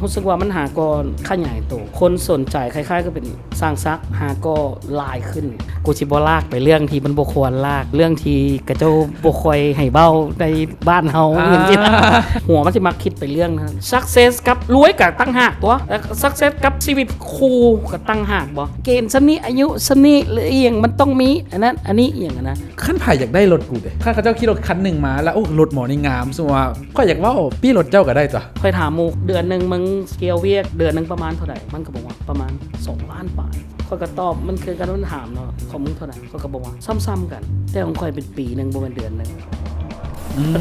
ຮູ້ສຶກວ່າມັນຫາກໍຂະຫຍາຍໂຕ, ຄົນສົນໃຈຄ້າຍໆກໍເປັນຊ່າງສັກ ຫາກໍຫຼາຍຂຶ້ນ. ກູຊິບໍ່ລາກໄປເລື່ອງທີ່ມັນບໍ່ຄວນລາກ, ເລື່ອງທີ່ເຂົາເຈົ້າບໍ່ຄ່ອຍໃຫ້ເວົ້າໃນບ້ານເຮົາ ອ່າ ຈັ່ງຊີ້. ຫົວມັນຊິມັກຄິດໄປເລື່ອງນັ້ນ. ຊັກເຊັສກັບລວຍກໍຕ່າງຫາກຕົວະ, ແລ້ວຊັກເຊັສກັບຊີວິດຄູ່ກໍຕ່າງຫາກບໍ? ເກນສ່ຳນີ້ ອາຍຸສ່ຳນີ້ ຫຼືອີ່ຫຍັງ ມັນຕ້ອງມີອັນນັ້ນອັນນີ້ ອີ່ຫຍັງຫັ້ນນະ. ຄັນໃຜຢາກໄດ້ລົດກູເດ ຄັນເຂົາເຈົ້າຂີ່ລົດຄັນໜຶ່ງມາແລ້ວ ໂອ້ ລົດໝໍນີ້ງາມ ສົມມຸດວ່າ ຂ້ອຍຢາກເວົ້າປີ້ລົດເຈົ້າກໍໄດ້ຕົວະ. ຂ້ອຍຖາມໝູ່ ເດືອນໜຶ່ງມຶງກ່ຽວວຽກ ເດືອນໜຶ່ງປະມານເທົ່າໃດ? ມັນກໍບອກວ່າປະມານສອງລ້ານປາຍ. ຂ້ອຍກໍຕອບມັນຄືກັນ, ມັນຖາມເນາະ ຂອງມຶງເທົ່າໃດ? ຂ້ອຍກໍບອກວ່າສ່ຳໆກັນ, ແຕ່ຂອງຂ້ອຍເປັນປີໜຶ່ງ ບໍ່ແມ່ນເດືອນໜຶ່ງ. ອືມ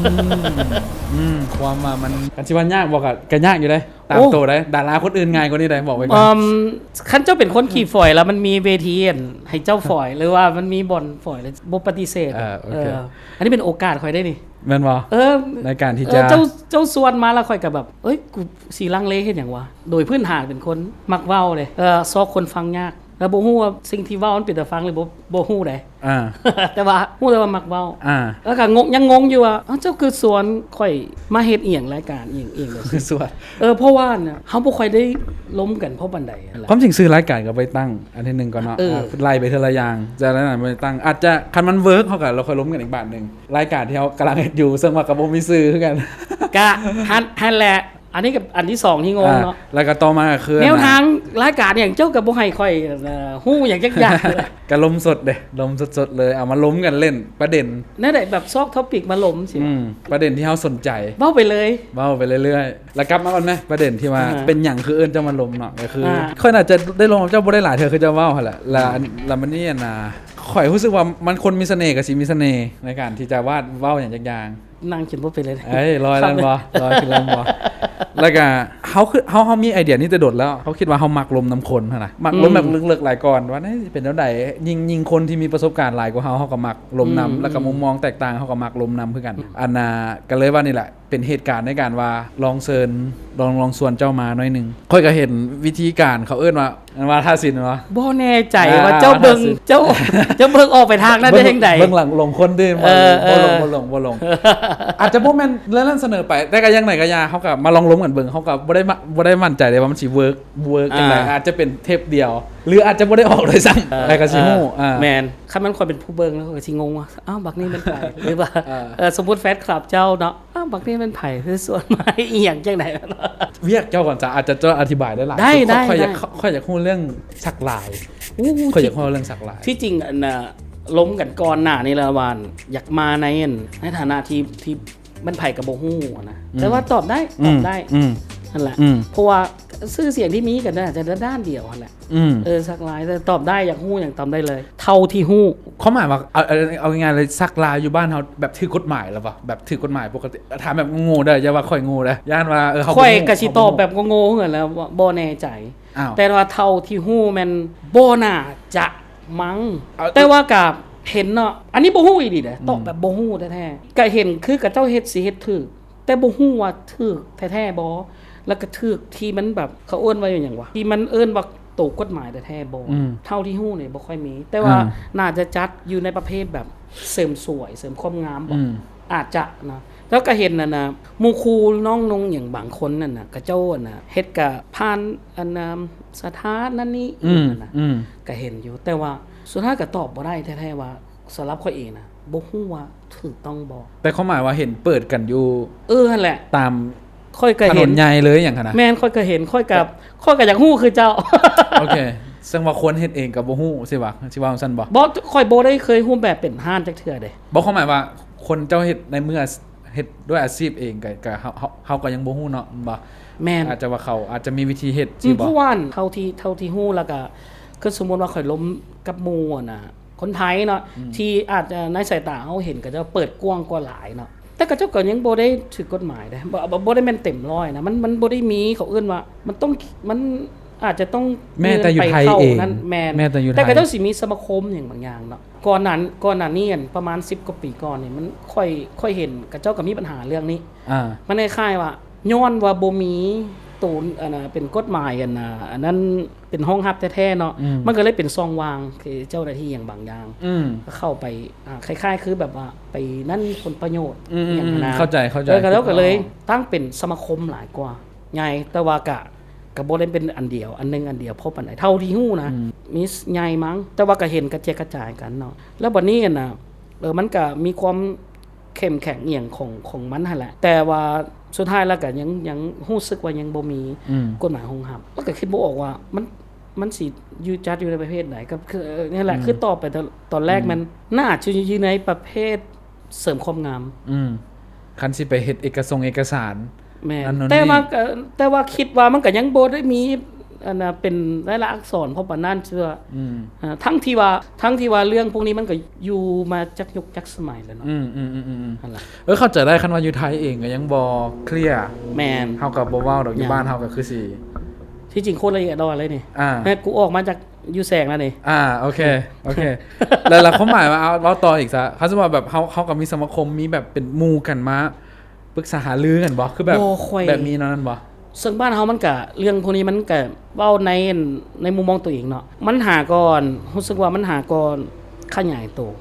ອືມ ຄວາມວ່າມັນ ຄັນຊິວ່າຍາກບໍ່ ກໍ ກໍຍາກຢູ່ເດ້ ຕາມ ໂອ້ ໂຕໄດ້. ດາລາຄົນອື່ນງ່າຍກວ່ານີ້ໄດ້ ບອກໄວ້ກ່ອນ. ເອີ່ມ ຄັນເຈົ້າເປັນຄົນຂີ່ຝອຍແລ້ວ ມັນມີເວທີໃຫ້ເຈົ້າຝອຍ ຫຼືວ່າມັນມີບ່ອນຝອຍ ແລ້ວບໍ່ປະຕິເສດ. ເອີ ໂອເຄ ເອີ ອັນນີ້ເປັນໂອກາດຂ້ອຍໄດ້ນີ້ ແມ່ນບໍ່? ເອີ ໃນການທີ່ ເອີ ຈະ ເຈົ້າ ເຈົ້າຊວນມາແລ້ວ ຂ້ອຍກໍແບບ ເອີຍ ກູຊິລັງເລເຮັດຫຍັງວະ? ໂດຍພື້ນຖານເປັນຄົນມັກເວົ້າເດ້. ເອີ ຊອກຄົນຟັງຍາກ ແລ້ວບໍ່ຮູ້ວ່າສິ່ງທີ່ເວົ້າມັນເປັນຕາຟັງ ຫຼືບໍ່ ບໍ່ຮູ້ໃດ. ອ່າ ແຕ່ວ່າຮູ້ແຕ່ວ່າມັກເວົ້າ. ອ່າ ແລ້ວກໍງົງ ຍັງງົງຢູ່ວ່າ ເອົ້າ ເຈົ້າຄືຊວນຂ້ອຍມາເຮັດອີ່ຫຍັງ ລາຍການອີ່ຫຍັງ ອີ່ຫຍັງຈັ່ງຊີ້. ຊວນ ເອີ ເພາະວ່ານະ ເຮົາບໍ່ຄ່ອຍໄດ້ລົມກັນພໍປານໃດຫັ້ນແຫຼະ. ຄວາມຈິງຊື່ລາຍການກໍໄປຕັ້ງອັນທີໜຶ່ງກ່ອນເນາະ. ເອີ ອ່າ ໄລ່ໄປເທື່ອລະຢ່າງ ຈາກນັ້ນໄປຕັ້ງ ອາດຈະ ຄັນມັນເວີກ ເຮົາກໍລະຄ່ອຍລົມກັນອີກບາດໜຶ່ງ. ລາຍການທີ່ເຮົາກຳລັງເຮັດຢູ່ ເຊິ່ງວ່າກໍບໍ່ມີຊື່ຄືກັນ ກະຫັ້ນ ຫັ້ນແຫຼະ. ອັນນີ້ກໍອັນທີສອງທີ່ງົງເນາະ. ອ່າ ແລ້ວກໍຕໍ່ມາກໍຄື ແນວທາງລາຍການຫຍັງ ເຈົ້າກໍບໍ່ໃຫ້ຂ້ອຍ ເອີ ຮູ້ຫຍັງຈັກຢ່າງ. ກໍລົມສົດເດ້ ລົມສົດໆເລີຍ ເອົາມາລົມກັນເຫຼັ້ນປະເດັນ. ແນວໃດ ແບບຊອກທອປິກມາລົມຊີ້. ອືມ ປະເດັນທີ່ເຮົາສົນໃຈ ເວົ້າໄປເລີຍ ເວົ້າໄປເລື້ອຍໆ. ແລ້ວກັບມາກ່ອນແມ ປະເດັນທີ່ວ່າ ອ່າ ເປັນຫຍັງຄືເອີ້ນເຈົ້າມາລົມເນາະ. ກໍຄື ອ່າ ຂ້ອຍໜ້າຈະໄດ້ລົມກັບເຈົ້າບໍ່ໄດ້ຫຼາຍເທື່ອ ຄືເຈົ້າເວົ້າຫັ້ນແຫຼະ. ແລ້ວ ອ່າ ອັນ ແລ້ວບັດນີ້ ອັນນ່າ ຂ້ອຍຮູ້ສຶກວ່າມັນຄົນມີສະເໜ່ ກໍຊິມີສະເໜ່ໃນການທີ່ຈະວາດເວົ້າຫຍັງຈັກຢ່າງ. ນັ່ງກິນບໍ່ເປັນເລີຍ. ເອີຍ ລອຍແລ້ວບໍ່? ລອຍຂຶ້ນແລ້ວບໍ່? ແລ້ວກະເຮົາຄື ເຮົາ ເຮົາມີໄອເດຍນີ້ແຕ່ດົນແລ້ວ. ເຮົາຄິດວ່າເຮົາມັກລົມນຳຄົນຫັ້ນນະ. ມັກລົມແບບ ອືມ ເລິກໆຫຼາຍກ່ອນ ວ່າ ເອີ ຊິເປັນແນວໃດ. ຍິ່ງ ຍິ່ງຄົນທີ່ມີປະສົບການຫຼາຍກວ່າເຮົາ ເຮົາກໍມັກລົມນຳ. ອືມ ແລ້ວກໍມຸມມອງແຕກຕ່າງ ເຮົາກໍມັກລົມນຳຄືກັນ. ອືມ ອັນນ່າ ກໍເລີຍວ່ານີ້ແຫຼະ ເປັນເຫດການໃນການວ່າລອງເຊີນ ລອງ ລອງຊວນເຈົ້າມາໜ້ອຍໜຶ່ງ. ຂ້ອຍກໍເຫັນວິທີການ ເຂົາເອີ້ນວ່າ ອັນວ່າທາດສິນວະ? ບໍ່ແນ່ໃຈວ່າ ອ່າ ເຈົ້າເບິ່ງ ເຈົ້າ ເຈົ້າເບິ່ງອອກໄປທາງນັ້ນໄດ້ຈັ່ງໃດ? ເບິ່ງ ເບິ່ງຫຼັງລົງຄົນເດ້. ເອີ ບໍ່ລົງ ເອີ ບໍ່ລົງ ບໍ່ລົງ. ອາດຈະບໍ່ແມ່ນເລື່ອງນັ້ນສະເໜີໄປ ແຕ່ກໍຢ່າງໃດກໍຢ່າ ເຮົາກໍມາລອງລົມກັນເບິ່ງ. ເຮົາກໍບໍ່ໄດ້ມາ ບໍ່ໄດ້ໝັ້ນໃຈເດ້ວ່າມັນຊິເວີກ ເວີກຈັ່ງໃດ. ອ່າ ອາດຈະເປັນເທບດຽວ ຫຼືອາດຈະບໍ່ໄດ້ອອກໂດຍຊ້ຳ. ເອີ ແລ້ວກໍຊິຮູ້. ເອີ ອ່າ ແມ່ນ. ຄັນແມ່ນຂ້ອຍເປັນຜູ້ເບິ່ງແລ້ວ ຂ້ອຍກໍຊິງົງວ່າ ອ້າວ ບັກນີ້ແມ່ນໃຜ? ຫຼືວ່າ ເອີ ເອີ ສົມມຸດແຟນຄລັບເຈົ້າເນາະ ອ້າວ ບັກນີ້ແມ່ນໃຜ? ຄືຊວນມາອີ່ຫຍັງຈັ່ງໃດ? ວຽກເຈົ້າກ່ອນຈ້າ ອາດຈະ ເຈົ້າອະທິບາຍໄດ້ຫຼາຍ. ໄດ້ ໄດ້ ຂ້ອຍຢາກ ໄດ້ ຂ້ອຍຢາກຮູ້ເລື່ອງສັກລາຍ. ໂອ້ ຂ້ອຍຢາກຮູ້ເລື່ອງສັກລາຍ. ທີ່ຈິງ ອັນນ່າ ລົມກັນກ່ອນໜ້ານີ້ແລ້ວວ່າ ຢາກມາໃນ ອັນ ໃນຖານະທີ່ ທີ່ແມ່ນໃຜກໍບໍ່ຮູ້ນະ. ອືມ ແຕ່ວ່າຕອບໄດ້ ອືມ ຕອບໄດ້. ອືມ ນັ້ນແຫຼະ. ອືມ ເພາະວ່າຊື່ສຽງທີ່ມີກໍໜ້າຈະດ້ານດຽວຫັ້ນແຫຼະ. ອືມ ເອີ ສັກລາຍ ແຕ່ຕອບໄດ້ ຢາກຮູ້ຫຍັງຕອບໄດ້ເລີຍ ເທົ່າທີ່ຮູ້. ຄວາມໝາຍວ່າ ເອົາ ເອົາ ເອົາງ່າຍໆເລີຍ ສັກລາຍຢູ່ບ້ານເຮົາແບບຖືກກົດໝາຍແລ້ວບໍ່? ແບບຖືກກົດໝາຍປົກກະຕິ? ຖາມແບບໂງ່ໆເດີ້ ຢ່າວ່າຂ້ອຍໂງ່ເດີ້ ຢ້ານວ່າ ເອີ ເຮົາ ຂ້ອຍກໍຊິຕອບແບບໂງ່ໆຫັ້ນແຫຼະ ບໍ່ ບໍ່ແນ່ໃຈ. ອ້າວ ແຕ່ວ່າເທົ່າທີ່ຮູ້ແມ່ນບໍ່ໜ້າຈະ ມັງ. ເອົາ ແຕ່ວ່າກໍເຫັນເນາະ ອັນນີ້ບໍ່ຮູ້ອີ່ຫຼີເດ້. ອືມ ຕອບແບບບໍ່ຮູ້ແທ້ໆ ກໍເຫັນຄືເຂົາເຈົ້າເຮັດ ຊິເຮັດຖືກ ແຕ່ບໍ່ຮູ້ວ່າຖືກແທ້ໆບໍ່ ແລ້ວກໍຖືກທີ່ມັນແບບ ເຂົາເອີ້ນວ່າຫຍັງວະ ທີ່ມັນເອີ້ນວ່າໂຕກົດໝາຍແທ້ໆບໍ່. ອືມ ເທົ່າທີ່ຮູ້ນີ້ບໍ່ຄ່ອຍມີ ແຕ່ວ່າ ອ່າ ໜ້າຈະຈັດຢູ່ໃນປະເພດແບບເສີມສວຍ ເສີມຄວາມງາມບໍ? ອືມ ອາດຈະນະ. ແລ້ວກໍເຫັນ ອັນນ່າ ໝູ່ຄູ່ນ້ອງນຸ່ງຫຍັງບາງຄົນນັ້ນນະ ເຂົາເຈົ້າ ອັນນ່າ ເຮັດກະຜ່ານ ອັນນ່າ ສະຖານນັ້ນນີ້ ອືມ ອີກຫັ້ນນະ. ອືມ ກໍເຫັນຢູ່ ແຕ່ວ່າສຸດທ້າຍກໍຕອບບໍ່ໄດ້ແທ້ໆວ່າ ສຳລັບຂ້ອຍເອງນະ ບໍ່ຮູ້ວ່າຖືກຕ້ອງບໍ່. ແຕ່ຄວາມໝາຍວ່າເຫັນເປີດກັນຢູ່ ເອີ ຫັ້ນແຫຼະ ຕາມ ຂ້ອຍກໍເຫັນ ຖະໜົນໃຫຍ່ເລີຍຫຍັງຫັ້ນນະ. ແມ່ນ ຂ້ອຍກໍເຫັນ ຂ້ອຍກໍ ແຕ່ ຂ້ອຍກໍຢາກຮູ້ຄືເຈົ້າ. ໂອເຄ ເຊິ່ງວ່າຄົນເຮັດເອງກໍບໍ່ຮູ້ ຊິວ່າ ຊິວ່າຈັ່ງຊັ້ນບໍ່? ບໍ່ ຂ້ອຍບໍ່ໄດ້ເຄີຍຮູບແບບເປັນຮ້ານຈັກເທື່ອເດ້. ບໍ່ ຄວາມໝາຍວ່າຄົນເຈົ້າເຮັດໃນເມື່ອ ເຮັດດ້ວຍອາຊີບເອງ ກໍ ກໍເຮົາ ເຮົາ ເຮົາກໍຍັງບໍ່ຮູ້ເນາະ ແມ່ນບໍ່? ແມ່ນ ອາດຈະວ່າເຂົາອາດຈະມີວິທີເຮັດ ອືມ ຊິບໍ່? ເພາະວ່າເທົ່າທີ່ ເທົ່າທີ່ຮູ້ ແລ້ວກໍ ຄືສົມມຸດວ່າຂ້ອຍລົມກັບໝູ່ຫັ້ນນະ ຄົນໄທເນາະ ອືມ ທີ່ອາດຈະໃນສາຍຕາເຮົາເຫັນ ເຂົາເຈົ້າເປີດກວ້າງກວ່າຫຼາຍເນາະ ແຕ່ເຂົາເຈົ້າກໍຍັງບໍ່ໄດ້ຖືກກົດໝາຍເດ້ ບໍ່ ບໍ່ ບໍ່ໄດ້ແມ່ນເຕັມຮ້ອຍນະ ມັນ ມັນບໍ່ໄດ້ມີ ເຂົາເອີ້ນວ່າ ມັນຕ້ອງ ມັນອາດຈະຕ້ອງ ແມ້ແຕ່ຢູ່ໄທເອງ ແມ່ນ ແມ່ແຕ່ຢູ່ໄທ ແຕ່ເຂົາເຈົ້າຊິມີສະມາຄົມຫຍັງບາງຢ່າງເນາະ. ກ່ອນໜ້າ ກ່ອນໜ້ານີ້ ອັນ ປະມານສິບກວ່າປີກ່ອນນີ້ ມັນ ຂ້ອຍ ຂ້ອຍເຫັນເຂົາເຈົ້າກໍມີບັນຫາເລື່ອງນີ້ ອ່າ ມັນຄ້າຍໆວ່າ ຍ້ອນວ່າບໍ່ມີໂຕ ອັນນ່າ ເປັນກົດໝາຍ ອັນນ່າ ອັນນັ້ນ ເປັນຮອງຮັບແທ້ໆເນາະ ອືມ ມັນກໍເລີຍເປັນຊ່ອງວ່າງ ຄືເຈົ້າໜ້າທີ່ຫຍັງບາງຢ່າງ ອືມ ກໍເຂົ້າໄປ ອ່າ ຄ້າຍໆຄືແບບວ່າໄປນັ້ນຜົນປະໂຫຍດ ອືມ ຫຍັງຫັ້ນນະ ເຂົ້າໃຈ ເຂົ້າໃຈ ເອີ ກໍເລີຍ ກໍເລີຍຕັ້ງເປັນສະມາຄົມຫຼາຍກວ່າ ໃຫຍ່ ແຕ່ວ່າກະ ກະບໍ່ໄດ້ເປັນອັນດຽວ ອັນໜຶ່ງອັນດຽວພໍປານໃດ ເທົ່າທີ່ຮູ້ນະ ອືມ ມີໃຫຍ່ມັ້ງ ແຕ່ວ່າກະເຫັນກະແຈກກະຈາຍກັນເນາະ. ແລ້ວບັດນີ້ຫັ້ນນະ ເອີ ມັນກະມີຄວາມເຂັ້ມແຂງອີ່ຫຍັງຂອງ ຂອງມັນຫັ້ນແຫຼະ ແຕ່ວ່າສຸດທ້າຍແລ້ວກະຍັງ ຍັງຮູ້ສຶກວ່າຍັງບໍ່ມີ ອືມ ກົດໝາຍຮອງຮັບ ແລ້ວກະຄິດບໍ່ອອກວ່າມັນ ມັນຊິຢູ່ ຈັດຢູ່ໃນປະເພດໃດ ກໍຄື ເອີ ນັ້ນແຫຼະ ອືມ ຄືຕອບໄປຕອນ ຕອນແລກ ອືມ ມັນໜ້າຈະຢູ່ໃນປະເພດເສີມຄວາມງາມ ອືມ ຄັນຊິໄປເຮັດເອກະສົງເອກະສານ ແມ່ນ ນັ້ນໂນ່ນ ແຕ່ວ່າ ນີ້ ກໍ ແຕ່ວ່າຄິດວ່າມັນກໍຍັງບໍ່ໄດ້ມີ ອັນນ່າ ເປັນລາຍລັກອັກສອນພໍປານນັ້ນເທື່ອ ອືມ ເອີ ທັງທີ່ວ່າ ທັງທີ່ວ່າເລື່ອງພວກນີ້ມັນກໍຢູ່ມາຈັກຍຸກຈັກສະໄໝແລ້ວເນາະ ອືມໆໆໆ ຫັ້ນລະ ເອີ ເຂົ້າໃຈໄດ້ ຄັນວ່າຢູ່ໄທເອງກໍຍັງບໍ່ເຄລຍ ແມ່ນ ເຮົາກໍບໍ່ເວົ້າດອກ ຢູ່ ຍັງ ບ້ານເຮົາກໍຄືຊິ ທີ່ຈິງໂຄດລະອຽດອ່ອນເລີຍນີ້ ອ່າ ແມ່ນ ກູອອກມາຈາກຢູ່ແສງແລ້ວນີ້ ອ່າ ໂອເຄ ໂອເຄ ແລ້ວ ແລ້ວຄວາມໝາຍວ່າ ເອົາ ເວົ້າຕໍ່ອີກຊະ ຄັນສົມມຸດວ່າແບບເຮົາ ເຮົາກໍມີສະມາຄົມ ມີແບບເປັນໝູ່ກັນມາປຶກສາຫາລືກັນບໍ່? ຄືແບບ ບໍ່ ຂ້ອຍ ແບບມີແນວນັ້ນບໍ່? ເຊິ່ງບ້ານເຮົາມັນກະ ເລື່ອງພວກນີ້ມັນກະເວົ້າໃນ ໃນມຸມມອງຕົວເອງເນາະ ມັນຫາກ່ອນ ຮູ້ສຶກວ່າມັນຫາກ່ອນຂະຫຍາຍໂຕ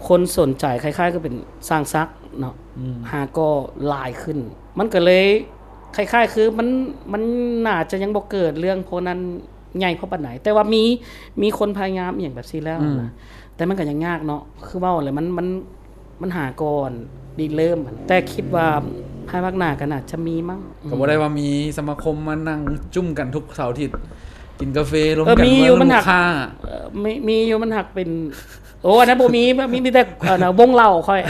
ຄົນສົນໃຈຄ້າຍໆຄືເປັນຊ່າງສັກເນາະ ອືມ ຫາກໍຫຼາຍຂຶ້ນ ມັນກໍເລີຍຄ້າຍໆຄືມັນ ມັນໜ້າຈະຍັງບໍ່ເກີດເລື່ອງພວກນັ້ນໃຫຍ່ພໍປານໃດ ແຕ່ວ່າມີ ມີຄົນພະຍາຍາມອີ່ຫຍັງແບບຊີ້ແລ້ວ ອືມ ນະ ແຕ່ມັນກໍຍັງຍາກເນາະ ຄືເວົ້າແຫຼະ ມັນ ມັນ ມັນຫາກ່ອນລິເລີ່ມ ແຕ່ຄິດວ່າພາຍພາກໜ້າກໍໜ້າຈະມີມັ້ງ ກໍບໍ່ໄດ້ວ່າມີສະມາຄົມມານັ່ງຈຸ້ມກັນທຸກເສົາອາທິດ ກິນກາເຟລົມ ເອີ ກັນ ມີຢູ່ ເມື່ອລູກຄ້າ ເອີ ມີ ມີຢູ່ ມັນຫາກເປັນ ໂອ້ ອັນນັ້ນບໍ່ມີ ມີ ມີແຕ່ ອັນນ່າ ວົງເຫຼົ້າຂ້ອຍ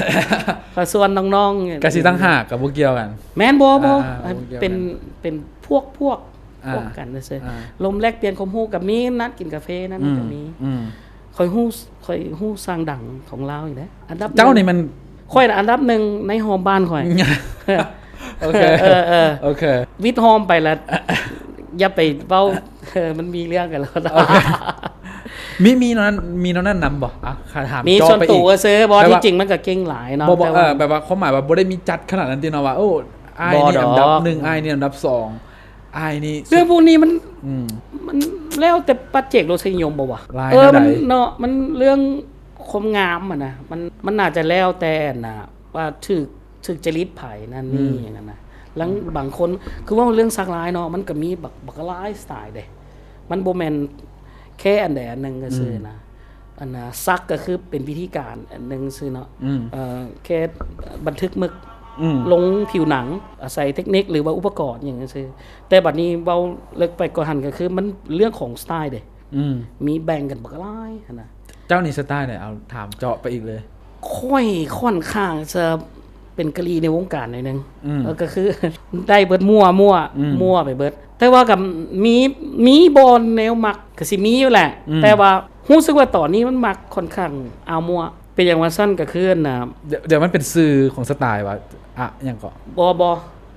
ຂ້ອຍຊວນນ້ອງໆ ກະຊິຕ່າງຫາກ ກໍບໍ່ກ່ຽວກັນ ແມ່ນ ບໍ່ ບໍ່ ອ່າ ເປັນ ບໍ່ກ່ຽວກັນ ເປັນພວກ ພວກ ອ່າ ພວກກັນຊື່ໆ ອ່າ ລົມແລກປ່ຽນຄວາມຮູ້ກໍມີ ນັດກິນກາເຟນັ້ນ ອືມ ກໍມີ ອືມ ຂ້ອຍຮູ້ ຂ້ອຍຮູ້ຊ່າງດັງຂອງລາວຢູ່ເດ້ ອັນດັບ ເຈົ້ານີ້ມັນ ຂ້ອຍອັນດັບໜຶ່ງໃນຮ່ອມບ້ານຂ້ອຍ ໂອເຄ ເອີ ເອີ ເອີ ໂອເຄ ວິດຮ່ອມໄປລະ ຢ່າໄປເວົ້າ ເອີ ມັນມີເລື່ອງກັນແລ້ວ ໂອເຄ ມີ ມີແນວນັ້ນ ມີແນວນັ້ນນຳບໍ່? ອ່ະ ຂ້າຖາມ ມີສ່ວນຕົວ ເອີ ເຊີ ບໍ່ ທີ່ຈິງມັນກໍເກັ່ງຫຼາຍເນາະ ບໍ່ ບໍ່ ແຕ່ວ່າ ເອີ ແບບວ່າຄວາມໝາຍວ່າບໍ່ໄດ້ມີຈັດຂະໜາດນັ້ນຕິເນາະ ວ່າ ໂອ້ ອ້າຍນີ້ອັນດັບໜຶ່ງ ບໍ່ດອກ ອ້າຍນີ້ອັນດັບສອງ ອ້າຍນີ້ ເລື່ອງພວກນີ້ມັນ ອືມ ມັນແລ້ວແຕ່ປັດເຈກລົດນິຍົມບໍ່ວະ? ລາຍ ເອີ ແນວໃດ? ມັນເນາະ ມັນເລື່ອງຄວາມງາມຫັ້ນນະ ມັນ ມັນໜ້າຈະແລ້ວແຕ່ອັນນ່າ ວ່າຖືກ ຖືກຈະລິດໃຜນັ້ນ ອືມ ນີ້ຫຍັງນັ້ນນະ ລາງ ອືມ ບາງຄົນ ຄືເວົ້າເລື່ອງສັກລາຍເນາະ ມັນກໍມີບັກ ບັກຫຼາຍສະໄຕເດ້ ມັນບໍ່ແມ່ນແຄ່ອັນໃດອັນໜຶ່ງຊື່ໆ ອືມ ນະ ອັນນ່າ ສັກກໍຄືເປັນວິທີການອັນໜຶ່ງຊື່ເນາະ ອືມ ເອີ ແຄ່ບັນທຶກໝຶກ ອືມ ລົງຜິວໜັງ ອາໄສເຕັກນິກ ຫຼືວ່າອຸປະກອນຫຍັງຊື່ ແຕ່ບັດນີ້ເວົ້າເລິກໄປກວ່າຫັ້ນ ກໍຄືມັນເລື່ອງຂອງສະໄຕເດ້ ອືມ ມີແບ່ງກັນບັກຫຼາຍຫັ້ນນະ ເຈົ້ານີ້ສະໄຕໃດ? ເອົາ ຖາມເຈາະໄປອີກເລີຍ ຂ້ອຍຂ້ອນຂ້າງຈະເປັນກະລີໃນວົງການໜ້ອຍໜຶ່ງ ອືມ ເອີ ກໍຄືໄດ້ເບິດ ມົ້ວ ມົ້ວ ອືມ ມົ້ວໄປເບິດ ແຕ່ວ່າກໍມີ ມີບ່ອນແນວມັກກໍຊິມີຢູ່ແຫຼະ ອືມ ແຕ່ວ່າຮູ້ສຶກວ່າຕອນນີ້ມັນມັກຂ້ອນຂ້າງອາວມົ້ວ ເປັນຫຍັງວ່າຊັ້ນ ກໍຄືອັນນ່າ ດຽວ ດຽວມັນເປັນຊື່ຂອງສະໄຕວ່າ ອະ ຫຍັງເກາະ? ບໍ່ ບໍ່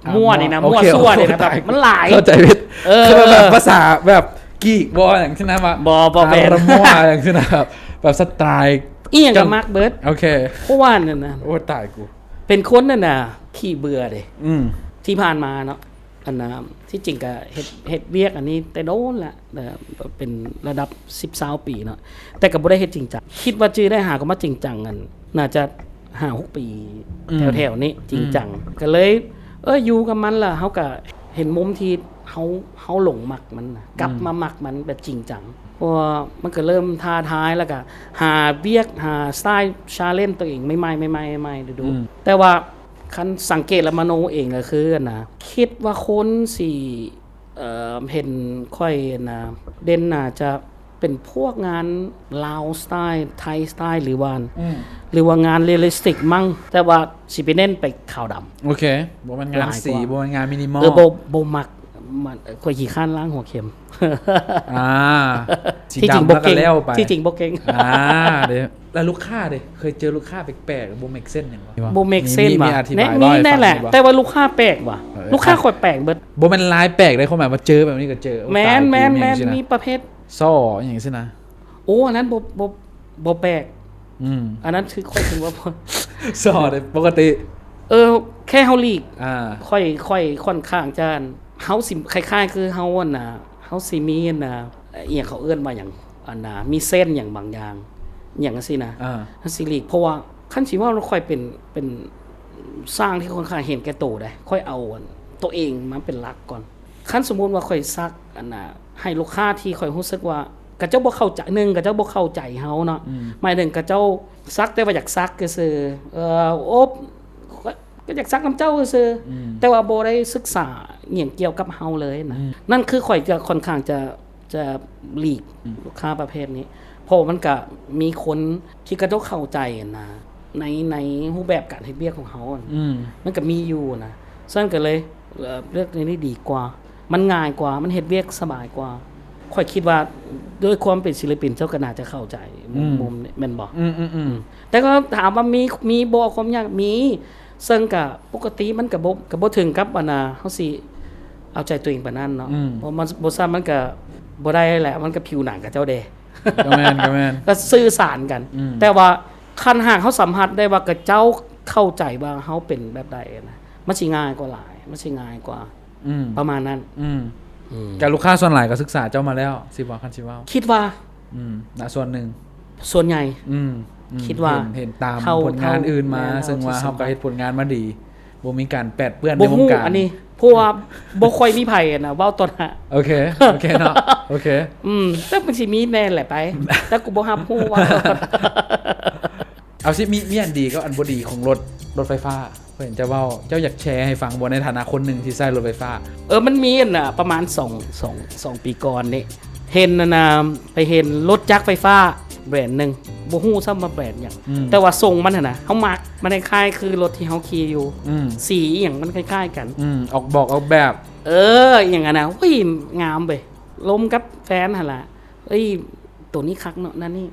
ອ່າ ມົ້ວນີ້ນະ ມົ້ວ ມົ້ວ ໂອເຄ ຊົ່ວນີ້ນະ ໂອເຄ ແບບມັນຫຼາຍ ເຂົ້າໃຈຜິດ ເອີ ຄືແບບ ເອີ ພາສາແບບກຣີກບໍ່ ຫຍັງຊີ້ນະ ວ່າ ບໍ່ ບໍ່ແມ່ນ ອ່າ ມົ້ວຫຍັງຊີ້ນະ ແບບ ແບບສະໄຕ ອີ່ຫຍັງກໍມັກເບິດ ໂອເຄ ເພາະວ່ານັ້ນນະ ໂອ້ ຕາຍກູ ເປັນຄົນນັ້ນນະ ຂີ້ເບື່ອເດ້ ອືມ ທີ່ຜ່ານມາເນາະ ອັນນ່າ ທີ່ຈິງກໍເຮັດ ເຮັດວຽກອັນນີ້ແຕ່ດົນລະ ເປັນລະດັບສິບ ຊາວປີເນາະ ແຕ່ກໍບໍ່ໄດ້ເຮັດຈິງຈັງ ຄິດວ່າຈື່ໄດ້ຫາກໍມາຈິງຈັງ ອັນ ໜ້າຈະຫ້າຫົກປີ ອືມ ແຖວໆນີ້ ອືມ ຈິງຈັງ ກໍເລີຍ ເອີ ຢູ່ກັບມັນລະ ເຮົາກໍເຫັນມຸມທີ່ເຮົາ ເຮົາຫຼົງມັກມັນນະ ກັບ ອືມ ມາມັກມັນແບບຈິງຈັງ ເພາະວ່າມັນກໍເລີ່ມທ້າທາຍ ແລ້ວກໍຫາວຽກ ຫາສະໄຕ challenge ຕົວເອງໃໝ່ໆ ໃໝ່ໆ ໃໝ່ໆ ດູໆ ອືມ ແຕ່ວ່າ ຄັນສັງເກດແລ້ວມະໂນເອງກໍຄືຫັ້ນນະ ຄິດວ່າຄົນຊິ ເອີ ເຫັນຂ້ອຍຫັ້ນນະ ເດັ່ນໜ້າຈະເປັນພວກງານລາວສະໄຕ ໄທສະໄຕ ຫຼືວ່າ ອືມ ຫຼືວ່າງານເຣຍລລິສຕິກມັ້ງ ແຕ່ວ່າຊິໄປເນັ້ນໄປຂາວດຳ ໂອເຄ ບໍ່ແມ່ນງານສີ ຫຼາຍກວ່າ ບໍ່ແມ່ນງານມິນິມໍລ ເອີ ບໍ່ ບໍ່ມັກ ມັນ ຂ້ອຍຂີ້ຄ້ານລ້າງຫົວເຂັມ ອ່າ ທີ່ຈິງບໍ່ເກັ່ງ ທີ່ຈິງບໍ່ເກັ່ງ ອ່າ ເດ້ ແລ້ວລູກຄ້າເດ້ ເຄີຍເຈີລູກຄ້າແປກໆ ບໍ່ເມກເຊັນຫຍັງບໍ່? ບໍ່ເມກເຊັນຫວາ? ມີ ມີ ມີອະທິບາຍ ມີ ມີແນ່ແຫຼະ ແຕ່ວ່າລູກຄ້າແປກຫວາ? ເອີ ລູກຄ້າຂ້ອຍແປກເບິດ ບໍ່ແມ່ນລາຍແປກເດ້ ຄວາມໝາຍວ່າເຈີແບບນີ້ກໍເຈີ ໂອ້ ແມ່ນ ຕາຍ ແມ່ນ ແມ່ນ ມີປະເພດ ຊໍ ອີ່ຫຍັງຊີ້ນະ ໂອ້ ອັນນັ້ນບໍ່ ບໍ່ ບໍ່ແປກ ອືມ ອັນນັ້ນຄືຂ້ອຍຖືວ່າ ຊໍເດ້ ປົກກະຕິ ເອີ ແຄ່ເຮົາຫຼີກ ອ່າ ຂ້ອຍ ຂ້ອຍຂ້ອນຂ້າງຈະ ເຮົາຊິຄ້າຍໆຄືເຮົາ ອັນນ່າ ເຮົາຊິມີ ອັນນ່າ ອີ່ຫຍັງເຂົາເອີ້ນວ່າຫຍັງ ອັນນ່າ ມີເຊັນຫຍັງບາງຢ່າງ ຫຍັງຈັ່ງຊີ້ນະ ອ່າ ເຮົາຊິຫຼີກ ເພາະວ່າຄັນຊິເວົ້າແລ້ວ ຂ້ອຍເປັນ ເປັນຊ່າງທີ່ຂ້ອນຂ້າງເຫັນແກ່ໂຕເດ້ ຂ້ອຍເອົາ ອັນ ໂຕເອງມາເປັນຫຼັກກ່ອນ ຄັນສົມມຸດວ່າຂ້ອຍສັກອັນນ່າ ໃຫ້ລູກຄ້າທີ່ຂ້ອຍຮູ້ສຶກວ່າ ເຂົາເຈົ້າບໍ່ເຂົ້າໃຈ ໜຶ່ງ ເຂົາເຈົ້າບໍ່ເຂົ້າໃຈເຮົາເນາະ ອືມ ໝາຍເຖິງເຂົາເຈົ້າສັກແຕ່ວ່າຢາກສັກຊື່ໆ ເອີ ໂອ້ ກໍຢາກສັກນຳເຈົ້າຊື່ໆ ອືມ ແຕ່ວ່າບໍ່ໄດ້ສຶກສາຫຍັງກ່ຽວກັບເຮົາເລີຍນະ ອືມ ນັ້ນຄືຂ້ອຍຈະຄ່ອນຂ້າງຈະ ຈະຫຼີກ ອືມ ລູກຄ້າປະເພດນີ້ ເພາະວ່າມັນກະມີຄົນທີ່ເຂົາເຈົ້າເຂົ້າໃຈນະ ໃນ ໃນຮູບແບບການເຮັດວຽກຂອງເຮົາ ອືມ ມັນກະມີຢູ່ນະ ສະນັ້ນກະເລີຍ ເອີ ເລືອກໃນນີ້ດີກວ່າ ມັນງ່າຍກວ່າ ມັນເຮັດວຽກສະບາຍກວ່າ ຂ້ອຍຄິດວ່າດ້ວຍຄວາມເປັນສິລະປິນ ເຈົ້າກໍໜ້າຈະເຂົ້າໃຈ ອືມ ມຸມນີ້ແມ່ນບໍ່? ອືມໆໆ ອືມ ແຕ່ກໍຖາມວ່າມີ ມີບໍ່ຄວາມຍາກ? ມີ ເຊິ່ງກະປົກກະຕິມັນກະບໍ່ ກະບໍ່ເຖິງກັບອັນນ່າ ເຮົາຊິເອົາໃຈຕົວເອງປານນັ້ນເນາະ ອືມ ເພາະມັນ ບໍ່ຊັ້ນມັນກະບໍ່ໄດ້ແຫຼະ ມັນກະຜິວໜັງຂະເຈົ້າເດ້ ກໍແມ່ນ ກໍແມ່ນ ກໍສື່ສານກັນ ອືມ ແຕ່ວ່າຄັນຫາກເຮົາສຳຜັດໄດ້ວ່າຂະເຈົ້າເຂົ້າໃຈວ່າເຮົາເປັນແບບໃດນະ ມັນຊິງ່າຍກວ່າຫຼາຍ ມັນຊິງ່າຍກວ່າ ອືມ ປະມານນັ້ນ ອືມ ອືມ ແຕ່ລູກຄ້າສ່ວນຫຼາຍກໍສຶກສາເຈົ້າມາແລ້ວ ຊິວ່າ ຄັນຊິເວົ້າ ຄິດວ່າ ອືມ ນະ ສ່ວນໜຶ່ງ ສ່ວນໃຫຍ່ ອືມ ອືມ ຄິດວ່າ ເຫັນ ເຫັນຕາມ ເທົ່າ ຜົນງານອື່ນມາ ເທົ່າ ແມ່ນ ເຊິ່ງວ່າເຮົາກໍເຮັດຜົນງານມາດີ ບໍ່ມີການແປດເປື້ອນໃນວົງການ ອັນນີ້ ເພາະວ່າບໍ່ຄ່ອຍມີໃຜນະເວົ້າຕໍ່ໜ້າ ໂອເຄ ໂອເຄເນາະ ໂອເຄ ອືມ ແຕ່ມັນຊິມີແນ່ແຫຼະໄປ ແຕ່ກູບໍ່ຮັບຮູ້ວ່າ ເອົາຊິ ມີ ມີອັນດີກັບອັນບໍ່ດີຂອງລົດ ລົດໄຟຟ້າ ຂ້ອຍເຫັນເຈົ້າເວົ້າ ເຈົ້າຢາກແຊໃຫ້ຟັງບໍ່ ໃນຖານະຄົນໜຶ່ງທີ່ໃຊ້ລົດໄຟຟ້າ? ເອີ ມັນມີອັນນ່າ ປະມານສອງ ສອງ ສອງປີກ່ອນນີ້ ເຫັນອັນນ່າ ໄປເຫັນລົດຈັກໄຟຟ້າແບຣນໜຶ່ງ ບໍ່ຮູ້ຊ້ຳວ່າແບຣນຫຍັງ ອືມ ແຕ່ວ່າຊົງມັນຫັ້ນນະ ເຮົາມັກ ມັນຄ້າຍໆຄືລົດທີ່ເຮົາຂີ່ຢູ່ ອືມ ສີອີ່ຫຍັງມັນຄ້າຍໆກັນ ອືມ ອອກ ບອກອອກແບບ ເອີ ອີ່ຫຍັງຫັ້ນນະ ໂອ້ຍ ງາມເວີຍ ລົມກັບແຟນຫັ້ນລະ ເອີຍ ໂຕນີ້ຄັກເນາະ ນັ້ນນີ້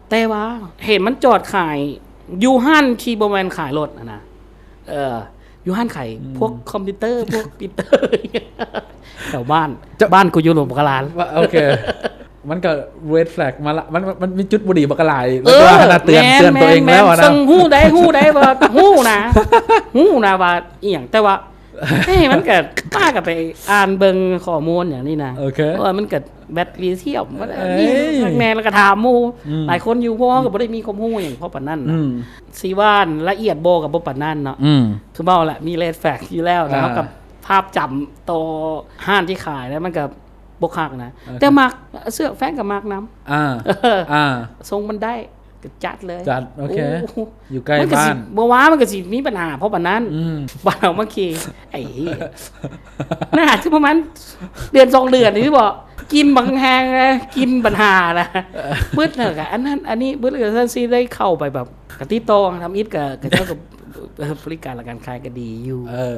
ແຕ່ວ່າເຫັນມັນຈອດຂາຍຢູ່ຮ້ານທີ່ບໍ່ແມ່ນຂາຍລົດຫັ້ນນະ ເອີ ຢູ່ຮ້ານຂາຍ ອືມ ພວກຄອມພິວເຕີ ພວກປຣິນເຕີ ແຖວບ້ານ ເຈົ້າ ບ້ານກູຢູ່ຫຼວງບັກກະຫຼານ ວ່າ ໂອເຄ ມັນກໍເຣດແຟລັກມາລະ ມັນ ມັນມີຈຸດບໍ່ດີບັກກະຫຼາຍ ເອີ ແລ້ວກໍຫັ້ນນະ ເຕືອນ ແມ່ນ ເຕືອນຕົວເອງແລ້ວ ແມ່ນ ນະ ເຊິ່ງຮູ້ໄດ້ ຮູ້ໄດ້ວ່າ ຮູ້ນະ ຮູ້ນະວ່າອີ່ຫຍັງ ແຕ່ວ່າ ເອີ ມັນກໍ ປ້າກໍໄປອ່ານເບິ່ງຂໍ້ມູນຫຍັງນີ້ນະ ໂອເຄ ເອີ ມັນກໍແບັດລີທຽມ ມັນ ເອີຍ ນີ້ ແມ່ນ ແລ້ວກໍຖາມໝູ່ ອືມ ຫຼາຍຄົນຢູ່ ເພາະວ່າເຮົາກໍບໍ່ໄດ້ມີຄວາມຮູ້ຫຍັງພໍປານນັ້ນນະ ອືມ ຊິວ່າລະອຽດບໍ່ກໍບໍ່ປານນັ້ນເນາະ ອືມ ຄືເວົ້າແຫຼະ ມີເຣດແຟລັກຢູ່ແລ້ວ ອ່າ ແລ້ວເຮົາກໍພາບຈຳຕໍ່ຮ້ານທີ່ຂາຍ ແລ້ວມັນກໍບໍ່ຄັກນະ ໂອເຄ ແຕ່ມັກເສື້ອ ແຟນກໍມັກນຳ ອ່າ ອ່າ ຊົງມັນໄດ້ ກໍຈັດເລີຍ ຈັດ ໂອເຄ ໂອ້ ຢູ່ໃກ້ ມັນກໍຊິ ບ້ານ ບໍ່ວ່າມັນກໍຊິມີບັນຫາ ເພາະປານນັ້ນ ອືມ ບາດເຮົາມາຂີ່ ໄອ້ເຫຍ ໜ້າຈະປະມານເດືອນສອງເດືອນນີ້ບໍ ກິນບັກແຮງນະ ກິນບັນຫານະ ເບິດແລ້ວກໍອັນນັ້ນອັນນີ້ ເບິດແລ້ວກໍຊັ້ນຊິໄດ້ເຂົ້າໄປແບບ ກໍຕິດຕໍ່ທຳອິດ ກໍ ກໍເຈົ້າກໍ ເອີ ບໍລິການ ແລະ ການຂາຍກໍດີຢູ່ ເອີ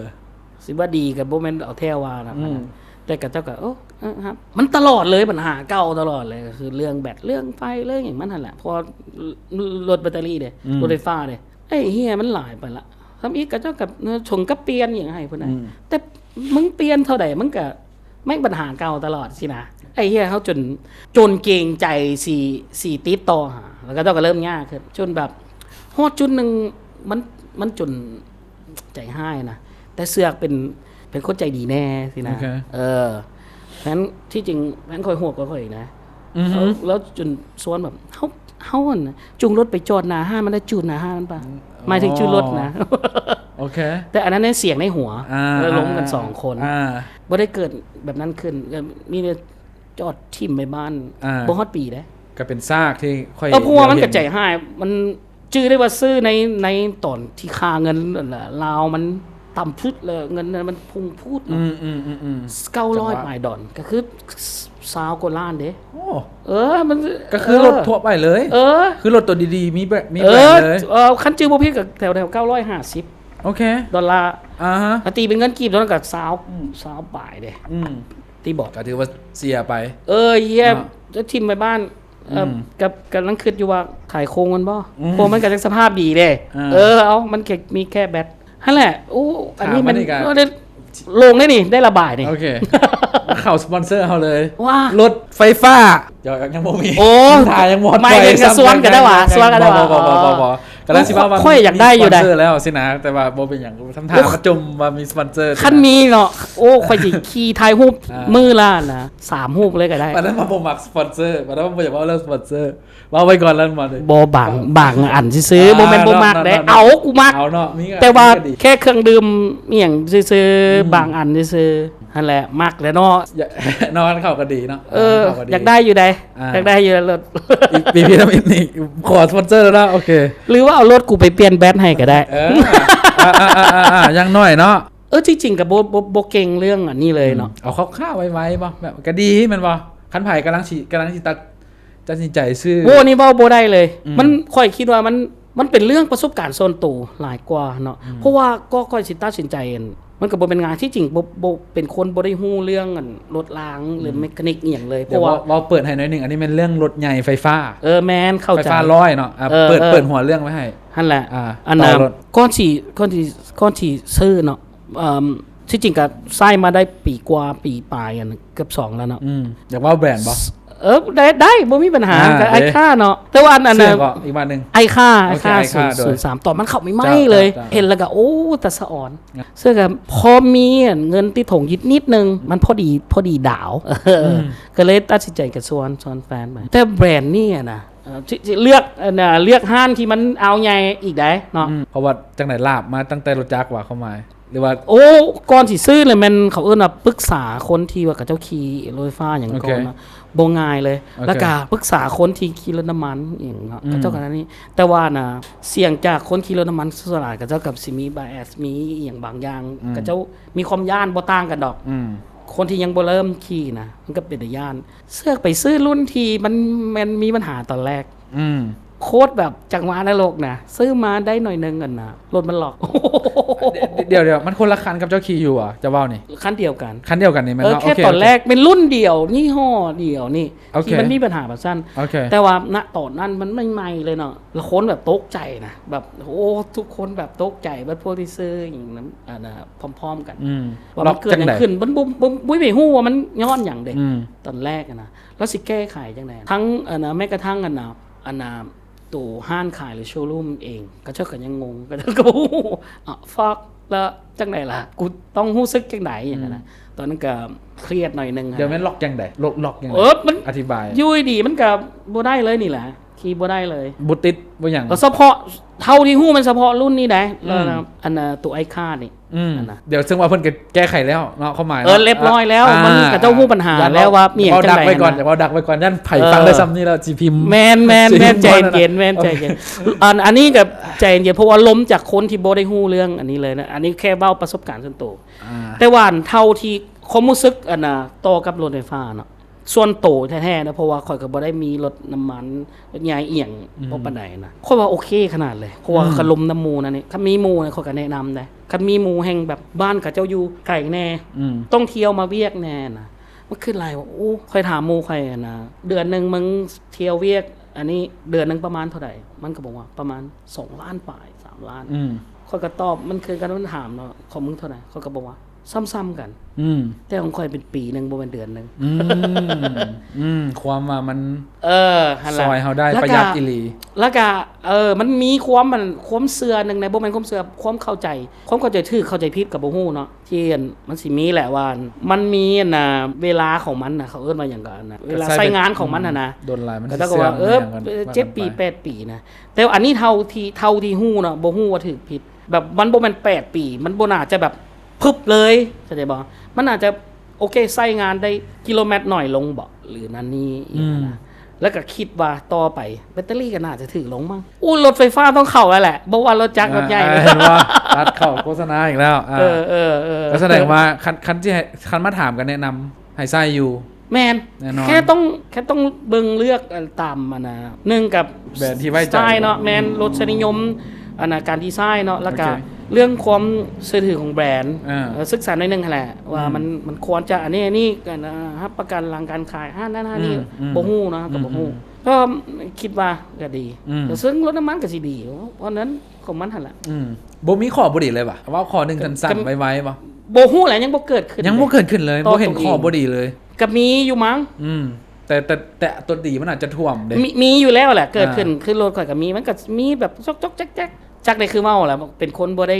ຊິວ່າດີກໍບໍ່ແມ່ນເອົາແທ້ວ່ານະ ອືມ ແຕ່ຂະເຈົ້າກໍ ໂອ້ ເອີ ຮັບ ມັນຕະຫຼອດເລີຍ ບັນຫາເກົ່າຕະຫຼອດເລີຍ ກໍຄືເລື່ອງແບັດ ເລື່ອງໄຟ ເລື່ອງຫຍັງມັນຫັ້ນແຫຼະ ເພາະວ່າລົດແບັດເຕີຣີເດ້ ອືມ ລົດໄຟຟ້າເດ້ ໄອ້ເຫຍ ມັນຫຼາຍໄປລະ ທຳອິດຂະເຈົ້າກໍ ເອີ ຊົງກໍປ່ຽນຫຍັງໃຫ້ພຸ້ນນະ ອືມ ແຕ່ມຶງປ່ຽນເທົ່າໃດ ມັນກໍແມ່ງບັນຫາເກົ່າຕະຫຼອດຊີ້ນະ ໄອ້ເຫຍ ເຮົາຈົນ ຈົນເກງໃຈຊິ ຊິຕິດຕໍ່ຫາ ແລ້ວຂະເຈົ້າກໍເລີ່ມຍາກຂຶ້ນ ຈົນແບບຮອດຈຸດໜຶ່ງ ມັນ ມັນຈົນ ໃຈຮ້າຍນະ ແຕ່ເຊືອກເປັນ ເປັນຄົນໃຈດີແດ່ຊີ້ນະ ໂອເຄ ເອີ ແຟນ ທີ່ຈິງແຟນຂ້ອຍໂຫດກວ່າຂ້ອຍອີກນະ ອືຮຶ ແລ້ວ ແລ້ວຈົນຊວນແບບ ເຮົາ ເຮົາຫັ້ນນະ ຈູງລົດໄປຈອດໜ້າຮ້ານມັນ ແລ້ວຈູດໜ້າຮ້ານມັນປະ ອືມ ໝາຍເຖິງຈູດລົດນະ ອໍ ໂອເຄ ແຕ່ອັນນັ້ນໃນສຽງໃນຫົວ ອ່າ ເອີ ລົມກັນສອງຄົນ ອ່າ ບໍ່ໄດ້ເກີດແບບນັ້ນຂຶ້ນ ກໍມີແຕ່ ຈອດຖິ້ມໄວ້ບ້ານ ອ່າ ບໍ່ຮອດປີເດ້ ກໍເປັນຊາກທີ່ຂ້ອຍ ເອີ ເພາະວ່າມັນກໍໃຈຮ້າຍ ມັນຈື່ໄດ້ວ່າຊື້ໃນ ໃນຕອນທີ່ຄ່າເງິນລາວມັນຕ່ຳສຸດ ແລ້ວເງິນນັ້ນມັນພຸ່ງພວດເນາະ ອືມໆໆ ເກົ້າຮ້ອຍປາຍດອນ ກໍຄືຊາວກວ່າລ້ານເດ້ ໂອ້ ເອີ ມັນ ກໍຄືລົດ ເອີ ທົ່ວໄປເລີຍ ເອີ ຄືລົດຕົວດີໆ ມີແບບ ມີແບບເລີຍ ເອີ ຄັນຈື່ບໍ່ຜິດກໍແຖວໆ ເກົ້າຮ້ອຍຫ້າສິບ ໂອເຄ ດອນລາ ອ່າຮະ ຖ້າຕີເປັນເງິນກີບຕອນນັ້ນກໍຊາວ ອືມ ຊາວປາຍເດ້ ອືມ ຕິບອກ ກໍຖືວ່າເສຍໄປ ເອີ ເຫຍ ເນາະ ຈະຖິ້ມໄວ້ບ້ານ ເອີ ອືມ ກໍ ກຳລັງຄິດຢູ່ວ່າຂາຍຄົງມັນບໍ່ ອືມ ເພາະມັນກໍຍັງສະພາບດີເດ້ ອ່າ ເອີ ເອົາ ມັນແຄ່ ມີແຄ່ແບັດຫັ້ນແຫຼະ ໂອ້ ອັນນີ້ມັນ ໂອ້ ໄດ້ໂລ່ງເດ້ນີ້ ໄດ້ລະບາຍນີ້ ໂອເຄ ມາເຂົ້າສະປອນເຊີເຮົາເລີຍ ວ່າ ລົດໄຟຟ້າ ຍັງ ຍັງບໍ່ມີ ໂອ້ ຖ້າຍັງບໍ່ ໝາຍເຖິງ ສວນກັນໄດ້ຫວາ ສວນກັນໄດ້ຫວາ ບໍ່ ບໍ່ ບໍ່ ບໍ່ ອໍ ກຳລັງຊິວ່າ ຂ້ອຍຢາກໄດ້ຢູ່ໃດ ມີສະປອນເຊີແລ້ວຊີ້ນະ ແຕ່ວ່າບໍ່ເປັນຫຍັງ ທຳທ່າ ໂອ້ ມາຈົ່ມວ່າມີສະປອນເຊີ ຄັນມີເນາະ ໂອ້ ຂ້ອຍຊິຂີ່ຖ່າຍຮູບ ອ່າ ມື້ລະນະ ສາມຮູບເລີຍກໍໄດ້ ປານນັ້ນວ່າບໍ່ມັກສະປອນເຊີ ປານນັ້ນວ່າບໍ່ຢາກເວົ້າເລື່ອງສະປອນເຊີ ເວົ້າໄວ້ກ່ອນແລ້ວມາເລີຍ ບໍ່ ບາງ ບາງອັນຊື່ໆ ອ່າ ບໍ່ແມ່ນບໍ່ມັກເດ້ ເນາະ ເນາະ ເອົາ ກູມັກ ເອົາເນາະ ມີ ແຕ່ວ່າ ມີກໍດີ ແຄ່ເຄື່ອງດື່ມອີ່ຫຍັງຊື່ໆ ອືມ ບາງອັນຊື່ໆ ຫັ້ນແຫຼະ ມັກແຫຼະເນາະ ຢາກ ເນາະ ເຂົ້າກໍດີເນາະ ເອີ ເຂົ້າກໍດີ ຢາກໄດ້ຢູ່ໃດ ອ່າ ຢາກໄດ້ຢູ່ແຫຼະລົດ ອີກປີ ພີທຳອິດນີ້ ຂໍສະປອນເຊີແລ້ວເນາະ ໂອເຄ ຫຼືວ່າເອົາລົດກູໄປປ່ຽນແບັດໃຫ້ກໍໄດ້ ເອີ ອ່າໆໆໆ ຢ່າງໜ້ອຍເນາະ ເອີ ຈິງໆກໍບໍ່ ບໍ່ ບໍ່ເກັ່ງເລື່ອງອັນນີ້ເລີຍເນາະ ອືມ ເອົາຄ່າວໆໄວໆບໍ່ ແບບກໍດີແມ່ນບໍ່ ຄັນໃຜກຳລັງຊິ ກຳລັງຊິຕັດ ຕັດສິນໃຈຊື້ ໂອ້ ນີ້ເວົ້າບໍ່ໄດ້ເລີຍ ອືມ ມັນ ຂ້ອຍຄິດວ່າມັນ ມັນເປັນເລື່ອງປະສົບການສ່ວນໂຕຫຼາຍກວ່າເນາະ ອືມ ເພາະວ່າກໍຂ້ອຍຊິຕັດສິນໃຈ ອັນ ມັນກໍບໍ່ແມ່ນງ່າຍ ທີ່ຈິງບໍ່ ບໍ່ ເປັນຄົນບໍ່ໄດ້ຮູ້ເລື່ອງ ອັນ ລົດລາງ ຫຼື ອືມ ແມັກການິກອີ່ຫຍັງເລີຍ ເພາະວ່າ ເວົ້າເປີດໃຫ້ໜ້ອຍໜຶ່ງ ອັນນີ້ແມ່ນເລື່ອງລົດໃຫຍ່ໄຟຟ້າ ເອີ ແມ່ນ ເຂົ້າໃຈ ໄຟຟ້າຮ້ອຍເນາະ ອ່າ ເອີ ເປີດ ເອີ ເປີດຫົວເລື່ອງໄວ້ໃຫ້ ຫັ້ນແຫຼະ ອ່າ ອັນ ຕໍ່ລົດ ກ່ອນຊິ ກ່ອນຊິ ກ່ອນຊິຊື້ເນາະ ເອີ່ມ ທີ່ຈິງກໍໃຊ້ມາໄດ້ປີກວ່າ ປີປາຍ ອັນ ເກືອບສອງແລ້ວເນາະ ອືມ ຢາກເວົ້າແບຣນບໍ່? ເອີ ໄດ້ ໄດ້ ບໍ່ມີບັນຫາ ອ່າ ກໍໄອຄາເນາະ ແຕ່ວ່າອັນ ອັນ ເສື້ອກໍອີກບາດໜຶ່ງ ໄອຄາ ໂອເຄ ໄອຄາ ໄອຄາ ສູນ ໂດຍ ສູນສາມ ຕອນມັນເຂົ້າໃໝ່ໆເລີຍ ເຈົ້າ ເຈົ້າ ເຫັນແລ້ວກໍ ໂອ້ ຕາສະອອນ ເຊິ່ງກໍພໍມີເງິນຕິດຖົງຢູ່ນິດໜຶ່ງ ມັນພໍດີ ພໍດີດາວ ອືມ ກໍເລີຍຕັດສິນໃຈກໍຊວນ ຊວນແຟນໄປ ແຕ່ແບຣນນີ້ນະ ເອີ ຊິ ຊິເລືອກ ອັນນ່າ ເລືອກຮ້ານທີ່ມັນເອົາໃຫຍ່ອີກໄດ໋ເນາະ ອືມ ເພາະວ່າຈັ່ງໃດ ລາບມາຕັ້ງແຕ່ລົດຈັກວ່າ ຄວາມໝາຍ ຫຼືວ່າ ໂອ້ ກ່ອນຊິຊື້ລະແມ່ນເຂົາເອີ້ນວ່າປຶກສາຄົນທີ່ວ່າເຂົາເຈົ້າຂີ່ລົດໄຟຟ້າຫຍັງ ໂອເຄ ກ່ອນນະ ບໍ່ງ່າຍເລີຍ ໂອເຄ ແລ້ວກະປຶກສາຄົນທີ່ຂີ່ລົດນ້ຳມັນອີ່ຫຍັງເນາະ ອືມ ເຂົາເຈົ້າກໍນັ້ນນີ້ ແຕ່ວ່ານະ ສຽງຈາກຄົນຂີ່ລົດນ້ຳມັນສ່ວນຫຼາຍ ເຂົາເຈົ້າກໍຊິມີ bias ມີອີ່ຫຍັງບາງຢ່າງ ອືມ ເຂົາເຈົ້າມີຄວາມຢ້ານ ບໍ່ຕ່າງກັນດອກ ອືມ ຄົນທີ່ຍັງບໍ່ເລີ່ມຂີ່ນະ ມັນກໍເປັນຕາຢ້ານ ເສືອກໄປຊື້ລຸ້ນທີ່ມັນແມ່ນມີບັນຫາຕອນແລກ ອືມ ໂຄດແບບຈັງຫວະນະລົກນະ ຊື້ມາໄດ້ໜ້ອຍໜຶ່ງ ອັນນະ ລົດມັນລັອກ ດ- ດ- ດ- ດ- ດ- ດ- ມັນຄົນລະຄັນກັບເຈົ້າຂີ່ຢູ່ຫວາ ເຈົ້າເວົ້ານີ້? ຄັນດຽວກັນ ຄັນດຽວກັນນີ້ແມ່ນ ເອີ ບໍ່? ໂອເຄ ແຄ່ຕອນແລກ ໂອເຄ ເປັນລຸ້ນດຽວ ຍີ່ຫໍ້ດຽວນີ້ ໂອເຄ ທີ່ມັນມີບັນຫາແບບຊັ້ນ ໂອເຄ ແຕ່ວ່ານະຕອນນັ້ນມັນໃໝ່ໆເລີຍເນາະ ລະຄົນແບບຕົກໃຈນະ ແບບ ໂອ້ ທຸກຄົນແບບຕົກໃຈ ເບິດພວກທີ່ຊື້ຫຍັງນຳ ອັນນະ ພ້ອມໆກັນ ອືມ ວ່າມັນເກີດຫຍັງຂຶ້ນ ມັນບໍ່ ບໍ່ ບໍ່ໄປຮູ້ວ່າມັນຍ້ອນຫຍັງເດ້ ອືມ ຕອນແລກນະ ລະຊິແກ້ໄຂຈັ່ງໃດ ທັງ ອັນນະ ແມ້ກະທັງ ອັນນະ ອັນນະ ໂຕຮ້ານຂາຍ ຫຼື ໂຊຣູມເອງ ເຂົາເຈົ້າກໍຍັງງົງ ເຂົາເຈົ້າກໍບໍ່ຮູ້ ອາ ຟອກ ລະຈັ່ງໃດລະ ກູຕ້ອງຮູ້ສຶກຈັ່ງໃດ ຫຍັງຫັ້ນນະ ອືມ ຕອນນັ້ນກໍຄຽດໜ້ອຍໜຶ່ງ ດຽວແມ່ນລັອກຈັ່ງໃດ ລັອກ ລັອກຈັ່ງໃດ ເອີ ມັນ ອະທິບາຍ ຢູ່ດີໆມັນກໍບໍ່ໄດ້ເລີຍນີ້ແຫຼະ ຂີ່ບໍ່ໄດ້ເລີຍ ບໍ່ຕິດບໍ່ຫຍັງ ແລ້ວສະເພາະ ເທົ່າທີ່ຮູ້ແມ່ນສະເພາະລຸ້ນນີ້ໃດ ອືມ ແລ້ວ ອັນນະ ໂຕໄອຄານີ້ ອືມ ອັນນະ ດຽວເຊິ່ງວ່າເພິ່ນກໍແກ້ໄຂແລ້ວເນາະ ຄວາມໝາຍ ເອີ ເນາະ ລຽບຮ້ອຍແລ້ວ ອ່າ ມັນ ອ່າ ເຂົາເຈົ້າຮູ້ບັນຫາແລ້ວວ່າມີຫຍັງຈັ່ງໃດ ຢາກເວົ້າດັກໄວ້ກ່ອນ ນະ ຢາກເວົ້າດັກໄວ້ກ່ອນ ຢ້ານໃຜຟັງໄດ້ ເອີ ສ່ຳນີ້ແລ້ວຊິພິມ ແມ່ນໆໆ ໃຈເຢັນ ແມ່ນ ໃຈເຢັນ ອັນ ອັນນີ້ກໍໃຈເຢັນ ເພາະວ່າລົມຈາກຄົນທີ່ບໍ່ໄດ້ຮູ້ເລື່ອງອັນນີ້ເລີຍນະ ອັນນີ້ແຄ່ເວົ້າປະສົບການສ່ວນໂຕ ອ່າ ແຕ່ວ່າເທົ່າທີ່ຄວາມຮູ້ສຶກ ອັນນະ ຕໍ່ກັບລົດໄຟຟ້າເນາະ ສ່ວນໂຕແທ້ໆນະ ເພາະວ່າຂ້ອຍກໍບໍ່ໄດ້ມີລົດນ້ຳມັນ ລົດໃຫຍ່ອີ່ຫຍັງ ອືມ ບໍ່ປານໃດນະ ຂ້ອຍວ່າໂອເຄຂະໜາດເລີຍ ເພາະວ່າ ອືມ ຂ້ອຍກໍລົມນຳໝູ່ນະນີ້ ຄັນມີໝູ່ນະ ຂ້ອຍກໍແນະນຳໄດ໋ ຄັນມີໝູ່ແຮ່ງແບບ ບ້ານເຂົາເຈົ້າຢູ່ໄກແດ່ ອືມ ຕ້ອງທ່ຽວມາວຽກແດ່ນະ ມັນຄືຫຼາຍວ່າ ໂອ້ ຂ້ອຍຖາມໝູ່ຂ້ອຍຫັ້ນນະ ເດືອນໜຶ່ງມຶງທ່ຽວວຽກ ອັນນີ້ເດືອນໜຶ່ງປະມານເທົ່າໃດ ມັນກໍບອກວ່າປະມານສອງລ້ານປາຍ ສາມລ້ານ ອືມ ຂ້ອຍກໍຕອບ ມັນຄືກັນ ມັນຖາມເນາະ ຂອງມຶງເທົ່າໃດ ຂ້ອຍກໍບອກວ່າ ສ່ຳໆກັນ ອືມ ແຕ່ຂອງຂ້ອຍເປັນປີໜຶ່ງ ບໍ່ແມ່ນເດືອນໜຶ່ງ ອືມ ອືມ ຄວາມວ່າມັນ ເອີ ຫັ້ນລະ ຊ່ອຍເຮົາໄດ້ ແລ້ວກະ ປະຢັດອີ່ຫຼີ ແລ້ວກະ ເອີ ມັນມີຄວາມ ອັນ ຄວາມເຊື່ອໜຶ່ງໃດ໋ ບໍ່ແມ່ນຄວາມເຊື່ອ ຄວາມເຂົ້າໃຈ ຄວາມເຂົ້າໃຈຖືກ ເຂົ້າໃຈຜິດກໍບໍ່ຮູ້ເນາະ ທີ່ ອັນ ມັນຊິມີແຫຼະວ່າ ມັນມີ ອັນນະ ເວລາຂອງມັນນະ ເຂົາເອີ້ນວ່າຫຍັງກໍ ອັນນະ ເວລາໃຊ້ງານຂອງມັນຫັ້ນນະ ອືມ ດົນຫຼາຍມັນ ເຂົາເຈົ້າກໍວ່າ ເອີ ເຈັດປີ ແປດປີນະ ແຕ່ວ່າອັນນີ້ເທົ່າທີ່ ເທົ່າທີ່ຮູ້ເນາະ ບໍ່ຮູ້ວ່າຖືກຜິດ ແບບມັນບໍ່ແມ່ນແປດປີ ມັນບໍ່ໜ້າຈະແບບ ປຶບເລີຍ ເຂົ້າໃຈບໍ່? ມັນອາດຈະ ໂອເຄ ໃຊ້ງານໄດ້ ກິໂລແມັດໜ້ອຍລົງບໍ ຫຼື ນັ້ນນີ້ ອືມ ອີ່ຫຍັງຫັ້ນນະ ແລ້ວກໍຄິດວ່າຕໍ່ໄປ ແບັດເຕີຣີກໍໜ້າຈະຖືກລົງມັ້ງ. ໂອ້ ລົດໄຟຟ້າຕ້ອງເຂົ້າແລ້ວແຫຼະ ບໍ່ວ່າລົດຈັກ ອ່າ ລົດໃຫຍ່ ອ່າ ເຫັນວ່າຕັດເຂົ້າໂຄສະນາອີກແລ້ວ ອ່າ ເອີ ເອີ ເອີ ກໍສະແດງວ່າ ຄັນ ຄັນຊິໃຫ້ ຄັນມາຖາມກໍແນະນຳໃຫ້ໃຊ້ຢູ່. ແມ່ນ ແນ່ນອນ ແຄ່ຕ້ອງ ແຄ່ຕ້ອງເບິ່ງເລືອກ ເອີ ຕາມ ອັນນະ ໜຶ່ງກັບ ແບຣນທີ່ໄວ້ໃຈ ສະໄຕເນາະ ແມ່ນ ອືມ ລົດຊະນິຍົມ ອັນນະ ການດີໄຊເນາະ ແລ້ວກະ ໂອເຄ ເລື່ອງຄວາມເຊື່ອຖືຂອງແບຣນ ເອີ ເອີ ສຶກສາໜ້ອຍໜຶ່ງຫັ້ນແຫຼະ ວ່າ ອືມ ມັນ ມັນຄວນຈະອັນນີ້ ອັນນີ້ ອັນນະ ຮັບປະກັນຫຼັງການຂາຍ ຫັ້ນນັ້ນ ຫັ້ນນີ້ ອືມ ອືມ ບໍ່ຮູ້ເນາະ ອືມ ກໍບໍ່ຮູ້ ອືມ ກໍຄິດວ່າກໍດີ ອືມ ແຕ່ເຊິ່ງລົດນ້ຳມັນກໍຊິດີ ເພາະນັ້ນຂອງມັນຫັ້ນແຫຼະ ອືມ ບໍ່ມີຂໍ້ບໍ່ດີເລີຍຫວາ? ເວົ້າຂໍ້ໜຶ່ງ ກໍ ສັ້ນໆ ກໍ ໄວໆ ບໍ່? ບໍ່ຮູ້ແຫຼະ ຍັງບໍ່ເກີດຂຶ້ນ ຍັງບໍ່ເກີດຂຶ້ນເລີຍ ບໍ່ເຫັນຂໍ້ບໍ່ດີເລີຍ. ກໍມີຢູ່ມັ້ງ ອືມ ແຕ່ ແຕ່ ແຕ່ຕົວດີມັນອາດຈະຖ້ວມເດ້ ມີ ມີຢູ່ແລ້ວແຫຼະ ເກີດຂຶ້ນ ອ່າ ຄືລົດຂ້ອຍກໍມີ ມັນກໍມີແບບຈອກໆແຈກໆ ຈັກໄດ້ຄືເວົ້າແຫຼະ ເປັນຄົນບໍ່ໄດ້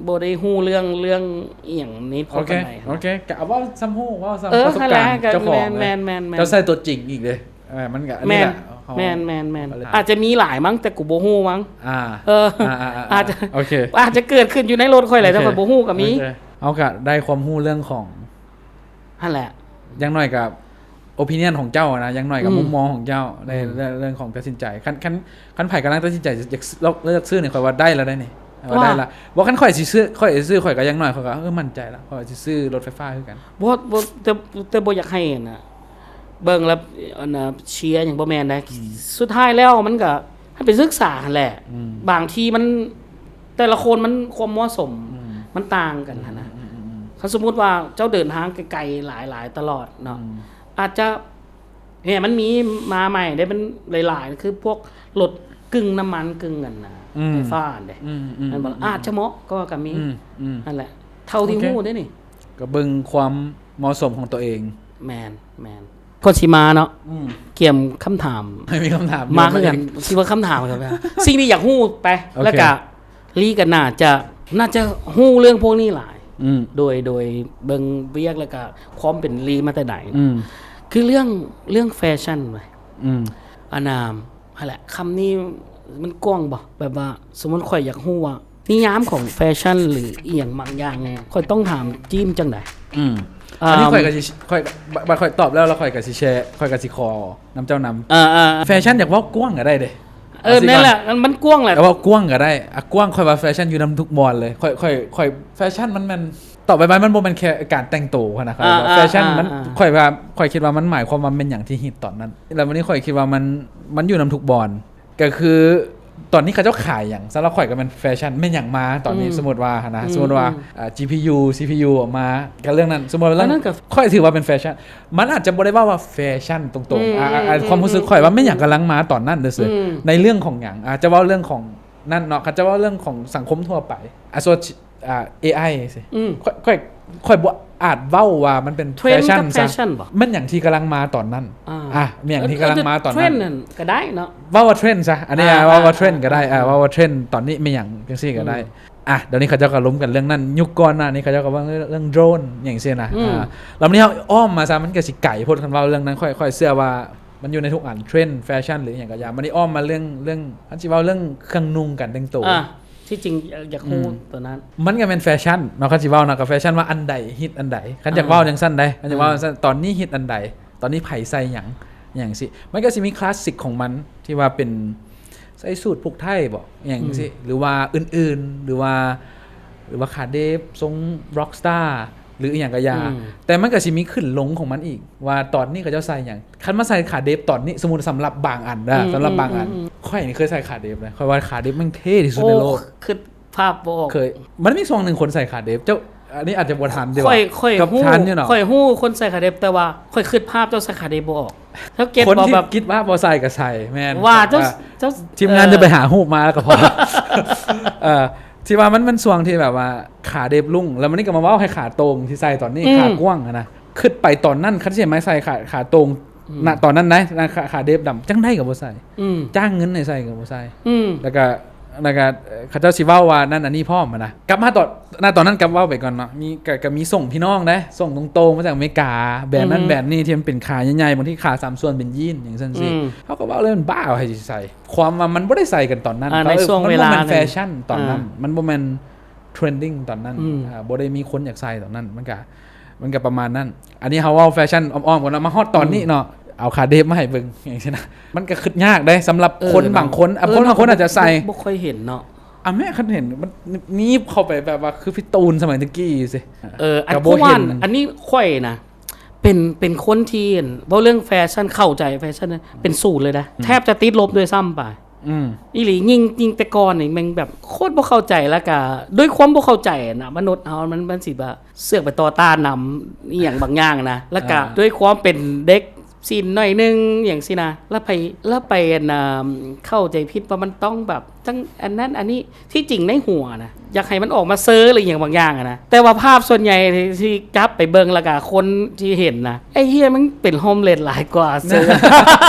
ບໍ່ໄດ້ຮູ້ເລື່ອງ ເລື່ອງອີ່ຫຍັງນີ້ພໍປານໃດ ໂອເຄ ກໍເວົ້າສ່ຳຮູ້ ເວົ້າສ່ຳ ເອີ ປະສົບການ ຫັ້ນແຫຼະ ເຈົ້າຂອງ ແມ່ນໆໆໆ ເຈົ້າໃຊ້ຕົວຈິງອີກເດ້ ເອີ ມັນກໍອັນນີ້ແຫຼະ ແມ່ນ ເຮົາ ແມ່ນໆໆ ອາດຈະມີຫຼາຍມັ້ງ ແຕ່ກູບໍ່ຮູ້ມັ້ງ ອ່າ ເອີ ອ່າໆໆ ອາດຈະ ໂອເຄ ອາດຈະເກີດຂຶ້ນຢູ່ໃນລົດຂ້ອຍແຫຼະ ໂອເຄ ແຕ່ຂ້ອຍບໍ່ຮູ້ກໍມີ ໂອເຄ ເຮົາກໍໄດ້ຄວາມຮູ້ເລື່ອງຂອງ ຫັ້ນແຫຼະ ຢ່າງໜ້ອຍກໍ opinion ຂອງເຈົ້ານະ ຢ່າງໜ້ອຍກໍ ອືມ ມຸມມອງຂອງເຈົ້າໃນ ອືມ ເລື່ອງ ເລື່ອງຂອງຕັດສິນໃຈ. ຄັນ ຄັນ ຄັນໃຜກຳລັງຕັດສິນໃຈ ຢາກ ຢາກຊື້ນີ້ ຂ້ອຍວ່າໄດ້ແລ້ວໄດ໋ນີ້ ວ່າ ວ່າໄດ້ລະ. ບໍ່ ຄັນຂ້ອຍຊິຊື້ ຂ້ອຍຊິຊື້ ຂ້ອຍກໍຢ່າງໜ້ອຍຂ້ອຍກໍ ເອີ ໝັ້ນໃຈລະ ຂ້ອຍຊິຊື້ລົດໄຟຟ້າຄືກັນ. ບໍ່ ບໍ່ ແຕ່ ແຕ່ບໍ່ຢາກໃຫ້ຫັ້ນນະ ເບິ່ງແລ້ວ ອັນນ່າ ເຊຍຫຍັງ ບໍ່ແມ່ນໃດ໋. ອືມ ສຸດທ້າຍແລ້ວມັນກໍໃຫ້ໄປສຶກສາຫັ້ນແຫຼະ. ອືມ ບາງທີມັນ ແຕ່ລະຄົນມັນ ຄວາມເໝາະສົມ ອືມ ມັນຕ່າງກັນຫັ້ນນະ. ອືມ ອືມ ອືມ ອືມ ຄັນສົມມຸດວ່າເຈົ້າເດີນທາງໄກໆ ຫຼາຍໆ ຕະຫຼອດເນາະ ອືມ ອາດຈະ ແມ່ນ ມັນມີມາໃໝ່ເດ້ ມັນຫຼາຍໆ ຄືພວກລົດກຶ່ງນ້ຳມັນ ກຶ່ງອັນນ່າ ອືມ ໄຟຟ້າຫັ້ນເດ້. ອືມ ອືມ ແມ່ນບໍ່ລະ? ອືມ ອາດຈະເໝາະ ກໍວ່າກໍມີ. ອືມ ອືມ ນັ້ນແຫຼະ ເທົ່າທີ່ຮູ້ເດ້ນີ້ ກໍເບິ່ງຄວາມເໝາະສົມຂອງຕົວເອງ. ແມ່ນ ແມ່ນ ກ່ອນຊິມາເນາະ ອືມ ກຽມຄຳຖາມ ໃຫ້ມີຄຳຖາມ ມາຄືກັນ ຊິວ່າຄຳຖາມກັນ ສິ່ງທີ່ຢາກຮູ້ໄປ ໂອເຄ ແລ້ວກະ ລີກໍໜ້າຈະ ໜ້າຈະຮູ້ເລື່ອງພວກນີ້ຫຼາຍ ອືມ ໂດຍ ໂດຍເບິ່ງວຽກ ແລ້ວກະຄວາມເປັນລີມາແຕ່ໃດ. ອືມ ຄືເລື່ອງ ເລື່ອງແຟຊັ່ນເວີຍ. ອືມ ອັນນ່າ ຫັ້ນແຫຼະ ຄຳນີ້ມັນກວ້າງບໍ່? ແບບວ່າ ສົມມຸດຂ້ອຍຢາກຮູ້ວ່າ ນິຍາມຂອງແຟຊັ່ນ ຫຼື ອີ່ຫຍັງບາງຢ່າງ ຂ້ອຍຕ້ອງຖາມຈີ້ມຈັ່ງໃດ? ອືມ ອ່າ ອັນນີ້ຂ້ອຍກໍຊິ ຂ້ອຍ ບ- ບັດຂ້ອຍຕອບແລ້ວ ແລ້ວຂ້ອຍກໍຊິແຊ ຂ້ອຍກໍຊິຂໍນຳເຈົ້ານຳ. ເອີໆໆ ແຟຊັ່ນຢາກເວົ້າກວ້າງກໍໄດ້ເດ້. ເອີ ເອົາຊິ ນັ້ນແຫຼະ ມັນ ມັນກວ້າງແຫຼະ ເວົ້າກວ້າງກໍໄດ້. ອາ ກວ້າງ ຂ້ອຍວ່າແຟຊັ່ນຢູ່ນຳທຸກບ່ອນເລີຍ. ຂ້ອຍ ຂ້ອຍ ຂ້ອຍ ແຟຊັ່ນ ມັນແມ່ນ ຕອບໄວໆ ມັນບໍ່ແມ່ນແຄ່ການແຕ່ງໂຕຫັ້ນນະ. ຂ້ອຍວ່າ ອ່າໆໆ ແຟຊັ່ນມັນ ຂ້ອຍວ່າ ຂ້ອຍຄິດວ່າມັນໝາຍຄວາມວ່າແມ່ນຫຍັງທີ່ຮິດຕອນນັ້ນ. ແລ້ວວັນນີ້ຂ້ອຍຄິດວ່າມັນ ມັນຢູ່ນຳທຸກບ່ອນ. ກໍຄືຕອນນີ້ເຂົາເຈົ້າຂາຍຫຍັງ? ສຳລັບຂ້ອຍກໍແມ່ນແຟຊັ່ນ. ແມ່ນຫຍັງມາຕອນນີ້? ອືມ ສົມມຸດວ່າຫັ້ນນະ ອືມ ສົມມຸດວ່າ ອືມ ອ່າ ຈີພີຢູ ຊີພີຢູອອກມາ ກໍເລື່ອງນັ້ນ. ສົມມຸດວ່າເລື່ອງ ອັນນັ້ນກໍ ຂ້ອຍຖືວ່າເປັນແຟຊັ່ນ. ມັນອາດຈະບໍ່ໄດ້ເວົ້າວ່າແຟຊັ່ນຕົວໂຕ. ອືມ ອາ ອາ ອືມ ຄວາມຮູ້ສຶກຂ້ອຍວ່າ ອືມ ແມ່ນຫຍັງກຳລັງມາຕອນນັ້ນເດີ. ອືມ ໃນເລື່ອງຂອງຫຍັງ? ອາດຈະເວົ້າເລື່ອງຂອງນັ້ນເນາະ ຄັນຈະເວົ້າເລື່ອງຂອງສັງຄົມທົ່ວໄປ ອາ ໂຊ ອ່າ ເອໄອ ຊີ້ ອືມ ຂ້ອຍ ຂ້ອຍ ຂ້ອຍບໍ່ອາດເວົ້າວ່າມັນເປັນແຟຊັ່ນຊະ. ແມ່ນຫຍັງທີ່ກຳລັງມາຕອນນັ້ນ? ອ່າ ອ່າ ແມ່ນຫຍັງທີ່ກຳລັງມາຕອນນັ້ນ? ເທຣນນັ້ນກໍໄດ້ເນາະ. ເວົ້າວ່າເທຣນຊະ ອັນນີ້ ອ່າ ເວົ້າວ່າເທຣນກໍໄດ້. ອ່າ ເວົ້າວ່າເທຣນຕອນນີ້ແມ່ນຫຍັງ ຈັ່ງຊີ້ກໍໄດ້. ອືມ ອ່າ ດຽວນີ້ເຂົາເຈົ້າກໍລົມກັນເລື່ອງນັ້ນ. ຍຸກກ່ອນໜ້ານີ້ເຂົາເຈົ້າກໍເວົ້າເລື່ອງໂດຣນຫຍັງຊີ້ນະ. ອືມ ອ່າ ແລ້ວມື້ນີ້ເຮົາອ້ອມມາຊະ ມັນກໍຊິໄກໂພດ. ຄັນເວົ້າເລື່ອງນັ້ນ ຂ້ອຍ ຂ້ອຍເຊື່ອວ່າມັນຢູ່ໃນທຸກອັນ ເທຣນ ແຟຊັ່ນ ຫຼື ອີ່ຫຍັງກໍຢ່າ. ມື້ນີ້ອ້ອມມາເລື່ອງ ເລື່ອງ ຄັນຊິເວົ້າເລື່ອງເຄື່ອງນຸ່ງ ການແຕ່ງໂຕ ອ່າ ທີ່ຈິງ ເອີ ຢາກຮູ້ ອືມ ໂຕນັ້ນ. ມັນກໍແມ່ນແຟຊັ່ນເນາະ ຄັນຊິເວົ້ານະ ກໍແຟຊັ່ນ. ວ່າອັນໃດຮິດອັນໃດ ຄັນຢາກ ອ່າ ເວົ້າຈັ່ງຊັ້ນໃດ ຄັນຢາກເວົ້າ ອ່າ ຈັ່ງຊັ້ນ ຕອນນີ້ຮິດອັນໃດ ຕອນນີ້ໃຜໃສ່ຫຍັງ ຫຍັງຊີ້. ມັນກໍຊິມີຄລາສສິກຂອງມັນ ທີ່ວ່າເປັນໃສ່ສູດຜູກໄທບໍ ຫຍັງຊີ້ ອືມ ຫຼືວ່າອື່ນໆ ຫຼືວ່າ ຫຼືວ່າຂາເດບຊົງຣັອກສະຕາ ຫຼືອີ່ຫຍັງກໍຢ່າ. ອືມ ແຕ່ມັນກໍຊິມີຂຶ້ນລົງຂອງມັນອີກ ວ່າຕອນນີ້ເຂົາເຈົ້າໃສ່ຫຍັງ. ຄັນມາໃສ່ຂາເດບຕອນນີ້ ສົມມຸດສຳລັບບາງອັນເດີ ອືມ ສຳລັບບາງອັນ ອືມ ອືມ ຂ້ອຍນີ້ເຄີຍໃສ່ຂາເດບເລີຍ. ຄິດວ່າຂາເດບແມ່ງເທ່ທີ່ສຸດໃນໂລກ. ໂອ້ ຄິດພາບບໍ່ອອກ. ເຄີຍ ມັນມີຊ່ວງໜຶ່ງຄົນໃສ່ຂາເດບ. ເຈົ້າ ອັນນີ້ອາດຈະບໍ່ທັນເດ້. ຂ້ອຍ ຂ້ອຍຮູ້ ຂ້ອຍຮູ້ຄົນໃສ່ຂາເດບ ແຕ່ວ່າຂ້ອຍຄິດພາບເຈົ້າໃສ່ຂາເດບບໍ່ອອກ. ເຈົ້າເກັດບໍ່? ແບບຄິດວ່າບໍ່ໃສ່ກໍໃສ່. ແມ່ນ ວ່າເຈົ້າ ເຈົ້າ ທີມງານ ເອີ ຈະໄປຫາຮູບມາແລ້ວກໍພໍ. ເອີ ທີ່ວ່າມັນ ມັນຊ່ວງທີ່ແບບວ່າຂາເດບລຸ້ງ ແລ້ວມັນນີ້ກໍມາເວົ້າໃຫ້ຂາໂຕ່ງທີ່ໃສ່ຕອນນີ້ ອືມ ຂາກວ້າງຫັ້ນນະ. ຄິດໄປຕອນນັ້ນ ຄັນຊິໃຫ້ມາໃສ່ຂາ ຂາໂຕ່ງ ອືມ ນະ ຕອນນັ້ນໄດ໋ ນະ ຂາ ຂາເດບດຳ ຈັ່ງໃດກໍບໍ່ໃສ່. ອືມ ຈ້າງເງິນໃຫ້ໃສ່ກໍບໍ່ໃສ່. ອືມ ແລ້ວກໍ ແລ້ວກໍ ເອີ ເຂົາເຈົ້າຊິເວົ້າວ່ານັ້ນອັນນີ້ພ້ອມຫັ້ນນະ. ກັບມາຕອນ ນະ ຕອນນັ້ນກັບເວົ້າໄປກ່ອນເນາະ ມີ ກໍ ກໍມີສົ່ງພີ່ນ້ອງເດ້ ສົ່ງຕົງໆມາຈາກອາເມລິກາ ແບຣນນັ້ນ ອືຮຶ ແບຣນນີ້ ທີ່ມັນເປັນຂາໃຫຍ່ໆ ບາງທີຂາສາມສ່ວນເປັນຢີນ ຫຍັງຊັ້ນຊີ້. ອືມ ເຂົາກໍເວົ້າເລີຍມັນບ້າ ໃຜຊິໃສ່. ຄວາມວ່າມັນບໍ່ໄດ້ໃສ່ກັນຕອນນັ້ນ. ອ່າ ໃນຊ່ວງເວລາ ມັນບໍ່ແມ່ນແຟຊັ່ນຕອນນັ້ນ. ອ່າ ມັນບໍ່ແມ່ນເທຣນດິງຕອນນັ້ນ. ອືມ ອ່າ ບໍ່ໄດ້ມີຄົນຢາກໃສ່ຕອນນັ້ນ. ມັນກະ ມັນກະປະມານນັ້ນ. ອັນນີ້ເຮົາເວົ້າແຟຊັ່ນອ້ອມໆກ່ອນເນາະ ມາຮອດຕອນນີ້ເນາະ ອືມ ເອົາຂາເດັບມາໃຫ້ເບິ່ງ ຫຍັງຊີ້ນະ. ມັນກະຄຶດຍາກເດ້ ສຳລັບ ເອີ ຄົນບາງຄົນ ເນາະ ອ່ະ ເອີ ຄົນບາງຄົນອາດຈະໃສ່ ບໍ່ຄ່ອຍເຫັນເນາະ. ອ່ະ ແມ່ ຄັນເຫັນມັນໜີບເຂົ້າໄປແບບວ່າຄືພີ່ຕູນສະໄໝແຕ່ກີ້ຊີ້. ເອີ ອັນ ຄືວ່າ ອັນນີ້ຂ້ອຍນະ ເປັນ ເປັນຄົນທີ່ ເວົ້າເລື່ອງແຟຊັ່ນ ເຂົ້າໃຈແຟຊັ່ນເປັນສູນເລີຍນະ. ອືມ ແທບຈະຕິດລົບດ້ວຍຊ້ຳໄປ. ອືມ ອີ່ຫຼີ ຍິ່ງ ຍິ່ງແຕ່ກ່ອນນີ້ແມ່ງແບບໂຄດບໍ່ເຂົ້າໃຈ ແລ້ວກະດ້ວຍຄວາມບໍ່ເຂົ້າໃຈນະ ມະນຸດເຮົາມັນ ມັນຊິແບບເຊືອກໄປຕໍ່ຕ້ານນຳອີ່ຫຍັງບາງຢ່າງນະ ແລ້ວກະ ອ່າ ດ້ວຍຄວາມເປັນເດັກຊິນໜ້ອຍໜຶ່ງຫຍັງຊີ້ນະ ແລ້ວໄປ ແລ້ວໄປ ອັນ ເຂົ້າໃຈຜິດວ່າມັນຕ້ອງແບບຈັ່ງອັນນັ້ນອັນນີ້. ທີ່ຈິງໃນຫົວນະ ຢາກໃຫ້ມັນອອກມາເຊີ ຫຼື ອີ່ຫຍັງບາງຢ່າງຫັ້ນນະ ແຕ່ວ່າພາບສ່ວນໃຫຍ່ທີ່ຈັບໄປເບິ່ງ ແລ້ວກະຄົນທີ່ເຫັນນະ ໄອ້ເຫ້ຍ ມັນເປັນໂຮມເລດຫຼາຍກວ່າເຊີ.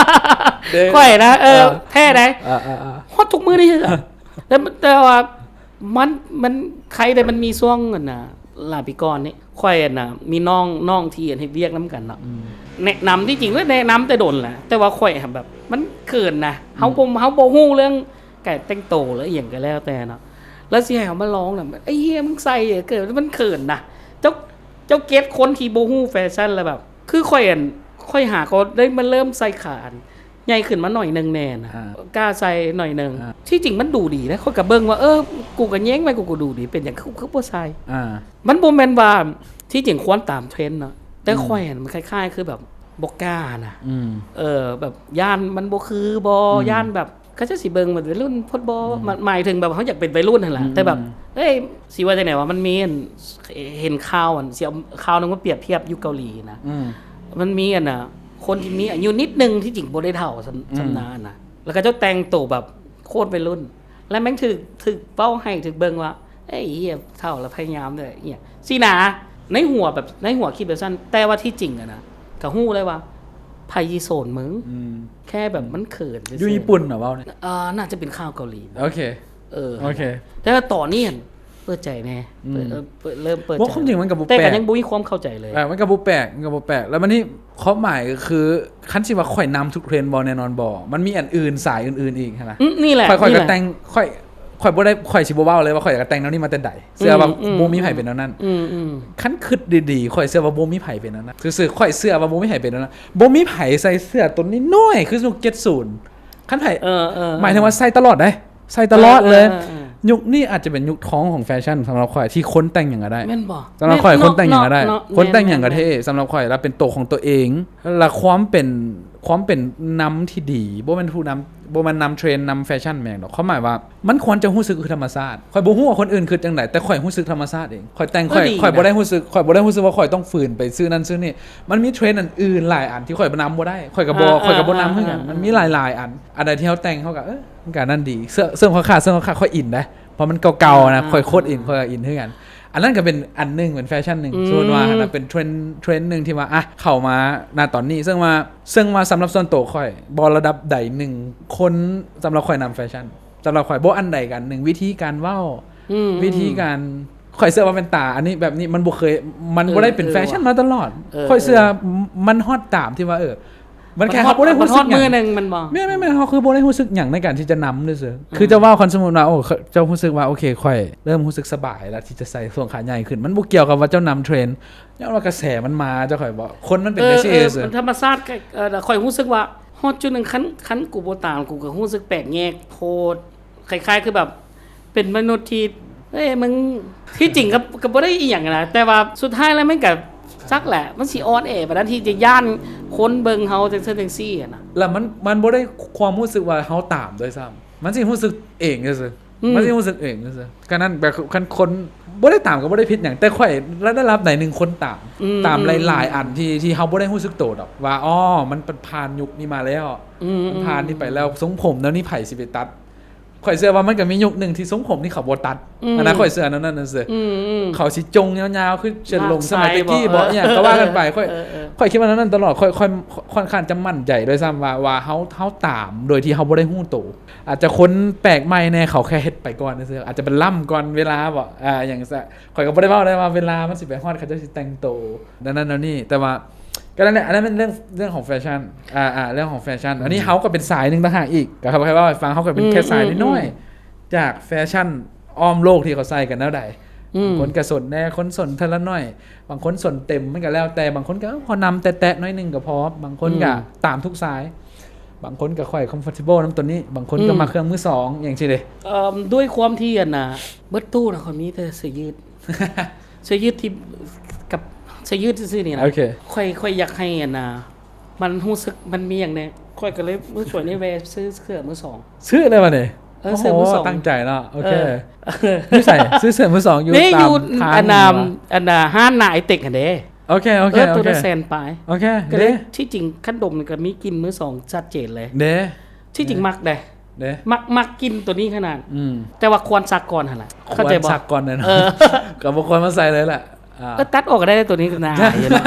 ເດ້ ຂ້ອຍນະ ເອີ ເອີ ແທ້ໃດ໋. ເອີໆໆ ຮອດທຸກມື້ນີ້ ແຕ່ ແຕ່ວ່າມັນ ມັນໃຄແຕ່ມັນມີຊ່ວງ ອັນນ່າ ຫຼາຍປີກ່ອນນີ້ ຂ້ອຍ ອັນນ່າ ມີນ້ອງ ນ້ອງທີ່ ອັນ ເຮັດວຽກນຳກັນເນາະ. ອືມ ແນະນຳ ທີ່ຈິງແນະນຳແຕ່ດົນແຫຼະ ແຕ່ວ່າຂ້ອຍ ແບບ ມັນເຂີນນະ ເຮົາ ອືມ ບໍ່ ເຮົາບໍ່ຮູ້ເລື່ອງ ການແຕ່ງໂຕ ຫຼື ອີ່ຫຍັງກໍແລ້ວແຕ່ເນາະ ແລ້ວຊິໃຫ້ເຮົາມາລອງນະ ໄອ້ເຫ້ຍ ມຶງໃສ່ເກີດ ມັນເຂີນນະ. ເຈົ້າ ເຈົ້າເກັດຄົນທີ່ບໍ່ຮູ້ແຟຊັ່ນແລ້ວແບບ ຄືຂ້ອຍອັນ ຂ້ອຍຫາກໍໄດ້ມາເລີ່ມໃສ່ຂາອັນໃຫຍ່ຂຶ້ນມາໜ້ອຍໜຶ່ງແດ່ນະ ອ່າ ກ້າໃສ່ໜ້ອຍໜຶ່ງ ອ່າ ທີ່ຈິງມັນດູດີເດ້ ຂ້ອຍກໍເບິ່ງວ່າ ເອີ ກູກໍແຍງໄວ້ ກູກໍດູດີ ເປັນຫຍັງຄື ຄືບໍ່ໃສ່ ອ່າ ມັນບໍ່ແມ່ນວ່າ ທີ່ຈິງຄວນຕາມເທຣນເນາະ ແຕ່ ອືມ ຂ້ອຍຫັ້ນມັນຄ້າຍໆຄືແບບບໍ່ກ້ານະ ອືມ ເອີ ແບບຢ້ານມັນບໍ່ຄືບໍ່ ອືມ ຢ້ານແບບ ເຂົາເຈົ້າຊິເບິ່ງວ່າໄວລຸ້ນໂພດບໍ່ ອືມ ໝາຍ ໝາຍເຖິງແບບເຮົາຢາກເປັນໄວລຸ້ນຫັ້ນລະ ອືມ ແຕ່ແບບ ອືມ ເອີຍ ຊິວ່າຈັ່ງໃດວະ ມັນມີອັນ ເຫັນຂ່າວອັນ ຊິເອົາຂ່າວໜຶ່ງມາປຽບທຽບຢູ່ເກົາຫຼີນະ ອືມ ມັນມີອັນນະ ຄົນທີ່ມີອາຍຸນິດໜຶ່ງ ທີ່ຈິງບໍ່ໄດ້ເຖົ້າສ່ຳ ອືມ ສ່ຳນານນະ ແລ້ວເຂົາເຈົ້າແຕ່ງໂຕແບບໂຄດໄວລຸ້ນ ແລ້ວແມ່ງຖືກ ຖືກເວົ້າໃຫ້ ຖືກເບິ່ງວ່າ ເອີຍ ເອີຍ ເຖົ້າແລ້ວພະຍາຍາມເດີ ອີ່ຫຍັງຊີ້ນະ ໃນຫົວແບບ ໃນຫົວຄິດແບບຊັ້ນ ແຕ່ວ່າທີ່ຈິງຫັ້ນນະ ກໍຮູ້ເລີຍວ່າ ໃຜຊິໂສນມຶງ ອືມ ແຄ່ແບບມັນເຂີນຊື່ໆ ຢູ່ຍີ່ປຸ່ນເນາະ ເວົ້ານີ້ ເອີ ໜ້າຈະເປັນຂ່າວເກົາຫຼີ ໂອເຄ ເອີ ໂອເຄ ແຕ່ວ່າຕອນນີ້ຫັ້ນເປີດໃຈແດ່ ອືມ ເປີດ ເອີ ເປີດ ເລີ່ມເປີດໃຈ ຄວາມຈິງມັນກໍບໍ່ແປກ ແຕ່ກໍຍັງບໍ່ມີຄວາມເຂົ້າໃຈເລີຍ ເອີ ມັນກໍບໍ່ແປກ ມັນກໍບໍ່ແປກ ແລ້ວບັດນີ້ຄວາມໝາຍກໍຄື ຄັນຊິວ່າຂ້ອຍນຳທຸກເທຣນບໍ່ ແນ່ນອນບໍ່ ມັນມີອັນອື່ນ ສາຍອື່ນໆອີກຫັ້ນນະ ອືມ ນີ້ແຫຼະ ຂ້ອຍ ຂ້ອຍກໍແຕ່ງ ຂ້ອຍ ຂ້ອຍບໍ່ໄດ້ ຂ້ອຍຊິບໍ່ເວົ້າເລີຍວ່າຂ້ອຍກໍແຕ່ງແນວນີ້ມາແຕ່ໃດ ເຊື່ອວ່າ ອືມ ບໍ່ມີໃຜເປັນແນວນັ້ນ ອືມ ອືມ ຄັນຄິດດີໆ ຂ້ອຍເຊື່ອວ່າບໍ່ມີໃຜເປັນແນວນັ້ນ ຊື່ໆ ຂ້ອຍເຊື່ອວ່າບໍ່ມີໃຜເປັນແນວນັ້ນ ບໍ່ມີໃຜໃສ່ເສື້ອຕົວນ້ອຍໆ ຄືຍຸກເຈັດສິບ ຄັນໃຜ ເອີ ເອີ ໝາຍເຖິງວ່າໃສ່ຕະຫຼອດເດ້ ໃສ່ຕະຫຼອດເລີຍ ເອີ ເອີ ເອີ ຍຸກນີ້ອາດຈະເປັນຍຸກທອງຂອງແຟຊັ່ນ ສຳລັບຂ້ອຍ ທີ່ຄົນແຕ່ງຫຍັງກໍໄດ້ ແມ່ນບໍ່? ສຳລັບຂ້ອຍ ແມ່ນ ຄົນແຕ່ງຫຍັງກໍໄດ້ ເນາະ ເນາະ ຄົນແຕ່ງຫຍັງກໍເທ່ ແມ່ນ ສຳລັບຂ້ອຍ ແລ້ວເປັນໂຕຂອງຕົວເອງ ແລະ ຄວາມເປັນ ຄວາມເປັນນຳທີ່ດີ ບໍ່ແມ່ນຜູ້ນຳ ບໍ່ແມ່ນນຳເທຣນ ນຳແຟຊັ່ນແມ່ນດອກ ຄວາມໝາຍວ່າ ມັນຄວນຈະຮູ້ສຶກຄືທຳມະຊາດ ຂ້ອຍບໍ່ຮູ້ວ່າຄົນອື່ນຄິດຈັ່ງໃດ ແຕ່ຂ້ອຍຮູ້ສຶກທຳມະຊາດເອງ ຂ້ອຍແຕ່ງ ຂ້ອຍ ເອີ ດີ ຂ້ອຍບໍ່ໄດ້ ນະ ຮູ້ສຶກ ຂ້ອຍບໍ່ໄດ້ຮູ້ສຶກວ່າຂ້ອຍຕ້ອງຝືນໄປຊື້ນັ້ນຊື້ນີ້ ມັນມີເທຣນອັນອື່ນຫຼາຍອັນທີ່ຂ້ອຍນຳບໍ່ໄດ້ ຂ້ອຍກໍບໍ່ ເອີ ເອີ ຂ້ອຍກໍບໍ່ນຳ ເອີ ຄືກັນ ເອີ ມັນມີຫຼາຍໆອັນ ອັນໃດທີ່ເຮົາແຕ່ງເຮົາກໍ ເອີ ມັນກໍອັນນັ້ນດີ ເສື້ອ ເສື້ອຂາດ ເສື້ອຂາດ ເສື້ອຂາດ ຂ້ອຍອິນເດ້ ເພາະມັນເກົ່າໆນະ ອ່າ ຂ້ອຍໂຄດອິນ ອ່າ ຂ້ອຍກໍອິນຄືກັນ ອັນນັ້ນກໍເປັນອັນໜຶ່ງ ເປັນແຟຊັ່ນໜຶ່ງ ອືມ ສົມມຸດວ່າຫັ້ນນະ ເປັນເທຣນ ເທຣນໜຶ່ງທີ່ວ່າ ອ່ະ ເຂົ້າມາ ນະ ຕອນນີ້ ເຊິ່ງວ່າ ເຊິ່ງວ່າສຳລັບສ່ວນໂຕຂ້ອຍ ບໍ່ລະດັບໃດໜຶ່ງ ຄົນ ສຳລັບຂ້ອຍນຳແຟຊັ່ນ ສຳລັບຂ້ອຍ ບໍ່ອັນໃດກັນໜຶ່ງ ວິທີການເວົ້າ ອືມ ວິທີການ ຂ້ອຍເຊື່ອວ່າແວ່ນຕາອັນນີ້ ແບບນີ້ ມັນບໍ່ເຄີຍ ມັນ ເອີ ບໍ່ໄດ້ເປັນ ເອີ ແຟຊັ່ນ ວ່ະ ມາຕະຫຼອດ ເອີ ຂ້ອຍເຊື່ອ ມັນຮອດຕາມທີ່ວ່າ ເອີ ມັນແຄ່ ມັນຮອດ ເຮົາບໍ່ໄດ້ຮູ້ສຶກຫຍັງ ມື້ໜຶ່ງແມ່ນບໍ່? ແມ່ນໆໆ ເຮົາຄືບໍ່ໄດ້ຮູ້ສຶກຫຍັງໃນການທີ່ຈະນຳຊື່ໆ ອືມ ຄືຈະເວົ້າ ຄັນສົມມຸດວ່າ ໂອ້ ເຈົ້າຮູ້ສຶກວ່າ ໂອເຄ ຂ້ອຍເລີ່ມຮູ້ສຶກສະບາຍແລ້ວທີ່ຈະໃສ່ສົ້ນຂາໃຫຍ່ຂຶ້ນ ມັນບໍ່ກ່ຽວກັບວ່າເຈົ້ານຳເທຣນ ຍ້ອນວ່າກະແສມັນມາ ເຈົ້າຂ້ອຍບອກ ຄົນມັນເປັນ ເອີ ຈັ່ງຊີ້ ເອີ ຊື່ໆ ມັນທຳມະຊາດ ເອີ ແລ້ວຂ້ອຍຮູ້ສຶກວ່າ ຮອດຈຸດໜຶ່ງ ຄັນ ຄັນກູບໍ່ຕາມ ກູກໍຮູ້ສຶກແປກແຍກໂພດ ຄ້າຍໆຄືແບບ ເປັນມະນຸດທີ່ ເອີຍ ມຶງ ທີ່ຈິງກໍ ກໍບໍ່ໄດ້ອີ່ຫຍັງນະ ແຕ່ວ່າສຸດທ້າຍແລ້ວມັນກໍຈັກແຫຼະ ມັນຊິອ່ອນແອປານໃດທີ່ຈະຢ້ານຄົນເບິ່ງເຮົາຈັ່ງຊັ້ນຈັ່ງຊີ້ຫັ້ນນະ ແລ້ວມັນ ມັນບໍ່ໄດ້ຄວາມຮູ້ສຶກວ່າເຮົາຕາມດ້ວຍຊ້ຳ ມັນຊິຮູ້ສຶກເອງຊື່ໆ ອືມ ມັນຊິຮູ້ສຶກເອງຊື່ໆ ກະນັ້ນ ແບບຄັນຄົນບໍ່ໄດ້ຕາມກໍບໍ່ໄດ້ຜິດຫຍັງ ແຕ່ຂ້ອຍລະດັບໃດໜຶ່ງຄົນຕາມ ອືມ ຕາມ ອືມ ຫຼາຍໆອັນທີ່ ທີ່ເຮົາບໍ່ໄດ້ຮູ້ສຶກໂຕດອກວ່າ ອໍ ມັນ ມັນຜ່ານຍຸກນີ້ມາແລ້ວ ອືມ ມັນຜ່ານນີ້ໄປແລ້ວ ຊົງຜົມແນວນີ້ໃຜຊິໄປຕັດ ຂ້ອຍເຊື່ອວ່າມັນກໍມີຍຸກໜຶ່ງທີ່ຊົງຜົມທີ່ເຂົາບໍ່ຕັດ ອືມ ອັນນັ້ນຂ້ອຍເຊື່ອແນວນັ້ນຊື່ໆ ອືມໆ ເຂົາຊິຈົ່ງຍາວໆ ຄືເຊີນຫຼົງສະໄໝແຕ່ກີ້ບໍ ເອີ ອີ່ຫຍັງກໍວ່າກັນໄປ ຂ້ອຍ ເອີໆ ຂ້ອຍຄິດວ່າແນວນັ້ນຕະຫຼອດ ຂ້ອຍ ຂ້ອຍຄ່ອນຂ້າງຈະໝັ້ນໃຈດ້ວຍຊ້ຳວ່າ ວ່າເຮົາ ເຮົາຕາມໂດຍທີ່ເຮົາບໍ່ໄດ້ຮູ້ໂຕ ອາດຈະຄົນແປກໃໝ່ແດ່ ເຂົາແຄ່ເຮັດໄປກ່ອນຊື່ໆ ອາດຈະເປັນລ້ຳກ່ອນເວລາບໍ ອາ ຫຍັງຊັ້ນ ຂ້ອຍກໍບໍ່ໄດ້ເວົ້າໄດ້ວ່າເວລາມັນຊິໄປຮອດ ເຂົາເຈົ້າຊິແຕ່ງໂຕແນວນັ້ນແນວນີ້ ແຕ່ວ່າ ກໍນັ້ນແຫຼະ ອັນນັ້ນເປັນເລື່ອງ ເລື່ອງຂອງແຟຊັ່ນ ອ່າ ອ່າ ເລື່ອງຂອງແຟຊັ່ນ ອືມ ອັນນີ້ເຮົາກໍເປັນສາຍໜຶ່ງຕ່າງຫາກອີກ ກໍເຮົາ ເຮົາເວົ້າໃຫ້ຟັງ ເຮົາກໍເປັນ ອືມ ແຄ່ສາຍ ອືມ ນ້ອຍໆ ອືມ ຈາກແຟຊັ່ນອ້ອມໂລກທີ່ເຂົາໃສ່ກັນແນວໃດ ອືມ ບາງຄົນກໍສົນແດ່ ຄົນສົນເທື່ອລະໜ້ອຍ ບາງຄົນສົນເຕັມ ມັນກໍແລ້ວແຕ່ ບາງຄົນກໍພໍນຳແຕະໆໜ້ອຍໜຶ່ງກໍພໍ ບາງຄົນກໍ ອືມ ຕາມທຸກສາຍ ບາງຄົນກໍຄ່ອຍ comfortable ນຳຕົວນີ້ ບາງຄົນກໍ ອືມ ມັກເຄື່ອງມືສອງ ຫຍັງຊີ້ເດ ເອີ ດ້ວຍຄວາມທີ່ ອັນນ່າ ເບິດຕູ້ນະ ຂ້ອຍມີແຕ່ເສື້ອຢືດ ເສື້ອຢືດທີ່ ກັບເສື້ອຢືດຊື່ໆນີ້ນະ ໂອເຄ ຂ້ອຍ ຂ້ອຍຢາກໃຫ້ ອັນນ່າ ມັນຮູ້ສຶກ ມັນມີຫຍັງແດ່ ຂ້ອຍກໍເລີຍມື້ສວຍນີ້ແວ່ຊື້ເສື້ອມືສອງ ຊື້ເລີຍວະນີ້ ເອີ ເສື້ອມືສອງ ໂອ້ໂຫ ຕັ້ງໃຈເນາະ ໂອເຄ ເອີ ຢູ່ໃສ? ຊື້ເສື້ອມືສອງຢູ່ ນີ້ ຕາມ ຢູ່ ທາງ ອັນນ່າ ອັນນ່າ ຮ້ານນາໄອເຕັກຫັ້ນເດ້ ໂອເຄ ໂອເຄ ເອີ ໂຕລະແສນປາຍ ໂອເຄ ກໍເລີຍ ເດ້ ທີ່ຈິງຄັນດົມນີ້ກໍມີກິ່ນມືສອງຊັດເຈນເລີຍ ເດ້ ທີ່ຈິງມັກເດ້ ເດ້ ມັກ ມັກກິ່ນໂຕນີ້ຂະໜາດ ອືມ ແຕ່ວ່າຄວນຊັກກ່ອນຫັ້ນລະ ຄວນຊັກກ່ອນແນ່ນອນ ເອີ ກໍບໍ່ຄວນມາໃສ່ເລີຍລະ ອ່າ ເອີ ຕັດອອກກໍໄດ້ ໂຕນີ້ກໍໜ້າອາຍຢູ່ເນາະ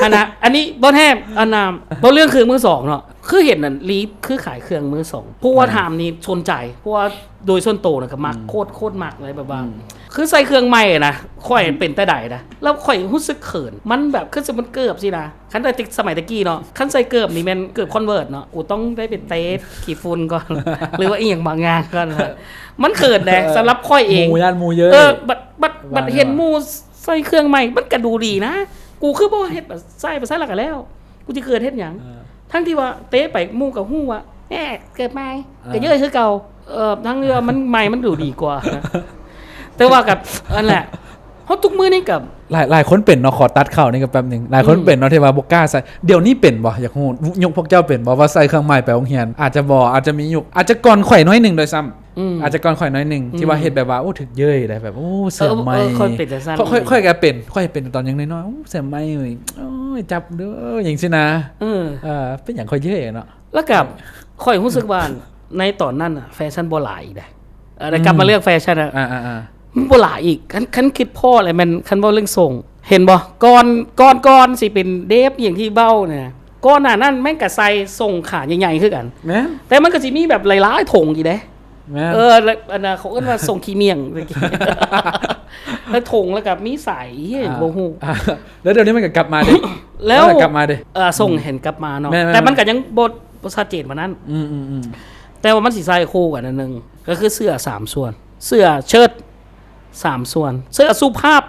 ຫັ້ນນະ ອັນນີ້ບໍ່ແທ້ ອັນນ່າ ເວົ້າເລື່ອງເຄື່ອງມືສອງເນາະ ຄືເຫັນອັນລີຟ ຄືຂາຍເຄື່ອງມືສອງ ເພາະວ່າ ແມ່ນ ຖາມນີ້ສົນໃຈ ເພາະວ່າໂດຍສ່ວນໂຕນະກໍມັກ ອືມ ໂຄດ ໂຄດມັກເລີຍ ແບບວ່າ ອືມ ຄືໃສ່ເຄື່ອງໃໝ່ນະ ຂ້ອຍ ອືມ ເປັນແຕ່ໃດນະ ແລ້ວຂ້ອຍຮູ້ສຶກເຂີນ ມັນແບບ ຄືສົມມຸດເກີບຊີ້ນະ ຄັນແຕ່ສະໄໝແຕ່ກີ້ເນາະ ຄັນໃສ່ເກີບນີ້ແມ່ນເກີບຄອນເວີດເນາະ ກູຕ້ອງໄດ້ໄປເຕະຂີ້ຝຸ່ນກ່ອນ ຫຼືວ່າອີ່ຫຍັງບາງຢ່າງກ່ອນ ມັນເຂີນເດ້ ເອີ ສຳລັບຂ້ອຍເອງ ໝູ່ຢ້ານໝູ່ເຍີ້ ເອີ ບັດ ບັດ ບັດເຫັນໝູ່ ໃສ່ເຄື່ອງໃໝ່ມັນກະດູດີນະ ກູຄືບໍ່ເຮັດ ໃສ່ໄປໃສ່ແລ້ວກະແລ້ວ ກູຊິເກີດເຮັດຫຍັງ? ເອີ ທັງທີ່ວ່າເຕະໄປໝູ່ກະຮູ້ວ່າ ແນ່ ເກີດໃໝ່ ເອີ ກະເຍີ້ຍຄືເກົ່າ. ເອີ ທັງທີ່ວ່າມັນໃໝ່ມັນດູດີກວ່າ ແຕ່ວ່າກະ ອັນແຫຼະ ເຮົາທຸກມື້ນີ້ກະ ຫຼາຍ ຫຼາຍຄົນເປັນເນາະ ຂໍຕັດເຂົ້ານີ້ກະແປັບໜຶ່ງ ຫຼາຍຄົນ ອືມ ເປັນເນາະ ທີ່ວ່າບໍ່ກ້າໃສ່. ດຽວນີ້ເປັນບໍ່? ຢາກຮູ້ ຍຸກພວກເຈົ້າເປັນບໍ່ ວ່າໃສ່ເຄື່ອງໃໝ່ໄປໂຮງຮຽນ? ອາດຈະບໍ່ ອາດຈະມີຍຸກ ອາດຈະກ່ອນຂ້ອຍໜ້ອຍໜຶ່ງດ້ວຍຊ້ຳ. ອືມ ອາດຈະກ່ອນຂ້ອຍໜ້ອຍໜຶ່ງ ອືມ ທີ່ວ່າເຮັດແບບວ່າ ໂອ້ ຖືກເຍີ້ຍໄດ໋ ແບບ ໂອ້ ເສື້ອໃໝ່. ເອີ ເອີ ຂ້ອຍເປັນຈັ່ງຊັ້ນ ຂ້ອຍ ຂ້ອຍກະເປັນ ຂ້ອຍເປັນຕອນຍັງນ້ອຍໆ ໂອ້ ເສື້ອໃໝ່ເວີ້ຍ ໂອ້ຍ ຈັບເດີ້ ຫຍັງຊີ້ນະ. ເອີ ເອີ ເປັນຫຍັງຂ້ອຍເຍີ້ຍເນາະ. ແລ້ວກະ ຂ້ອຍຮູ້ສຶກວ່າ ໃນຕອນນັ້ນນະ ແຟຊັ່ນບໍ່ຫຼາຍອີກເດ້. ເອີ ແລ້ວກັບມາເລື່ອງແຟຊັ່ນນະ ອືມ ອ່າໆໆ ມັນບໍ່ຫຼາຍອີກ. ຄັນ ຄັນຄິດພໍ້ແລ້ວແມ່ນ ຄັນເວົ້າເລື່ອງຊົງ ເຫັນບໍ່? ກ່ອນ ກ່ອນ ກ່ອນຊິເປັນເດບອີ່ຫຍັງທີ່ເວົ້ານະ ກ່ອນໜ້ານັ້ນແມ່ງກະໃສ່ຊົງຂາໃຫຍ່ໆຄືກັນ. ແມ່ນ ແຕ່ມັນກະຊິມີແບບຫຼາຍໆຖົງອີກເດ້. ແມ່ນ ເອີ ແລ້ວອັນນະ ເຂົາເອີ້ນວ່າຊົງຂີ້ໝ້ຽງ ແລ້ວຖົງ ແລ້ວກະມີສາຍອີ່ຫຍັງ ອ່າ ບໍ່ຮູ້. ອ່າ ແລ້ວດຽວນີ້ມັນກະກັບມາເດ້ ແລ້ວ ແລ້ວກະກັບມາເດ້. ເອີ ຊົງ ອືມ ເຫັນກັບມາເນາະ. ແມ່ນໆໆ ແຕ່ມັນກະຍັງບໍ່ ບໍ່ຊັດເຈນປານນັ້ນ. ອືມໆໆ ແຕ່ວ່າມັນຊິໃສ່ຄູ່ກັນອັນໜຶ່ງ ກະຄືເສື້ອສາມສ່ວນ ເສື້ອເຊີດສາມສ່ວນ ເສື້ອສຸພາບ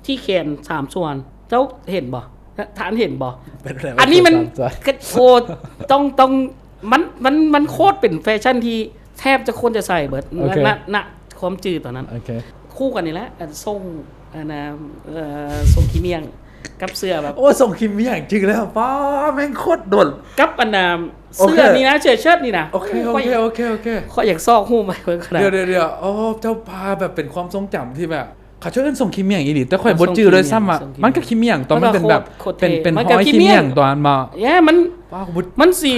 ທີ່ແຂນສາມສ່ວນ. ເຈົ້າເຫັນບໍ່? ທ່ານເຫັນບໍ່? ອັນນີ້ມັນ ໂອ້ ຕ້ອງ ຕ້ອງ ມັນ ມັນ ມັນໂຄດເປັນແຟຊັ່ນທີ່ແທບຈະຄົນຈະໃສ່ເບິດ ໂອເຄ ນະ ນະ ຄວາມຈື່ຕອນນັ້ນ. ໂອເຄ ຄູ່ກັນນີ້ແຫຼະ ອັນຊົງ ອັນນະ ເອີ ຊົງຂີ້ໝ້ຽງ ກັບເສື້ອແບບ ໂອ້ ຊົງຂີ້ໝ້ຽງ ຈື່ແລ້ວ ປ້າ ແມ່ງໂຄດດົນ ກັບອັນນະ ໂອເຄ ເສື້ອນີ້ນະ ເສື້ອເຊີດນີ້ນະ. ໂອເຄ ໂອເຄ ຂ້ອຍ ໂອເຄ ໂອເຄ ຂ້ອຍຢາກຊອກຮູບໄວ້ເບິ່ງຂະໜາດ. ດຽວໆໆ ໂອ້ ເຈົ້າພາແບບເປັນຄວາມຊົງຈຳທີ່ແບບ ເຂົາເຈົ້າເອີ້ນຊົງຂີ້ໝ້ຽງອີ່ຫຼີ ແຕ່ຂ້ອຍບໍ່ຈື່ດ້ວຍຊ້ຳວ່າ ມັນກະຂີ້ໝ້ຽງ ຕອນມັນເປັນແບບ ເປັນ ເປັນຫໍຂີ້ໝ້ຽງຕອນມາ. ແຍ ມັນ ວ້າວ ມັນສີ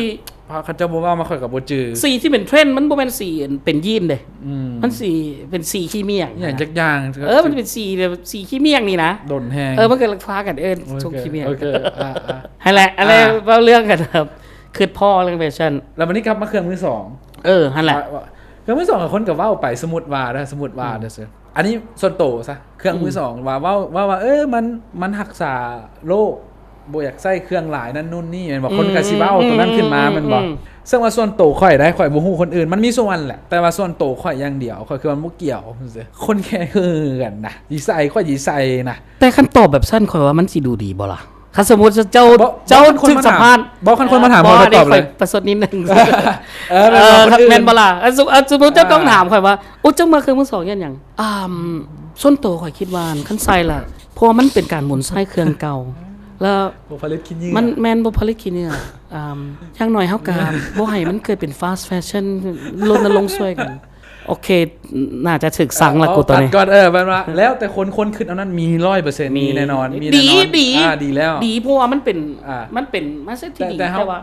ພາເຂົາເຈົ້າບໍ່ເວົ້າມາ ຂ້ອຍກະບໍ່ຈື່. ສີທີ່ເປັນເທຣນ ມັນບໍ່ແມ່ນສີເປັນຢີນເດ້. ອືມ ມັນສີເປັນສີຂີ້ໝ້ຽງ ອີ່ຫຍັງຈັກຢ່າງ. ເອີ ມັນເປັນສີແບບສີຂີ້ໝ້ຽງນີ້ນະ ດົນແຮງ. ເອີ ມັນກະພາກັນເອີ້ນຊົງຂີ້ໝ້ຽງ. ໂອເຄ ອ່າໆ ຫັ້ນແຫຼະ ອັນນີ້ ອ່າ ເວົ້າເລື່ອງກັນແບບ ຄຶດພໍ້ເລື່ອງແຟຊັ່ນ. ແລ້ວບາດນີ້ກັບມາເຄື່ອງມືສອງ. ເອີ ຫັ້ນແຫຼະ ວ່າ ວ່າ ເຄື່ອງມືສອງ ຄົນກະເວົ້າໄປ ສົມມຸດວ່າເດີ ສົມມຸດວ່າ ອືມ ເດີ ອັນນີ້ສ່ວນໂຕຊະ ເຄື່ອງມືສອງ ອືມ ວ່າ ເວົ້າ ເວົ້າວ່າ ເອີ ມັນ ມັນຮັກສາໂລກ ບໍ່ຢາກໃຊ້ເຄື່ອງຫຼາຍນັ້ນໂນ່ນນີ້ ແມ່ນບໍ່? ອືມ ຄົນກະຊິເວົ້າໂຕນັ້ນຂຶ້ນມາ ອືມ ແມ່ນບໍ່? ອືມ ເຊິ່ງວ່າສ່ວນໂຕຂ້ອຍໄດ໋ ຂ້ອຍບໍ່ຮູ້ຄົນອື່ນ ມັນມີສ່ວນແຫຼະ ແຕ່ວ່າສ່ວນໂຕຂ້ອຍຢ່າງດຽວ ຂ້ອຍຄິດວ່າມັນບໍ່ກ່ຽວ ຄົນແຄ່ຄືກັນນະ ຊິໃສ່ ຂ້ອຍຊິໃສ່ນະ. ແຕ່ຄັນຕອບແບບຊັ້ນ ຂ້ອຍວ່າມັນຊິດູດີບໍ່ລະ? ຄັນສົມມຸດເຈົ້າ ບໍ່ ເຈົ້າຖືກສຳພາດ ບໍ່ ຄັນຄົນມາຖາມ ເອີ ເຂົາກໍຕອບເລີຍ ປະຊົດນິດໜຶ່ງ. ເອີ ແມ່ນບໍ່ລະ? ສົມມຸດ ເອີ ສົມມຸດເຈົ້າ ເອີ ຕ້ອງຖາມຂ້ອຍວ່າ ໂອ້ ເຈົ້າມັກເຄື່ອງມືສອງຍ້ອນຫຍັງ? ອ່າ ສ່ວນໂຕຂ້ອຍຄິດວ່າ ຄັນໃສ່ລະ ເພາະວ່າມັນເປັນການໝູນໃຊ້ເຄື່ອງເກົ່າ ແລ້ວ ບໍ່ຜະລິດຂີ້ເຫຍື້ອ ມັນແມ່ນບໍ່ຜະລິດຂີ້ເຫຍື້ອ. ອ່າ ຢ່າງໜ້ອຍເຮົາກະບໍ່ໃຫ້ມັນເກີດເປັນ fast fashion ລົນນະລົງຊ່ວຍກັນ. ໂອເຄ ໜ້າຈະຖືກສັງລະ ເອີ ກູຕອນນີ້ ຕັດກ່ອນ ເອີ ແມ່ນວ່າ ແລ້ວແຕ່ຄົນ ຄົນຄິດເອົານັ້ນມີຮ້ອຍເປີເຊັນ ມີແນ່ນອນ ມີແນ່ນອນ ດີ ດີ ອ່າ ດີແລ້ວ ດີ ເພາະວ່າມັນເປັນ ອ່າ ມັນເປັນ mindset ທີ່ດີ ແຕ່ ແຕ່ເຮົາ ແຕ່ວ່າ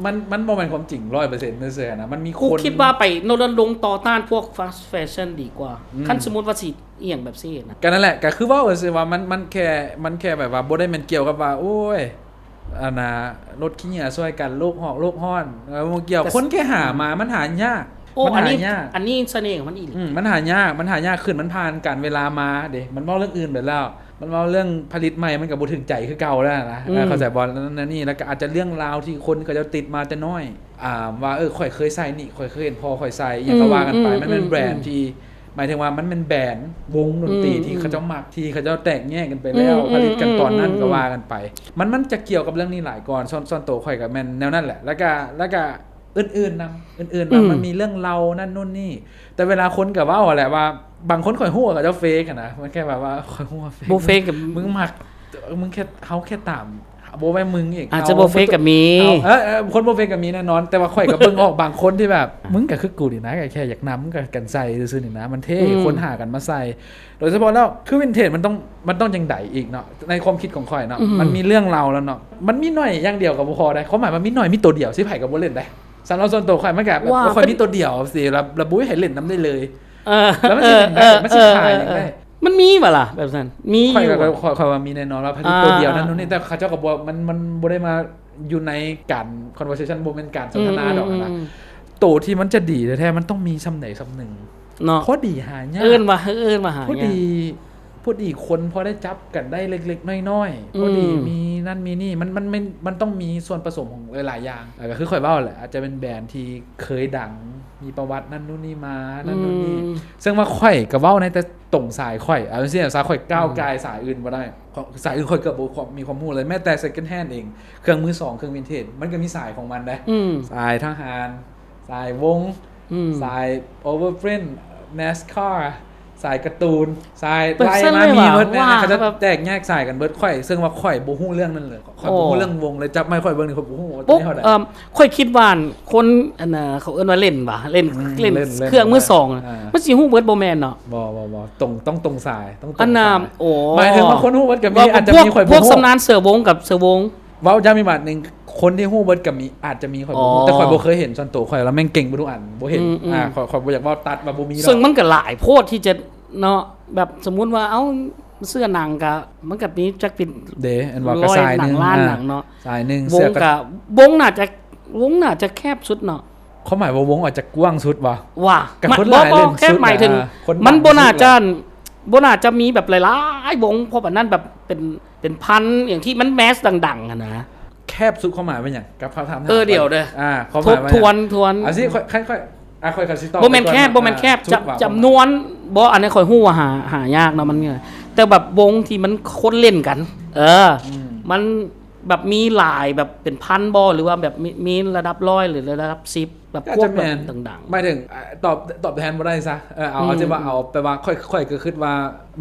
ມັນ ມັນບໍ່ແມ່ນຄວາມຈິງຮ້ອຍເປີເຊັນເດີ ນະ ມັນມີຄົນ ກູຄິດວ່າໄປລົນນະລົງຕໍ່ຕ້ານພວກ fast fashion ດີກວ່າ ອືມ ຄັນສົມມຸດວ່າຊິອີ່ຫຍັງແບບຊີ້ນະ. ກະນັ້ນແຫຼະ ກະຄືເວົ້າຊື່ວ່າ ມັນ ມັນແຄ່ ມັນແຄ່ແບບວ່າ ບໍ່ໄດ້ແມ່ນກ່ຽວກັບວ່າ ໂອ້ຍ ອັນນ່າ ລົດຂີ້ເຫຍື້ອຊ່ວຍກັນ ໂລກຮ້ອນ ໂລກຮ້ອນ ເອີ ບໍ່ກ່ຽວ ແຕ່ ຄົນແຄ່ຫາມາ ອືມ ມັນຫາຍາກ ໂອ້ ມັນຫາຍາກ ອັນນີ້ ອັນນີ້ສະເໜ່ຂອງມັນອີ່ຫຼີ. ອືມ ມັນຫາຍາກ ມັນຫາຍາກຂຶ້ນ ມັນຜ່ານການເວລາມາເດ້ ມັນເວົ້າເລື່ອງອື່ນໄປແລ້ວ ມັນເວົ້າເລື່ອງຜະລິດໃໝ່ ມັນກະບໍ່ຖືກໃຈຄືເກົ່າແລ້ວນະ. ອືມ ເອີ ເຂົ້າໃຈບໍ່? ແນວນີ້ ແລ້ວກະອາດຈະເລື່ອງລາວທີ່ຄົນເຂົາເຈົ້າຕິດມາແຕ່ນ້ອຍ ອ່າ ວ່າ ເອີ ຂ້ອຍເຄີຍໃສ່ນີ້ ຂ້ອຍເຄີຍເຫັນພໍ່ຂ້ອຍໃສ່ ອີ່ຫຍັງກະວ່າກັນໄປ ອືມ ມັນແມ່ນແບຣນ ອືມ ທີ່ ໝາຍເຖິງວ່າມັນແມ່ນແບນວົງດົນຕີ ອືມ ທີ່ເຂົາເຈົ້າມັກ ທີ່ເຂົາເຈົ້າແຕກແຍກກັນໄປແລ້ວ ອືມ ຜະລິດກັນຕອນນັ້ນ ອືມ ກະວ່າກັນໄປ ມັນ ມັນຈະກ່ຽວກັບເລື່ອງນີ້ຫຼາຍກ່ອນ. ສ່ວນ ສ່ວນໂຕຂ້ອຍກະແມ່ນແນວນັ້ນແຫຼະ ແລ້ວກະ ແລ້ວກະອື່ນໆນຳ ອື່ນໆນຳ ອືມ ມັນມີເລື່ອງເລົ່ານັ້ນໂນ່ນນີ້ ແຕ່ເວລາຄົນກະເວົ້າຫັ້ນແຫຼະວ່າ ບາງຄົນຂ້ອຍຮູ້ວ່າເຂົາເຈົ້າເຟກຫັ້ນນະ ມັນແຄ່ແບບວ່າຂ້ອຍຮູ້ວ່າເຟກ ບໍ່ເຟກກະ ມຶງມັກ ມຶງແຄ່ ເຮົາແຄ່ຕາມ ບໍ່ແມ່ນມຶງອີກ ອາດຈະບໍ່ເຟກກະມີ ເອົາ ເອີ ເອີ ຄົນບໍ່ເຟກກະມີແນ່ນອນ ແຕ່ວ່າຂ້ອຍກະເບິ່ງອອກບາງຄົນທີ່ແບບ ມຶງກະຄືກູນີ້ນະ ກະແຄ່ຢາກນຳ ກະກັນໃສ່ຊື່ໆນີ້ນະ ມັນເທ່ ອືມ ຄົນຫາກັນມາໃສ່ ໂດຍສະເພາະແລ້ວ ຄືວິນເທຈມັນຕ້ອງ ມັນຕ້ອງຈັ່ງໃດອີກເນາະ ໃນຄວາມຄິດຂອງຂ້ອຍເນາະ ອືມ ມັນມີເລື່ອງເລົ່າແລ້ວເນາະ ມັນມີໜ້ອຍຢ່າງດຽວກະບໍ່ພໍໄດ໋ ຄວາມໝາຍມັນມີໜ້ອຍ ມີໂຕດຽວ ຊິໃຜກະບໍ່ຫຼິ້ນໄດ໋. ສຳລັບສ່ວນໂຕຂ້ອຍ ມັນກະ ໂອ້ ຂ້ອຍມີໂຕດຽວຊີ້ ແລ້ວ ແລ້ວບໍ່ມີໃຜຫຼິ້ນນຳໄດ້ເລີຍ ເອີ ແລ້ວມັນຊິຫຼິ້ນໄດ້ ເອີ ມັນຊິຂາຍຫຍັງໄດ້? ເອີ ມັນມີບໍ່ລະແບບນັ້ນ? ມີ ຂ້ອຍ ຢູ່ບໍ່? ຂ້ອຍ ຂ້ອຍວ່າມີແນ່ນອນວ່າຜະລິດ ອ່າ ໂຕດຽວນັ້ນໂນ່ນນີ້ ແຕ່ເຂົາເຈົ້າກະບໍ່ ມັນ ມັນບໍ່ໄດ້ມາຢູ່ໃນການ conversation ບໍ່ແມ່ນການສົນທະນາດອກຫັ້ນນະ ອືມ ໂຕທີ່ມັນຈະດີແທ້ໆ ມັນຕ້ອງມີສ່ຳໃດສ່ຳໜຶ່ງເນາະ ພໍດີຫາຍາກ ເອີ້ນວ່າ ເອີ້ນວ່າຫາຍາກ ພໍດີ ພໍດີຄົນພໍໄດ້ຈັບກັນໄດ້ເລັກໆນ້ອຍໆ ອືມ ພໍດີມີນັ້ນມີນີ້ ມັນ ມັນ ມັນ ມັນຕ້ອງມີສ່ວນປະສົມຂອງຫຼາຍໆຢ່າງ ແລ້ວກໍຄືຂ້ອຍເວົ້າແຫຼະ ອາດຈະເປັນແບຣນທີ່ເຄີຍດັງ ມີປະຫວັດນັ້ນນູ້ນນີ້ມາ ນັ້ນນູ້ນນີ້ ອືມ ເຊິ່ງວ່າຂ້ອຍກໍເວົ້າໃນແຕ່ຕົງສາຍຂ້ອຍ ເອົາຈັ່ງຊີ້ ສາຍຂ້ອຍກ້າວ ອືມ ກ່າຍສາຍອື່ນບໍ່ໄດ້ ຂອງສາຍອື່ນຂ້ອຍເກືອບບໍ່ມີຄວາມຮູ້ເລີຍ ແມ້ແຕ່ second hand ເອງ ເຄື່ອງມືສອງ ເຄື່ອງ vintage ມັນກໍມີສາຍຂອງມັນເດ້ ອືມ ສາຍທະຫານ ສາຍວົງ ອືມ ສາຍ Overprint NASCAR ສາຍກາຕູນ ສາຍ ໄລ່ມາມີໝົດ ເຂົາຈະແຕກແຍກສາຍກັນເບິດ ຂ້ອຍ ເຊິ່ງວ່າຂ້ອຍບໍ່ຮູ້ເລື່ອງນັ້ນເລີຍ ຂ້ອຍບໍ່ຮູ້ເລື່ອງວົງເລີຍ ຈັບມາໃຫ້ຂ້ອຍເບິ່ງນີ້ ຂ້ອຍບໍ່ຮູ້ວ່າໂຕນີ້ເທົ່າໃດ ເອີ ຂ້ອຍຄິດວ່າຄົນ ອັນນ່າ ເຂົາເອີ້ນວ່າເຫຼັ້ນຫວາ ເຫຼັ້ນ ອືມ ເຫຼັ້ນ ເຫຼັ້ນ ເຄື່ອງມືສອງ ເອີ ມັນຊິຮູ້ເບິດບໍ່ແມ່ນເນາະ ບໍ່ ບໍ່ ບໍ່ ຕົງ ຕ້ອງຕົງສາຍ ຕ້ອງຕົງສາຍ ອັນນ່າ ໂອ້ ໝາຍເຖິງວ່າຄົນຮູ້ເບິດກໍມີ ອາດຈະມີ ຂ້ອຍບໍ່ຮູ້ ພວກຊຳນານເສື້ອວົງກັບເສື້ອວົງ ເວົ້າຢ້ຳອີກບາດໜຶ່ງ ຄົນທີ່ຮູ້ເບິດກໍມີ ອາດຈະມີ ຂ້ອຍບໍ່ຮູ້ ອໍ ແຕ່ຂ້ອຍບໍ່ເຄີຍເຫັນສ່ວນໂຕຂ້ອຍ ແລ້ວແມ່ນເກັ່ງເບິດທຸກອັນ ບໍ່ເຫັນ ອືມໆ ອ່າ ຂ້ອຍ ຂ້ອຍບໍ່ຢາກເວົ້າຕັດວ່າບໍ່ມີດອກ ເຊິ່ງມັນກໍຫຼາຍໂພດທີ່ຈະເນາະ ແບບສົມມຸດວ່າ ເອົ້າ ເສື້ອໜັງກໍ ມັນກໍມີຈັກເປັນເດ້ ອັນວ່າກໍສາຍໜຶ່ງ ລ້ານ ອ່າ ໜັງເນາະ ສາຍໜຶ່ງ ວົງກໍ ວົງໜ້າຈະ ວົງໜ້າຈະແຄບສຸດເນາະ ຄວາມໝາຍວ່າວົງອາດຈະກວ້າງສຸດຫວາ ວ່າ ກໍຄົນຫຼາຍເຫຼັ້ນສຸດ ແຄບໝາຍເຖິງ ອ່າ ມັນບໍ່ໜ້າຈະ ບໍ່ໜ້າຈະມີແບບຫຼາຍໆວົງ ເພາະປານນັ້ນແບບເປັນ ເປັນພັນ ຢ່າງທີ່ມັນແມສດັງໆຫັ້ນນະ ແຄບສຸດຄວາມໝາຍວ່າຫຍັງ ກັບຄຳຖາມ ເອີ ດຽວເດີ ອ່າ ຄວາມໝາຍວ່າ ທວນ ທວນ ອ່າ ຊິ ຂ້ອຍ ຂ້ອຍ ອ່າ ຂ້ອຍກໍຊິຕອບ ບໍ່ແມ່ນແຄບ ບໍ່ແມ່ນແຄບ ຈຳນວນ ບໍ່ ອັນນີ້ຂ້ອຍຮູ້ວ່າຫາ ຫາຍາກເນາະ ມັນ ແຕ່ແບບວົງທີ່ມັນຄົນເຫຼັ້ນກັນ ເອີ ມັນ ແບບມີຫຼາຍແບບເປັນພັນບໍ່ ຫຼືວ່າແບບມີ ມີລະດັບຮ້ອຍ ຫຼືລະດັບສິບ ແບບພວກແບບດັງໆ ໝາຍເຖິງ ເອີ ຕອບ ຕອບແທນບໍ່ໄດ້ຊະ ເອີ ເອົາ ເອົາທີ່ວ່າເອົາ ແປວ່າຂ້ອຍ ຂ້ອຍກໍຄິດວ່າ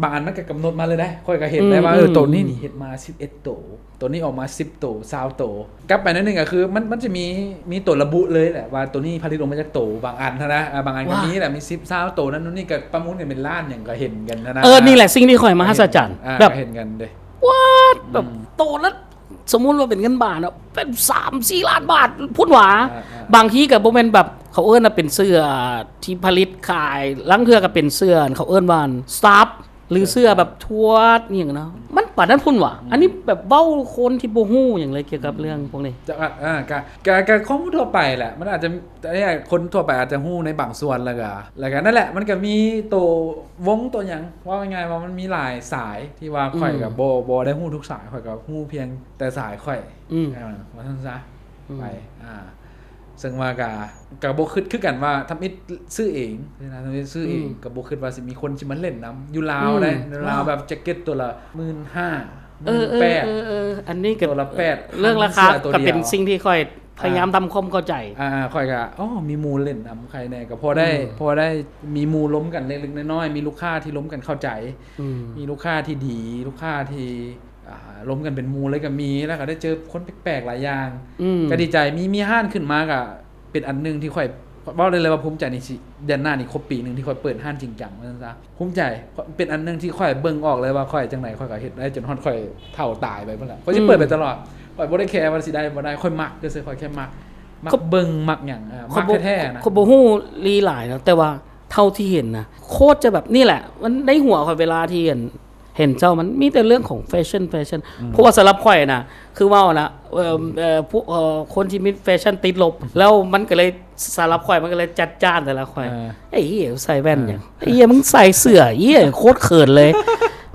ບາງອັນມັນກໍກຳນົດມາເລີຍເດ້ ຂ້ອຍກໍເຫັນໄດ້ວ່າ ເອີ ໂຕນີ້ນີ້ເຮັດມາສິບເອັດໂຕ ໂຕນີ້ອອກມາສິບໂຕ ຊາວໂຕ ກັບໄປໜ້ອຍໜຶ່ງກໍຄືມັນ ມັນຈະມີ ມີໂຕລະບຸເລີຍແຫຼະວ່າໂຕນີ້ຜະລິດອອກມາຈາກໂຕ ບາງອັນຫັ້ນນະ ບາງອັນກໍມີແຫຼະ ມີສິບ ຊາວໂຕ ນັ້ນໂນ່ນນີ້ ກໍປະມູນກັນເປັນລ້ານຫຍັງກໍເຫັນກັນຫັ້ນນະ ເອີ ນີ້ແຫຼະສິ່ງທີ່ຂ້ອຍມະຫັດສະຈັນ ແບບເຫັນກັນເດ້ what ແບບໂຕລະ ສົມມຸດວ່າເປັນເງິນບາດເນາະ ເປັນສາມສີ່ລ້ານບາດພຸ້ນຫວາ ອ່າໆ ບາງທີກໍບໍ່ແມ່ນແບບ ເຂົາເອີ້ນວ່າເປັນເສື້ອທີ່ຜະລິດຂາຍ ລາງເທື່ອກໍເປັນເສື້ອ ເຂົາເອີ້ນວ່າ staff ຫຼືເສື້ອແບບທວດອີ່ຫຍັງເນາະ ມັນປານນັ້ນພຸ້ນຫວາ ອັນນີ້ແບບເວົ້າຄົນທີ່ບໍ່ຮູ້ຫຍັງເລີຍກ່ຽວກັບເລື່ອງພວກນີ້ ຈະ ອ່າ ກໍ ກໍ ກໍຂໍ້ມູນທົ່ວໄປແຫຼະ ມັນອາດຈະ ອັນນີ້ຄົນທົ່ວໄປອາດຈະຮູ້ໃນບາງສ່ວນ ແລ້ວກໍ ແລ້ວກໍນັ້ນແຫຼະ ມັນກໍມີໂຕວົງໂຕຫຍັງ ເວົ້າງ່າຍໆວ່າມັນມີຫຼາຍສາຍ ທີ່ວ່າຂ້ອຍກໍບໍ່ ບໍ່ໄດ້ຮູ້ທຸກສາຍ ຂ້ອຍກໍຮູ້ພຽງແຕ່ສາຍຂ້ອຍ ອ່າ ວ່າຊັ້ນຊະ ໄປ ອ່າ ເຊິ່ງວ່າກໍ ກໍບໍ່ຄິດຄືກັນວ່າທຳອິດຊື້ເອງ ທຳອິດຊື້ເອງ ກໍບໍ່ຄິດວ່າຊິມີຄົນຊິມາເຫຼັ້ນນຳ ຢູ່ລາວເດ້ ຢູ່ລາວແບບແຈັກເກັດຕົວລະໝື່ນຫ້າ ໝື່ນແປດ ເອີ ອັນນີ້ກໍຕົວລະແປດ ເລື່ອງລາຄາກໍເປັນສິ່ງທີ່ຂ້ອຍ ພະຍາຍາມທຳຄວາມເຂົ້າໃຈ ອ່າ ຂ້ອຍກໍ ອໍ ມີໝູ່ຫຼິ້ນນຳໃຄແດ່ ກໍພໍໄດ້ ພໍໄດ້ມີໝູ່ລົມກັນເລັກໆນ້ອຍໆ ມີລູກຄ້າທີ່ລົມກັນເຂົ້າໃຈ ມີລູກຄ້າທີ່ດີ ລູກຄ້າທີ່ ອ່າ ລົມກັນເປັນໝູ່ເລີຍກໍມີ ແລ້ວກໍໄດ້ເຈີຄົນແປກໆຫຼາຍຢ່າງ ກໍດີໃຈ ມີ ມີຮ້ານຂຶ້ນມາກໍເປັນອັນໜຶ່ງທີ່ຂ້ອຍເວົ້າໄດ້ເລີຍວ່າພູມໃຈນີ້ ຊິ ເດືອນໜ້ານີ້ຄົບປີໜຶ່ງທີ່ຂ້ອຍເປີດຮ້ານຈິງຈັງ ວ່າຊັ້ນຊະ. ພູມໃຈ ເປັນອັນໜຶ່ງທີ່ຂ້ອຍເບິ່ງອອກເລີຍວ່າຂ້ອຍຈັ່ງໃດ ຂ້ອຍກໍເຮັດໄດ້ຈົນຮອດຂ້ອຍເຖົ້າຕາຍໄປພຸ້ນແຫຼະ ຂ້ອຍຊິເປີດໄປຕະຫຼອດ ຂ້ອຍບໍ່ໄດ້ແຄວ່າຊິໄດ້ບໍ່ໄດ້ ຂ້ອຍມັກຊື່ໆ ຂ້ອຍແຄ່ມັກ ມັກເບິ່ງ ມັກຫຍັງ ເອີ ມັກແທ້ໆນະ ຂ້ອຍບໍ່ຮູ້ລີຫຼາຍເນາະ ແຕ່ວ່າເທົ່າທີ່ເຫັນນະ ໂຄດຈະແບບນີ້ແຫຼະ ມັນໃນຫົວຂ້ອຍເວລາທີ່ເຫັນ ເຫັນເຈົ້າ ມັນມີແຕ່ເລື່ອງຂອງແຟຊັ່ນ ແຟຊັ່ນ ເພາະວ່າສຳລັບຂ້ອຍນະ ຄືເວົ້ານະ ເອີ ເອີ ພວກ ເອີ ຄົນທີ່ມີແຟຊັ່ນຕິດລົບ ແລ້ວມັນກໍເລີຍ ສຳລັບຂ້ອຍມັນກໍເລີຍຈັດຈ້ານແຕ່ລະຂ້ອຍ ເອີ ໄອ້ເຫຍໃສ່ແວ່ນຫຍັງ ເອີ ໄອ້ເຫຍມຶງໃສ່ເສື້ອ ເອີ ໂຄດເຂີນເລີຍ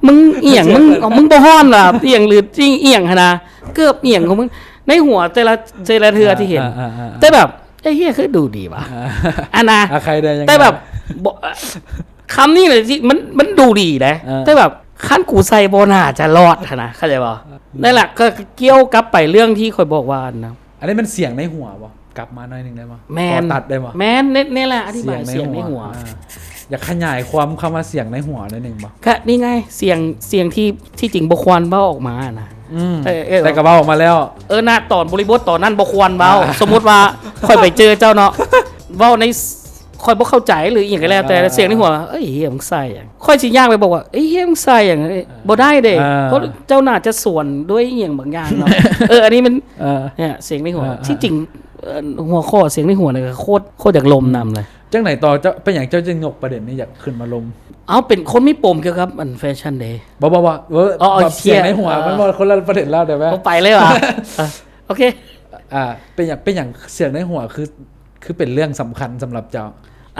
ມຶງອີ່ຫຍັງ ມຶງ ມຶງບໍ່ຮ້ອນຫວາ ອີ່ຫຍັງ ຫຼືອີ່ຫຍັງຫັ້ນນະ ເກີບອີ່ຫຍັງຂອງມຶງ ໃນຫົວແຕ່ລະ ແຕ່ລະເທື່ອທີ່ເຫັນ ເອີ ເອີ ເອີ ເອີ ແຕ່ແບບ ໄອ້ເຫຍຄືດູດີຫວາ ເອີ ອັນນະ ອ່າ ໃຄໄດ້ຍັງ ແຕ່ແບບ ບໍ່ ຄຳນີ້ແຫຼະທີ່ມັນ ມັນດູດີເດ້ ເອີ ແຕ່ແບບ ຄັນກູໃສ່ບໍ່ໜ້າຈະລອດຫັ້ນນະ ເຂົ້າໃຈບໍ່? ນັ້ນແຫຼະ ກໍກ່ຽວກັບໄປເລື່ອງທີ່ຂ້ອຍບອກວ່າອັນນະ ອັນນີ້ມັນສຽງໃນຫົວບໍ່? ກັບມາໜ້ອຍໜຶ່ງໄດ້ບໍ່? ແມ່ນ ຂໍຕັດໄດ້ບໍ່? ແມ່ນ ນີ້ ນີ້ແຫຼະ ອະທິບາຍສຽງໃນຫົວ ສຽງໃນຫົວ ອ່າ ຢາກຂະຫຍາຍຄວາມຄຳວ່າສຽງໃນຫົວໜ້ອຍໜຶ່ງບໍ່? ກະນີ້ໄງ ສຽງ ສຽງທີ່ ທີ່ຈິງບໍ່ຄວນເວົ້າອອກມານະ ອືມ ເອີ ເອີ ແຕ່ກໍເວົ້າອອກມາແລ້ວ ເອີ ນະ ຕອນບໍລິບົດຕອນນັ້ນບໍ່ຄວນເວົ້າ ອ່າ ສົມມຸດວ່າຂ້ອຍໄປເຈີເຈົ້າເນາະ ເວົ້າໃນ ຂ້ອຍບໍ່ເຂົ້າໃຈ ຫຼືອີ່ຫຍັງກໍແລ້ວແຕ່ ອ່າ ສຽງໃນຫົວ ເອີຍ ເຮີ້ຍ ມຶງໃສ່ຫຍັງ? ຂ້ອຍຊິຍ່າງໄປບອກວ່າ ເອີຍ ເຮີ້ຍ ມຶງໃສ່ຫຍັງ? ອ່າ ບໍ່ໄດ້ເດ້ ອ່າ ເພາະເຈົ້າໜ້າຈະສວນດ້ວຍອີ່ຫຍັງບາງຢ່າງເນາະ ເອີ ອັນນີ້ມັນ ອ່າ ເນຍ ສຽງໃນຫົວ ອ່າ ທີ່ຈິງ ເອີ ຫົວຂໍ້ສຽງໃນຫົວນີ້ກໍໂຄດ ໂຄດຢາກລົມນຳເລີຍ ຈັ່ງໃດຕໍ່? ເຈົ້າ ເປັນຫຍັງເຈົ້າຈຶ່ງຍົກປະເດັນນີ້ ຢາກຂຶ້ນມາລົມ? ເອົ້າ ເປັນຄົນມີປົມກ່ຽວກັບອັນແຟຊັ່ນເດ ບໍ່ ບໍ່ ບໍ່ ເອີ ເອີ ແບບສຽງໃນຫົວ ມັນບໍ່ ຄົນລະປະເດັນແລ້ວ ແຕ່ວ່າ ເອົາ ໄປເລີຍຫວາ? ເອີ ໂອເຄ ອ່າ ເປັນຫຍັງ ເປັນຫຍັງສຽງໃນຫົວຄື ຄືເປັນເລື່ອງສຳຄັນສຳລັບເຈົ້າ?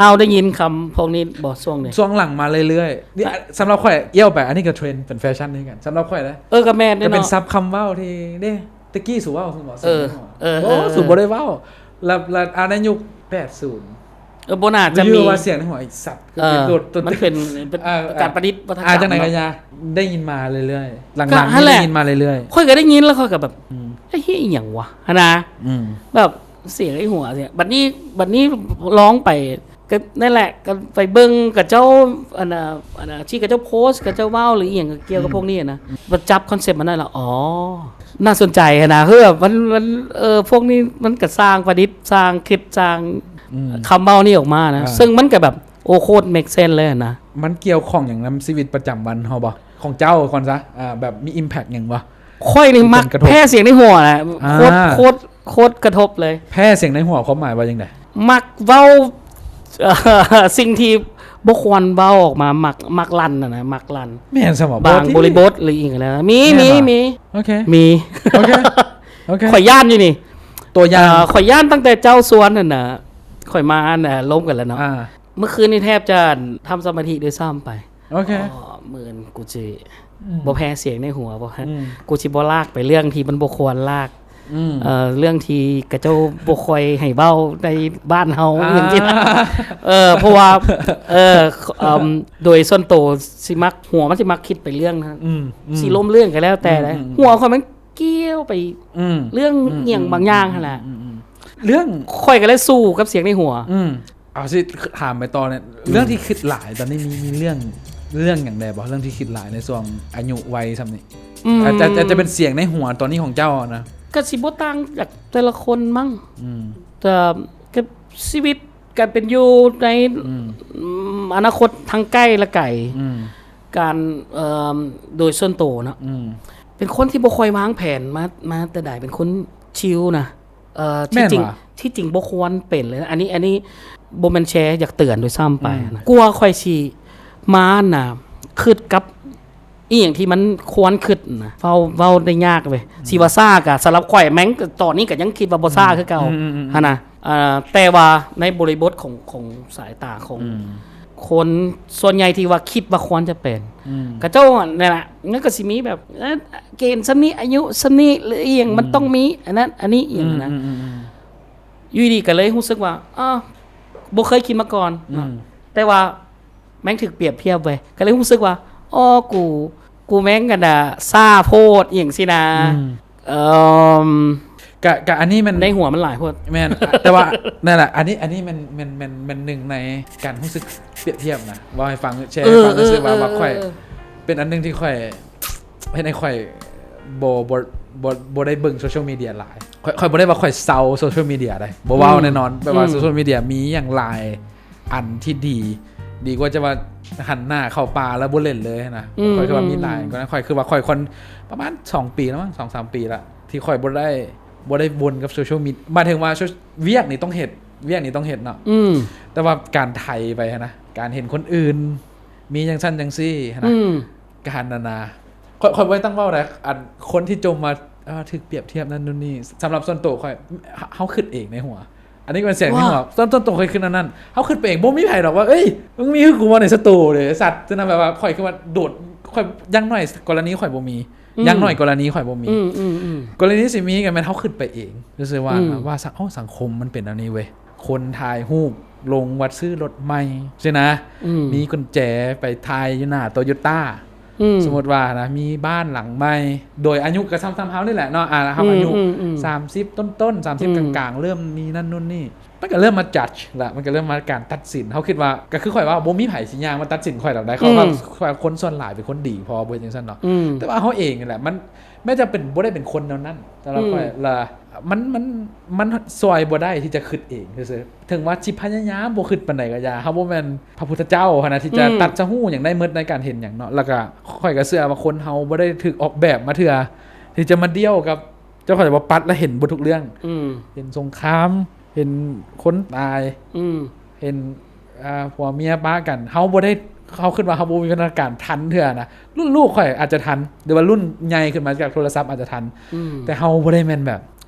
ອ້າວ ໄດ້ຍິນຄຳພວກນີ້ບໍ່ຊ່ວງນີ້? ຊ່ວງຫຼັງມາເລື້ອຍໆ ນີ້ ສຳລັບຂ້ອຍ ອ້ຽວໄປ ອັນນີ້ກໍເທຣນ ເປັນແຟຊັ່ນຄືກັນ ສຳລັບຂ້ອຍນະ. ເອີ ກໍແມ່ນເນາະ ກໍເປັນສັບຄຳເວົ້າທີ່ ເດ້ ແຕ່ກີ້ສູເວົ້າ ເອີ ເອີ ໂອ້ ເອີ ສູບໍ່ໄດ້ເວົ້າ ແລ້ວ ແລ້ວ ອ່າ ໃນຍຸກແປດສິບ ເອີ ບໍ່ໜ້າຈະມີ ວ່າສຽງໃນຫົວ ໄອ້ສັດ ເອີ ກໍເປັນໂດດ ມັນເປັນ ເປັນ ອ່າ ການປະດິດວັດທະກຳ ອ່າ ຈັ່ງໃດກໍຢ່າ ໄດ້ຍິນມາເລື້ອຍໆ ຫຼັງໆ ນີ້ໄດ້ຍິນມາເລື້ອຍໆ ຂ້ອຍກໍໄດ້ຍິນ ແລ້ວຂ້ອຍກໍແບບ ອືມ ໄອ້ເຮີ້ຍ ອີ່ຫຍັງວະ ຫັ້ນນະ ອືມ ແບບ ສຽງໃນຫົວ ບັດນີ້ ບັດນີ້ລອງໄປ ກໍນັ້ນແຫຼະ ກໍໄປເບິ່ງຂະເຈົ້າ ອັນນ່າ ອັນນ່າ ທີ່ຂະເຈົ້າໂພສ ຂະເຈົ້າເວົ້າ ຫຼືອີ່ຫຍັງກ່ຽວກັບ ອືມ ພວກນີ້ນະ ອືມ ມາຈັບຄອນເຊັບມັນໄດ້ລະ ອໍ ໜ້າສົນໃຈຫັ້ນນະ ຄືແບບມັນ ມັນ ເອີ ພວກນີ້ມັນກໍສ້າງປະດິດ ສ້າງຄລິບ ສ້າງ ອືມ ຄຳເວົ້ານີ້ອອກມານະ ອ່າ ເຊິ່ງມັນກໍແບບ ໂອ້ ໂຄດເມກເຊັນເລີຍຫັ້ນນະ. ມັນກ່ຽວຂ້ອງຫຍັງນຳຊີວິດປະຈຳວັນເຮົາບໍ່? ຂອງເຈົ້າກ່ອນຊະ ອ່າ ແບບມີອິມແພັກຫຍັງບໍ່? ຂ້ອຍນີ້ມັກແພ້ສຽງໃນຫົວນະ ໂຄດ ອ່າ ໂຄດ ໂຄດກະທົບເລີຍ. ແພ້ສຽງໃນຫົວຄວາມໝາຍວ່າຈັ່ງໃດ? ມັກເວົ້າ ເອີ ສິ່ງທີ່ບໍ່ຄວນເວົ້າອອກມາ ມັກ ມັກລັ່ນຫັ້ນນະ ມັກລັ່ນ. ແມ່ນຊະບໍ່? ບາງບໍລິບົດ ຫຼືອີ່ຫຍັງນະ ມີ ມີ ມີ. ໂອເຄ ມີ. ໂອເຄ ໂອເຄ ຂ້ອຍຢ້ານຢູ່ນີ້ ຕົວຢ່າງ ເອີ ຂ້ອຍຢ້ານຕັ້ງແຕ່ເຈົ້າຊວນຫັ້ນນະ ຂ້ອຍມາອັນ ລົມກັນແລ້ວເນາະ ອ່າ ເມື່ອຄືນນີ້ແທບຈະທຳສະມາທິດ້ວຍຊ້ຳໄປ. ໂອເຄ ເອີ ມື້ອື່ນກູຊິ ອືມ ບໍ່ແພ້ສຽງໃນຫົວ ບໍ່ ອືມ ກູຊິບໍ່ລາກໄປເລື່ອງທີ່ມັນບໍ່ຄວນລາກ ອືມ ເອີ ເລື່ອງທີ່ຂະເຈົ້າບໍ່ຄ່ອຍໃຫ້ເວົ້າໃນບ້ານເຮົາ ອ່າ ຈັ່ງຊີ້ນະ ເອີ ເພາະວ່າ ເອີ ເອີ ໂດຍສ່ວນໂຕຊິມັກ ຫົວມັນຊິມັກຄິດໄປເລື່ອງນັ້ນ ອືມ ອືມ ຊິລົມເລື່ອງກໍແລ້ວແຕ່ ອືມ ອືມ ຫົວຂ້ອຍມັນກ່ຽວໄປ ອືມ ເລື່ອງ ອືມ ອີ່ຫຍັງບາງຢ່າງຫັ້ນແຫຼະ ອືມ ອືມ ເລື່ອງ ຂ້ອຍກໍເລີຍສູ້ກັບສຽງໃນຫົວ ອືມ ເອົາ ຊິຖາມໄປຕໍ່ເນຍ ອືມ ເລື່ອງທີ່ຄິດຫຼາຍຕອນນີ້ ມີ ມີເລື່ອງ ເລື່ອງຫຍັງແດ່ບໍ່? ເລື່ອງທີ່ຄິດຫຼາຍໃນຊ່ວງອາຍຸໄວສ່ຳນີ້ ອືມ ອາດຈະ ອາດຈະເປັນສຽງໃນຫົວຕອນນີ້ຂອງເຈົ້ານະ ກໍຊິບໍ່ຕ່າງຈາກແຕ່ລະຄົນມັ້ງ ອືມ ແຕ່ກັບຊີວິດການເປັນຢູ່ໃນ ອືມ ອານາຄົດທັງໃກ້ ແລະ ໄກ ອືມ ການ ເອີ ໂດຍສ່ວນໂຕເນາະ ອືມ ເປັນຄົນທີ່ບໍ່ຄ່ອຍວາງແຜນມາ ມາແຕ່ໃດ ເປັນຄົນຊິວນະ ເອີ ທີ່ຈິງ ແມ່ນຫວາ? ທີ່ຈິງບໍ່ຄວນເປັນເລີຍນະ ອັນນີ້ ອັນນີ້ບໍ່ແມ່ນແຊ ຢາກເຕືອນດ້ວຍຊ້ຳໄປ ອືມ ນະ ກວ່າຂ້ອຍຊິມານະ ຄິດກັບອີ່ຫຍັງທີ່ມັນຄວນຄິດນະ ເວົ້າ ເວົ້າໄດ້ຍາກເວີຍ ອືມ ຊິວ່າຊ້າກະ ສຳລັບຂ້ອຍແມ່ງຕອນນີ້ກະຍັງຄິດວ່າບໍ່ຊ້າ ອືມ ຄືເກົ່າ ອືມ ຫັ້ນນະ ເອີ ແຕ່ວ່າໃນບໍລິບົດຂອງ ຂອງສາຍຕາຂອງ ອືມ ຄົນສ່ວນໃຫຍ່ທີ່ວ່າຄິດວ່າຄວນຈະເປັນ ອືມ ຂະເຈົ້ານັ້ນແຫຼະ ມັນກໍຊິມີແບບ ເອີ ເກນສ່ຳນີ້ ອາຍຸສ່ຳນີ້ ຫຼືອີ່ຫຍັງ ອືມ ມັນຕ້ອງມີອັນນັ້ນອັນນີ້ອີ່ຫຍັງນະ ອືມ ອືມ ຢູ່ດີໆກໍເລີຍຮູ້ສຶກວ່າ ເອີ ບໍ່ເຄີຍຄິດມາກ່ອນເນາະ ອືມ ແຕ່ວ່າແມ່ງຖືກປຽບທຽບເວີຍ ກໍເລີຍຮູ້ສຶກວ່າ ອໍ ກູ ກູແມ່ງອັນນ່າ ຊ້າໂພດ ອີ່ຫຍັງຊີ້ນະ ອືມ ເອີ ກະ ກະອັນນີ້ມັນ ໃນຫົວມັນຫຼາຍໂພດ ແມ່ນ ແຕ່ວ່າ ນັ້ນແຫຼະ ອັນນີ້ ອັນນີ້ແມ່ນ ແມ່ນ ແມ່ນ ແມ່ນໜຶ່ງໃນການຮູ້ສຶກປຽບທຽບນະ ເວົ້າໃຫ້ຟັງ ແຊໃຫ້ຟັງ ເອີ ຊື່ໆ ວ່າ ເອີ ວ່າຂ້ອຍ ເອີ ເປັນອັນໜຶ່ງທີ່ຂ້ອຍ ເຮັດໃຫ້ຂ້ອຍບໍ່ ບໍ່ ບໍ່ ບໍ່ໄດ້ເບິ່ງໂຊຊຽວມີເດຍຫຼາຍ ຂ້ອຍ ຂ້ອຍບໍ່ໄດ້ວ່າຂ້ອຍເຊົາໂຊຊຽວມີເດຍໃດ ບໍ່ເວົ້າ ອືມ ແນ່ນອນ ແບບວ່າ ອືມ ໂຊຊຽວມີເດຍມີຫຍັງຫຼາຍ ອັນທີ່ດີ ດີກວ່າຈະວ່າຫັນໜ້າເຂົ້າປ່າແລ້ວບໍ່ເຫຼັ້ນເລີຍນະ ອືມ ຂ້ອຍຄືວ່າມີຫຼາຍ ອືມ ກວ່ານັ້ນ ຂ້ອຍຄືວ່າຂ້ອຍຄວນ ປະມານສອງປີແລ້ວມັ້ງ ສອງສາມປີລະ ທີ່ຂ້ອຍບໍ່ໄດ້ ບໍ່ໄດ້ວົນກັບໂຊຊຽວມີ ໝາຍເຖິງວ່າ ວຽກນີ້ຕ້ອງເຮັດ ວຽກນີ້ຕ້ອງເຮັດເນາະ ອືມ ແຕ່ວ່າການໄຖໄປຫັ້ນນະ ການເຫັນຄົນອື່ນມີຈັ່ງຊັ້ນຈັ່ງຊີ້ຫັ້ນນະ ອືມ ການນັ້ນນະ ຂ້ອຍ ຂ້ອຍບໍ່ໄດ້ຕັ້ງເວົ້າໃດ ອັນຄົນທີ່ຈົ່ມວ່າ ເອີ ຖືກປຽບທຽບນັ້ນໂນ່ນນີ້ ສຳລັບສ່ວນໂຕຂ້ອຍ ເຮົາ ເຮົາຄິດເອງໃນຫົວ ອັນນີ້ກໍເປັນສຽງໃນຫົວ ວ່າ ສ່ວນ ສ່ວນໂຕຂ້ອຍຄິດແນວນັ້ນ ເຮົາຄິດໄປເອງ ບໍ່ມີໃຜດອກວ່າ ເອີຍ ມຶງມີຄືກູບໍ່ໃນສະຕູເດ ສັດ ຊັ້ນນະ ແບບວ່າຂ້ອຍຄືວ່າໂດດ ຂ້ອຍ ຢ່າງໜ້ອຍກໍລະນີຂ້ອຍບໍ່ມີ ອືມ ຢ່າງໜ້ອຍກໍລະນີຂ້ອຍບໍ່ມີ ອືມ ອືມ ອືມ ກໍລະນີຊິມີກໍແມ່ນເຮົາຄິດໄປເອງ ຮູ້ສຶກວ່າ ອືມ ວ່າສັງ ເອົ້າ ສັງຄົມມັນເປັນແນວນີ້ເວີຍ ຄົນຖ່າຍຮູບລົງວັດຊື້ລົດໃໝ່ຊີ້ນະ ອືມ ມີກຸນແຈໄປຖ່າຍຢູ່ໜ້າໂຕໂຍຕ້າ ອືມ ສົມມຸດວ່ານະ ມີບ້ານຫຼັງໃໝ່ ໂດຍອາຍຸກໍສ່ຳໆເຮົານີ້ແຫຼະເນາະ ອ່າ ເຮົາອາຍຸ ອືມ ອືມ ສາມສິບຕົ້ນໆ ສາມສິບ ອືມ ກາງໆ ເລີ່ມມີນັ້ນໂນ່ນນີ້ ມັນກໍເລີ່ມມາຈັດລະ ມັນກໍເລີ່ມມາການຕັດສິນ ເຮົາຄິດວ່າ ກໍຄືຂ້ອຍວ່າ ບໍ່ມີໃຜຊິຍ່າງມາຕັດສິນຂ້ອຍດອກໄດ໋ ເພາະວ່າ ອືມ ຂ້ອຍວ່າຄົນສ່ວນຫຼາຍເປັນຄົນດີພໍ ບໍ່ເຮັດຈັ່ງຊັ້ນດອກ ອືມ ແຕ່ວ່າເຮົາເອງນີ້ແຫຼະ ມັນ ແມ້ຈະເປັນ ບໍ່ໄດ້ເປັນຄົນແນວນັ້ນ ສຳລັບ ອືມ ຂ້ອຍລະ ມັນ ມັນ ມັນຊ່ວຍບໍ່ໄດ້ທີ່ຈະຄິດເອງຊື່ໆ ເຖິງວ່າຊິພະຍາຍາມບໍ່ຄິດປານໃດກໍຢ່າ ເຮົາບໍ່ແມ່ນພະພຸດທະເຈົ້າຫັ້ນນະ ທີ່ຈະ ອືມ ຕັດສະຮູ້ຫຍັງໄດ້ໝົດໃນການເຫັນຫຍັງເນາະ ແລ້ວກໍຂ້ອຍກໍເຊື່ອວ່າຄົນເຮົາບໍ່ໄດ້ຖືກອອກແບບມາເທື່ອ ທີ່ຈະມາດຽວກັບ ເຈົ້າຂ້ອຍວ່າປັດແລ້ວເຫັນເບິດທຸກເລື່ອງ ອືມ ເຫັນສົງຄາມ ເຫັນຄົນຕາຍ ອືມ ເຫັນ ອ່າ ຜົວເມຍປະກັນ ເຮົາບໍ່ໄດ້ ເຮົາຄິດວ່າເຮົາບໍ່ມີພັນທະນາການທັນເທື່ອນະ ລຸ້ນລູກຂ້ອຍອາດຈະທັນ ຫຼືວ່າລຸ້ນໃຫຍ່ຂຶ້ນມາຈາກໂທລະສັບອາດຈະທັນ ອືມ ແຕ່ເຮົາບໍ່ໄດ້ແມ່ນແບບ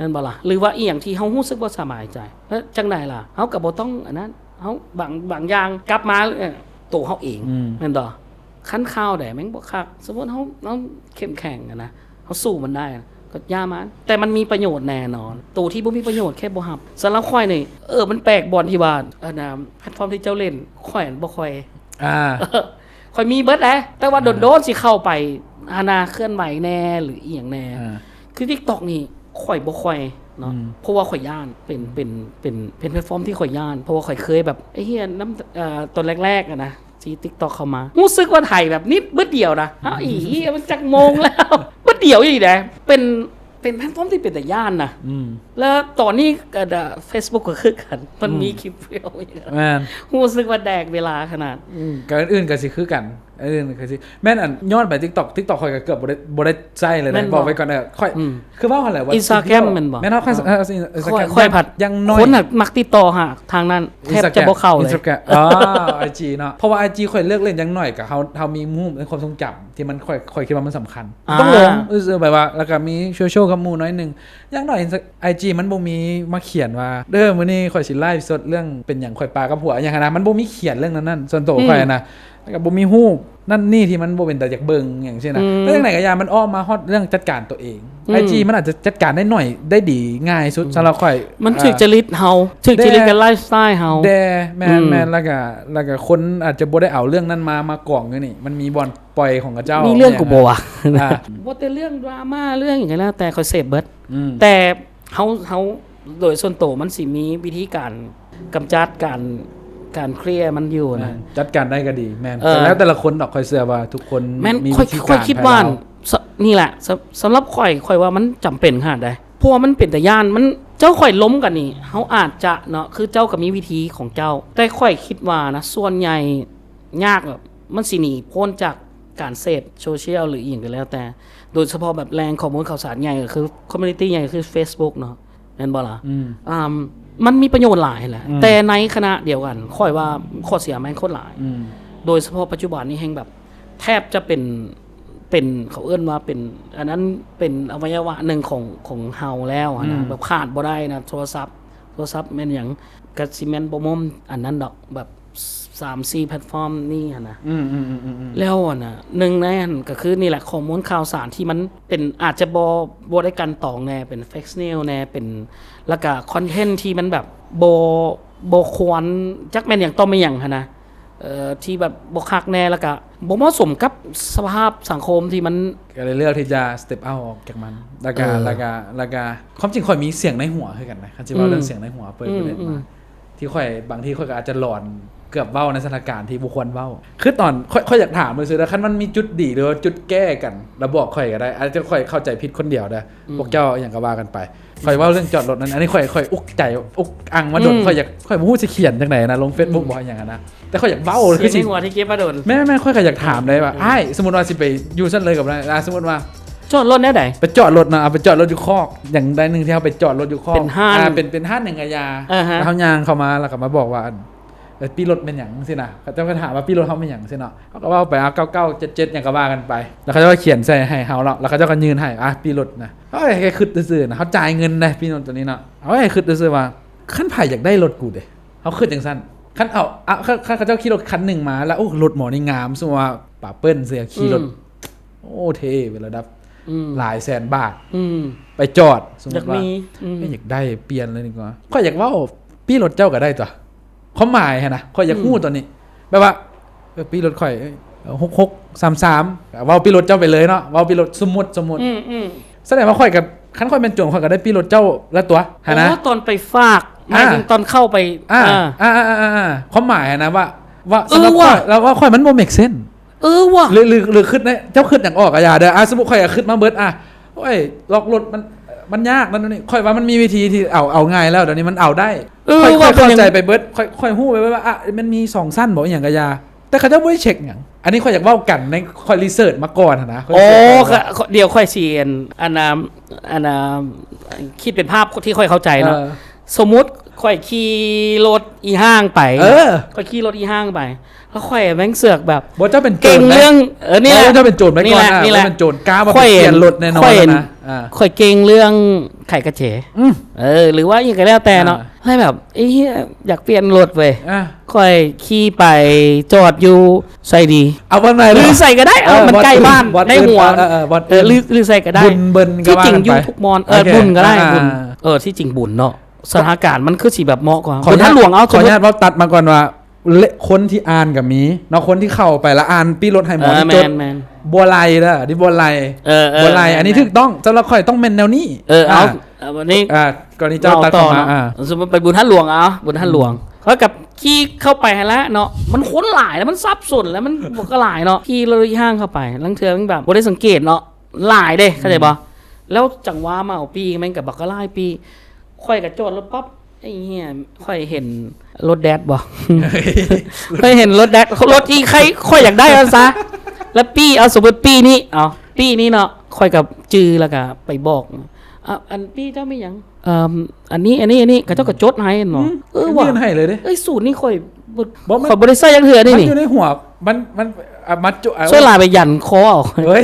ແມ່ນບໍ່ລະ? ຫຼືວ່າອີ່ຫຍັງທີ່ເຮົາຮູ້ສຶກບໍ່ສະບາຍໃຈ ແລ້ວຈັ່ງໃດລະ? ເຮົາກໍບໍ່ຕ້ອງອັນນັ້ນ ເຮົາບາງ ບາງຢ່າງກັບມາ ເອີ ໂຕເຮົາເອງ ອືມ ແມ່ນບໍ່? ຄັນຂ່າວໃດແມ່ງບໍ່ຄັກ ສົມມຸດເຮົາ ເຮົາເຂັ້ມແຂງຫັ້ນນະ ເຮົາສູ້ມັນໄດ້ ກໍຢ່າມັນ ແຕ່ມັນມີປະໂຫຍດແນ່ນອນ. ໂຕທີ່ບໍ່ມີປະໂຫຍດແຄ່ບໍ່ຮັບ. ສຳລັບຂ້ອຍນີ້ ເອີ ມັນແປກບ່ອນທີ່ວ່າ ອັນນ່າ ແພລດຟອມທີ່ເຈົ້າຫຼິ້ນ ຂ້ອຍຫັ້ນບໍ່ຄ່ອຍ ອ່າ ຂ້ອຍມີເບິດແຫຼະ ແຕ່ວ່າ ອ່າ ໂດນໆຊິເຂົ້າໄປ ອັນນ່າ ເຄື່ອນໄຫວແດ່ ຫຼືອີ່ຫຍັງແດ່ ອ່າ ຄື TikTok ນີ້ຂ້ອຍບໍ່ຄ່ອຍເນາະ ອືມ ເພາະວ່າຂ້ອຍຢ້ານ ເປັນ ເປັນ ເປັນ ເປັນແພລດຟອມທີ່ຂ້ອຍຢ້ານ ເພາະວ່າຂ້ອຍເຄີຍແບບ ໄອ້ເຫຍ ນຳ ເອີ ຕອນແລກໆ ຫັ້ນນະ ທີ່ TikTok ເຂົ້າມາ ຮູ້ສຶກວ່າໄຖແບບນິດ ບຶດດຽວນະ ອ້າວ ອີ່ຫຍັງ ມັນຈັກໂມງແລ້ວ ບຶດດຽວອີ່ຫຼີເດ້ ເປັນ ເປັນແພລດຟອມທີ່ເປັນຕາຢ້ານນະ ອືມ ແລ້ວຕອນນີ້ ເອີ Facebook ກໍຄືກັນ ມັນມີ ອືມ ຄລິບວິດີໂອ ແມ່ນ ຮູ້ສຶກວ່າແດກເວລາຂະໜາດ ອືມ ກໍອື່ນໆ ກໍຊິຄືກັນ ອື່ນໆ ກໍຊິ ແມ່ນ ອັນ ຍ້ອນໄປ TikTok TikTok ຂ້ອຍກໍເກືອບບໍ່ໄດ້ ບໍ່ໄດ້ໃຊ້ເລີຍ ແມ່ນບໍ່ ບອກໄວ້ກ່ອນ ເອີ ຂ້ອຍ ອືມ ຄືເວົ້າຫັ້ນແຫຼະວ່າ Instagram ແມ່ນບໍ່? ແມ່ນເນາະ ເອີ ເອີ Instagram ຂ້ອຍ ຂ້ອຍພັດ ຢ່າງໜ້ອຍ ຄົນນະມັກຕິດຕໍ່ຫາທາງນັ້ນ ແທບຈະບໍ່ເຂົ້າເລີຍ Instagram ອໍ IG ເນາະ ເພາະວ່າ IG ຂ້ອຍເລືອກຫຼິ້ນຢ່າງໜ້ອຍກໍເຮົາ ເຮົາມີຮູບໃນຄວາມຊົງຈຳທີ່ມັນ ຂ້ອຍ ຂ້ອຍຄິດວ່າມັນສຳຄັນ ອ່າ ຕ້ອງລົງ ເອີ ແບບວ່າ ແລ້ວກໍມີໂຊຊຽວກັບໝູ່ໜ້ອຍໜຶ່ງ ຢ່າງໜ້ອຍ IG ມັນບໍ່ມີມາຂຽນວ່າ ເດີ ມື້ນີ້ຂ້ອຍຊິໄລຟ໌ສົດເລື່ອງເປັນຫຍັງຂ້ອຍປາກັບຜົວ ອີ່ຫຍັງຫັ້ນນະ ມັນບໍ່ມີຂຽນເລື່ອງນັ້ນໆ ສ່ວນໂຕ ອືມ ຂ້ອຍນະ ແລ້ວກໍບໍ່ມີຮູບນັ້ນນີ້ທີ່ມັນບໍ່ເປັນຕາຢາກເບິ່ງຫຍັງຊີ້ນະ ອືມ ແຕ່ຈັ່ງໃດກໍຢ່າ ມັນອອກມາຮອດເລື່ອງຈັດການຕົວເອງ ອືມ IG ມັນອາດຈະຈັດການໄດ້ໜ້ອຍ ໄດ້ດີ ງ່າຍສຸດ ອືມ ສຳລັບຂ້ອຍ ມັນຖືກ ອ່າ ຈະລິດເຮົາ ຖືກຈະລິດ ແດ່ ກັບໄລຟ໌ສະໄຕເຮົາ ແດ່ ແມ່ນ ອືມ ແມ່ນ ແລ້ວກໍ ແລ້ວກໍຄົນອາດຈະບໍ່ໄດ້ເອົາເລື່ອງນັ້ນມາ ມາກອງຢູ່ນີ້ ມັນມີບ່ອນປ່ອຍຂອງເຂົາເຈົ້າ ມີເລື່ອງ ແມ່ນ ກູບໍ່ວະ ອ່າ ບໍ່ແຕ່ເລື່ອງດຣາມາ ເລື່ອງຫຍັງກໍແລ້ວແຕ່ ຂ້ອຍເສບເບິດ ອືມ ແຕ່ ເຮົາ ເຮົາ ໂດຍສ່ວນໂຕມັນຊິມີວິທີການກຳຈັດ ການ ການເຄລຍມັນຢູ່ນະ ແມ່ນ ຈັດການໄດ້ກໍດີ ແມ່ນ ເອີ ກໍແລ້ວແຕ່ລະຄົນດອກ ຂ້ອຍເຊື່ອວ່າທຸກຄົນ ແມ່ນ ມີ ຂ້ອຍ ວິທີ ຂ້ອຍ ການ ຄິດວ່າ ໃຫ້ລາວ ສະ ນີ້ແຫຼະ ສະ ສຳລັບຂ້ອຍ ຂ້ອຍວ່າມັນຈຳເປັນຂະໜາດໃດ ເພາະວ່າມັນເປັນຕາຢ້ານ ມັນ ເຈົ້າຂ້ອຍລົມກັນນີ້ ເຮົາອາດຈະເນາະ ຄືເຈົ້າກໍມີວິທີຂອງເຈົ້າ ແຕ່ຂ້ອຍຄິດວ່ານະ ສ່ວນໃຫຍ່ຍາກ ແບບ ມັນຊິໜີພົ້ນຈາກການເສບໂຊຊຽວ ຫຼືອີ່ຫຍັງກໍແລ້ວແຕ່ ໂດຍສະເພາະແບບແຫຼ່ງຂໍ້ມູນຂ່າວສານໃຫຍ່ກໍຄື ຄອມມູນິຕີ້ໃຫຍ່ກໍຄື Facebook ເນາະ ແມ່ນບໍ່ລະ? ອືມ ອ່າ ມັນມີປະໂຫຍດຫຼາຍແຫຼະ ອືມ ແຕ່ໃນຂະນະດຽວກັນ ຂ້ອຍວ່າຂໍ້ເສຍແມ່ງໂຄດຫຼາຍ ອືມ ໂດຍສະເພາະປັດຈຸບັນນີ້ແຮ່ງແບບ ແທບຈະເປັນ ເປັນ ເຂົາເອີ້ນວ່າເປັນ ອັນນັ້ນເປັນອະໄວຍະວະໜຶ່ງຂອງ ຂອງເຮົາແລ້ວຫັ້ນນະ ອືມ ແບບຂາດບໍ່ໄດ້ນະ ໂທລະສັບ ໂທລະສັບແມ່ນຫຍັງ ກະຊິແມ່ນບໍ່ໝົມອັນນັ້ນດອກ ແບບ ສາມສີ່ແພລດຟອມນີ້ຫັ້ນນະ ອືມໆໆໆໆ ແລ້ວຫັ້ນນະ ໜຶ່ງໃນຫັ້ນກໍຄືນີ້ແຫຼະ ຂໍ້ມູນຂ່າວສານທີ່ມັນເປັນ ອາດຈະບໍ່ ບໍ່ໄດ້ກັ່ນຕອງແດ່ ເປັນເຟກນິວແດ່ ເປັນ ແລ້ວກະຄອນເທັນທີ່ມັນແບບບໍ່ ບໍ່ຄວນ ຈັກແມ່ນຫຍັງຕໍ່ແມ່ນຫຍັງຫັ້ນນະ ເອີ ທີ່ແບບບໍ່ຄັກແດ່ ແລ້ວກະບໍ່ເໝາະສົມກັບສະພາບສັງຄົມທີ່ມັນ ກໍເລີຍເລືອກທີ່ຈະສະເຕັບເອົາອອກຈາກມັນ ແລ້ວກະ ເອີ ແລ້ວກະ ແລ້ວກະ ຄວາມຈິງຂ້ອຍມີສຽງໃນຫົວຄືກັນນະ ຄັນຊິເວົ້າເລື່ອງ ອືມ ສຽງໃນຫົວເປີດ ອືມ ເປີດມາ ອືມ ທີ່ຂ້ອຍ ບາງທີຂ້ອຍກໍອາດຈະຫຼອນເກືອບເວົ້າໃນສະຖານະການທີ່ບໍ່ຄວນເວົ້າ ຄືຕອນ ຂ້ອຍ ຂ້ອຍຢາກຖາມຊື່ໆ ຄັນມັນມີຈຸດດີ ຫຼືວ່າຈຸດແກ້ກັນ ລະບອກຂ້ອຍກໍໄດ້ ອາດຈະຂ້ອຍເຂົ້າໃຈຜິດຄົນດຽວເດີ ອືມ ພວກເຈົ້າຫຍັງກໍວ່າກັນໄປ ຂ້ອຍເວົ້າເລື່ອງຈອດລົດນັ້ນ ອັນນີ້ຂ້ອຍ ຂ້ອຍອຸກໃຈ ອຸກອັງມາດົນ ອືມ ຂ້ອຍຢາກ ຂ້ອຍບໍ່ຮູ້ຊິຂຽນຈັ່ງໃດນະ ລົງເຟສບຸກ ອືມ ບໍ່ຫຍັງຫັ້ນນະ ແຕ່ຂ້ອຍຢາກເວົ້າ ຄືຊິ ໃນຫົວທີ່ເກັບມາດົນ ແມ່ນໆ ຂ້ອຍກໍຢາກຖາມໄດ້ວ່າ ອືມ ອ້າຍ ສົມມຸດວ່າຊິໄປຢູ່ຊັ້ນເລີຍກັບ ອ່າ ສົມມຸດວ່າ ຈອດລົດແນວໃດ? ໄປຈອດລົດນະ ເອົາໄປຈອດລົດຢູ່ຄອກ ຢ່າງໃດໜຶ່ງທີ່ເຮົາໄປຈອດລົດຢູ່ຄອກ ເປັນຮ້ານ ອ່າ ເປັນ ເປັນຮ້ານຫຍັງກະຢ່າ ອ່າຮະ ແລ້ວເຮົາຍ່າງເຂົ້າມາ ແລ້ວກໍມາບອກວ່າ ເອີ ປີ້ລົດແມ່ນຫຍັງຊີ້ນະ ເຂົາເຈົ້າກໍຖາມວ່າປີ້ລົດເຮົາແມ່ນຫຍັງຊີ້ເນາະ ເຮົາກໍເວົ້າໄປ ອ່າ ເກົ້າເກົ້າເຈັດເຈັດ ຫຍັງກໍວ່າກັນໄປ ແລ້ວເຂົາເຈົ້າກໍຂຽນໃສ່ໃຫ້ເຮົາເນາະ ແລ້ວເຂົາເຈົ້າກໍຍື່ນໃຫ້ ອ່າ ປີ້ລົດນະ ເຮົາແຄ່ຄຶດຊື່ໆນະ ເຮົາຈ່າຍເງິນເດ້ ພີ່ນ້ອງໂຕນີ້ເນາະ ເຮົາແຄ່ຄຶດຊື່ໆວ່າ ຄັນໃຜຢາກໄດ້ລົດກູເດ້ ເຮົາຄຶດຈັ່ງຊັ້ນ ຄັນເອົາ ອ່າ ຄັນ ຄັນເຂົາເຈົ້າຂີ່ລົດຄັນໜຶ່ງມາ ແລ້ວ ໂອ້ ລົດໝໍນີ້ງາມ ສົມມຸດວ່າປາເປີ້ນຊີ້ ຂີ່ລົດ ອືມ ໂອ້ ເທ່ເປັນລະດັບ ອືມ ຫຼາຍແສນບາດ ອືມ ໄປຈອດ ສົມມຸດວ່າ ຢາກມີ ອືມ ເອີ ຢາກໄດ້ ປ່ຽນເລີຍດີກວ່າ ຂ້ອຍຢາກເວົ້າປີ້ລົດເຈົ້າກໍໄດ້ຕົວະ ຄວາມໝາຍຫັ້ນນະ ຂ້ອຍຢາກຮູ້ ອືມ ຕົວນີ້ ແບບວ່າ ເອີ ປີ້ລົດຂ້ອຍ ເອີ ຫົກຫົກສາມສາມ ເວົ້າປີ້ລົດເຈົ້າໄປເລີຍເນາະ ເວົ້າປີ້ລົດ ສົມມຸດ ສົມມຸດ ອືມໆ ສະແດງວ່າຂ້ອຍກໍ ຄັນຂ້ອຍແມ່ນໂຈນ ຂ້ອຍກໍໄດ້ປີ້ລົດເຈົ້າລະຕົວະ ຫັ້ນນະ ໂອ້ ຕອນໄປຝາກ ອ່າ ໝາຍເຖິງຕອນເຂົ້າໄປ ອ່າ ອ່າ ອ່າ ຄວາມໝາຍຫັ້ນນະວ່າ ວ່າ ເອີ ສຳລັບຂ້ອຍ ວ່າ ແລ້ວວ່າຂ້ອຍມັນບໍ່ເມກເຊນ ເອີ ວ່າ ຫຼື ຫຼື ຫຼື ຄຶດໃນ ເຈົ້າຄຶດຫຍັງອອກອາຍາເດີ ອ່າ ສົມມຸດຂ້ອຍກໍຄຶດມາເບິດ ອ່າ ໂອ້ຍ ລັອກລົດມັນ ມັນຍາກນັ້ນນີ້ ຂ້ອຍວ່າມັນມີວິທີທີ່ເອົາ ເອົາງ່າຍແລ້ວ ດຽວນີ້ມັນເອົາໄດ້ ເອີ ຂ້ອຍ ຂ້ອຍເຂົ້າໃຈໄປເບິດ ຂ້ອຍ ຂ້ອຍຮູ້ໄປເບິດວ່າ ອ່ະ ມັນມີສອງຊັ້ນບໍ ອີ່ຫຍັງກະຢ່າ ແຕ່ເຂົາເຈົ້າບໍ່ໄດ້ເຊັກຫຍັງ ອັນນີ້ຂ້ອຍຢາກເວົ້າກັນໃນ ຂ້ອຍຣີເສີດມາກ່ອນຫັ້ນນະ ຂ້ອຍ ໂອ້ ຣີເສີດມາກ່ອນ ຂ້ອຍ ດຽວຂ້ອຍຊິ ອັນ ອັນນ່າ ອັນນ່າ ຄິດເປັນພາບທີ່ຂ້ອຍເຂົ້າໃຈເນາະ ເອີ ສົມມຸດ ຂ້ອຍຂີ່ລົດອີ່ຫ້າງໄປ ເອີ ຂ້ອຍຂີ່ລົດອີ່ຫ້າງໄປ ແລ້ວຂ້ອຍແມ່ງເສືອກແບບ ບໍ່ ເຈົ້າເປັນໂຈນ ເກັ່ງເລື່ອງ ເອີ ນີ້ແຫຼະ ບໍ່ ເຈົ້າເປັນໂຈນໄວ້ກ່ອນ ນີ້ແຫຼະ ອ່າ ເຈົ້າເປັນໂຈນ ກ້າວ່າໄປປ່ຽນລົດແນ່ນອນ ຂ້ອຍ ນະ ອ່າ ຂ້ອຍເກັ່ງເລື່ອງໄຂກະເຈ ອືມ ເອີ ຫຼືວ່າອີ່ຫຍັງກໍແລ້ວແຕ່ເນາະ ອ່າ ແລ້ວແບບ ເອີຍ ຢາກປ່ຽນລົດເວີຍ ອ່າ ຂ້ອຍຂີ່ໄປຈອດຢູ່ໃສດີ ເອົາວັດໃດ ຫຼືໃສກໍໄດ້ ເອີ ເອົາ ມັນໃກ້ບ້ານ ວັດອື່ນ ໃນຫົວ ເອີ ເອີ ເອີ ວັດ ເອີ ອື່ນ ຫຼື ຫຼືໃສກໍໄດ້ ບຸນເບິ່ນກໍວ່າກັນໄປ ທີ່ຈິງຢູ່ທຸກບ່ອນ ເອີ ໂອເຄ ບຸນກໍໄດ້ ອ່າ ບຸນ ອ່າ ເອີ ທີ່ຈິງບຸນເນາະ ສະຖານະການມັນຄືຊິແບບເໝາະກວ່າ ຂໍອະນຸຍາດ ບຸນທາດຫຼວງ ເອົາ ຂໍອະນຸຍາດເວົ້າຕັດມາກ່ອນວ່າ ເລະ ຄົນທີ່ອ່ານກໍມີເນາະ ຄົນທີ່ເຂົ້າໄປແລ້ວອ່ານປີ້ລົດໃຫ້ໝໍ ເອີ ນີ້ຈົດ ແມ່ນໆ ບໍ່ໄລ່ເດີ້ ນີ້ບໍ່ໄລ່ ເອີ ເອີ ບໍ່ໄລ່ ເອີ ອັນນີ້ຖືກຕ້ອງ ສຳລັບຂ້ອຍຕ້ອງແມ່ນແນວນີ້ ເອີ ເອົາ ອ່າ ເອົາ ບັດນີ້ ອ່າ ກໍນີ້ເຈົ້າຕັດເຂົ້າມາ ຕໍ່ເນາະ ອ່າ ສົມມຸດໄປບຸນທາດຫຼວງ ເອົາ ບຸນທາດຫຼວງ ເຮົາກັບຂີ່ເຂົ້າໄປຫັ້ນລະເນາະ ມັນຄົນຫຼາຍ ແລ້ວມັນສັບສົນ ແລ້ວມັນບັກຫຼາຍເນາະ ຂີ່ລົດອີ່ຫ້າງເຂົ້າໄປ ລາງເທື່ອມັນແບບບໍ່ໄດ້ສັງເກດເນາະ ຫຼາຍເດ້ ເຂົ້າໃຈບໍ່ ອືມ ແລ້ວຈັງຫວະມາເອົາປີ້ ແມ່ງກໍບັກຫຼາຍປີ້ ຂ້ອຍກໍຈອດລົດປັບ ໄອ້ເຫຍ ຂ້ອຍເຫັນລົດແດດບໍ່ ຂ້ອຍເຫັນລົດແດດ ລົດທີ່ໃຄ ຂ້ອຍຢາກໄດ້ວ່າຊະ ແລ້ວປີ້ ເອົາ ສົມມຸດປີ້ນີ້ ເອົາ ປີ້ນີ້ເນາະ ຂ້ອຍກໍຈື່ ແລ້ວກໍໄປບອກ ອ່າ ອັນ ປີ້ເຈົ້າມີຫຍັງ ເອີ່ມ ອັນນີ້ ອັນນີ້ ອັນນີ້ ເຂົາເຈົ້າກໍຈົດໃຫ້ເນາະ ອືມ ເອີວ່າ ຍື່ນໃຫ້ເລີຍເດ້ ເອີຍ ສູດນີ້ຂ້ອຍບໍ່ ບໍ່ ມັນ ຂ້ອຍບໍ່ໄດ້ໃຊ້ຈັກເທື່ອນີ້ ມັນຢູ່ໃນຫົວ ມັນ ມັນ ອ່າ ມັດຈຸ ເອົາ ສ່ວນຫຼາຍໄປຢັນຄໍເອົາ ເອີຍ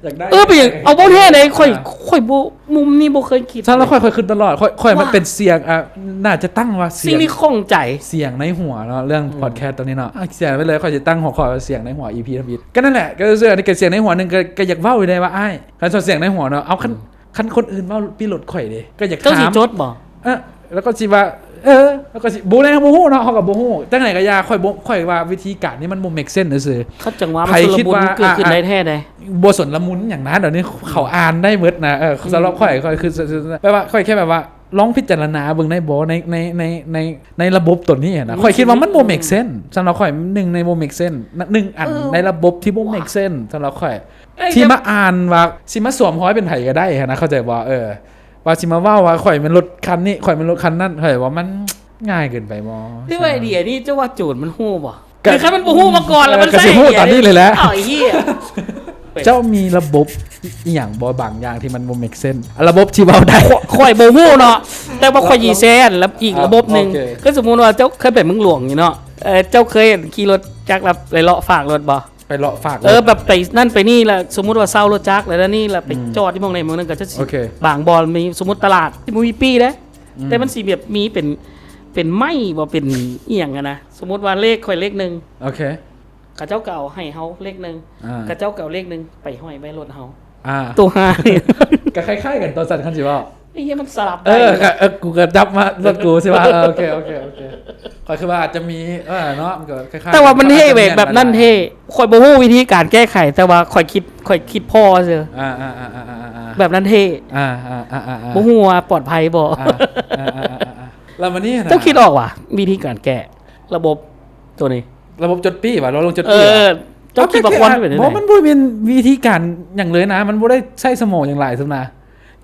ຢາກໄດ້ ເອີ ເປັນຫຍັງ ເອົາ ບໍ່ແທ້ເດ້ ຂ້ອຍ ອ່າ ຂ້ອຍບໍ່ ມຸມນີ້ບໍ່ເຄີຍຄິດ ສຳລັບຂ້ອຍ ຂ້ອຍຄິດຕະຫຼອດ ຂ້ອຍ ຂ້ອຍມັນເປັນສຽງ ອ່າ ໜ້າຈະຕັ້ງວ່າສຽງ ສິ່ງທີ່ຂ້ອງໃຈ ສຽງໃນຫົວເນາະ ເລື່ອງ ອືມ ພອດແຄສໂຕນີ້ເນາະ ອ່າ ຂຽນໄວ້ເລີຍ ຂ້ອຍຊິຕັ້ງຫົວຂໍ້ວ່າສຽງໃນຫົວ ອີພີທຳອິດ ກໍນັ້ນແຫຼະ ກໍຄືອັນນີ້ກໍສຽງໃນຫົວໜຶ່ງ ກໍ ກໍຢາກເວົ້າຢູ່ເດ້ວ່າ ອ້າຍ ຄັນສອນສຽງໃນຫົວເນາະ ເອົາ ຄັນ ອືມ ຄັນຄົນອື່ນເວົ້າປີ້ລົດຂ້ອຍເດ້ ກໍຢາກຖາມ ເຈົ້າຊິຈົດບໍ່? ເອີ ແລ້ວກໍຊິວ່າ ເອີ ແລ້ວກໍຊິ ບໍ່ໄດ້ ເຮົາບໍ່ຮູ້ເນາະ ເຮົາກໍບໍ່ຮູ້ ຈັ່ງໃດກໍຢ່າ ຂ້ອຍບໍ່ ຂ້ອຍວ່າວິທີການນີ້ມັນບໍ່ເມກເຊນຊື່ໆ ເຂົາຈັ່ງວ່າມັນ ໃຜຄິດວ່າ ຊຸນລະມຸນ ເກີດຂຶ້ນ ອ່າ ໄດ້ແທ້ໃດ໋ ບໍ່ຊົນລະມຸນຫຍັງນະ ດຽວນີ້ເຂົາອ່ານໄດ້ໝົດນະ ເອີ ສຳລັບຂ້ອຍ ຂ້ອຍຄື ແບບວ່າ ຂ້ອຍແຄ່ແບບວ່າ ລອງພິຈາລະນາເບິ່ງໄດ້ບໍ່ ໃນ ໃນ ໃນ ໃນ ໃນລະບົບໂຕນີ້ນະ ອືມ ຂ້ອຍຄິດວ່າມັນບໍ່ເມກເຊນ ສຳລັບຂ້ອຍ ໜຶ່ງໃນບໍ່ເມກເຊນ ໜຶ່ງອັນ ເອີ ໃນລະບົບທີ່ບໍ່ເມກເຊນ ສຳລັບຂ້ອຍ ເອີ ທີ່ມາອ່ານວ່າ ຊິມາສວມຮອຍເປັນໃຜກໍໄດ້ຫັ້ນນະ ເຂົ້າໃຈບໍ່? ເອີ ວ່າຊິມາເວົ້າວ່າ ຂ້ອຍແມ່ນລົດຄັນນີ້ ຂ້ອຍແມ່ນລົດຄັນນັ້ນ ຂ້ອຍວ່າມັນງ່າຍເກີນໄປບໍ່? ແຕ່ວ່າໄອເດຍນີ້ ເຈົ້າວ່າໂຈນມັນຮູ້ບໍ່? ກໍ ຄືຄັນມັນບໍ່ຮູ້ມາກ່ອນ ແລ້ວມັນ ເອີ ກໍຊິຮູ້ຕອນນີ້ເລີຍແຫຼະ ເອົາ ໄອ້ເຫຍ ເຈົ້າມີລະບົບອີ່ຫຍັງບໍ່ ບາງຢ່າງທີ່ມັນບໍ່ເມກເຊນ ລະບົບທີ່ເວົ້າໄດ້? ຂ້ອຍ ຂ້ອຍບໍ່ຮູ້ເນາະ ແຕ່ວ່າຂ້ອຍຊິແຊ ລະ ອີກລະບົບໜຶ່ງ ອ່າ ໂອເຄ ຄືສົມມຸດວ່າເຈົ້າເຄີຍໄປເມືອງຫຼວງຢູ່ເນາະ ເອີ ເຈົ້າເຄີຍຂີ່ລົດຈັກ ແລ້ວໄປເລາະຝາກລົດບໍ່? ໄປເລາະຝາກລົດ ເອີ ແບບໄປນັ້ນໄປນີ້ ແລ້ວສົມມຸດວ່າເຊົ່າລົດຈັກ ແລ້ວນີ້ ແລ້ວໄປ ອືມ ຈອດທີ່ໝ່ອງໃດໝ່ອງໜຶ່ງ ກໍຈະ ໂອເຄ ບາງບ່ອນມີ ສົມມຸດຕະຫຼາດທີ່ບໍ່ມີປີ້ເດ້ ອືມ ແຕ່ມັນຊິແບບມີເປັນ ເປັນໄມ້ບໍ່ ເປັນອີ່ຫຍັງຫັ້ນນະ ສົມມຸດວ່າເລກຂ້ອຍເລກໜຶ່ງ ໂອເຄ ເຂົາເຈົ້າກໍເອົາໃຫ້ເຮົາເລກໜຶ່ງ ອ່າ ເຂົາເຈົ້າກໍເອົາເລກໜຶ່ງໄປຫ້ອຍໄວ້ລົດເຮົາ ອ່າ ໂຕຫາ ກໍຄ້າຍໆກັນ ໂຕສັນ ຄັນຊິເວົ້າ ໄອ້ເຫຍ ມັນສະຫຼັບໄດ້ ເອີ ກໍ ເອີ ກູກໍຈັບມາລົດກູ ຊິວ່າ ເອີ ໂອເຄ ໂອເຄ ໂອເຄ ຂ້ອຍຄິດວ່າອາດຈະມີ ເອີ ເນາະ ມັນກໍຄ້າຍໆ ແຕ່ວ່າມັນເທ່ເວີຍ ແບບນັ້ນເທ່ ຂ້ອຍບໍ່ຮູ້ວິທີການແກ້ໄຂ ແຕ່ວ່າຂ້ອຍຄິດ ຂ້ອຍຄິດພໍ້ຊື່ ອ່າໆໆໆໆ ແບບນັ້ນເທ່ ອ່າໆໆໆໆ ບໍ່ຮູ້ວ່າປອດໄພບໍ່ ອ່າໆໆໆໆ ແລ້ວບັດນີ້ນະ ເຈົ້າຄິດອອກຫວາ ວິທີການແກ້ ລະບົບໂຕນີ້ ລະບົບຈົດປີ້ຫວາ ລະບົບຈົດປີ້ຫວາ ເອີ ເຈົ້າຄິດວ່າຄວນເປັນຈັ່ງໃດ? ບໍ່ ມັນບໍ່ແມ່ນວິທີການຫຍັງເລີຍນະ ມັນບໍ່ໄດ້ໃຊ້ສະໝອງຫຍັງຫຼາຍຊ້ຳນະ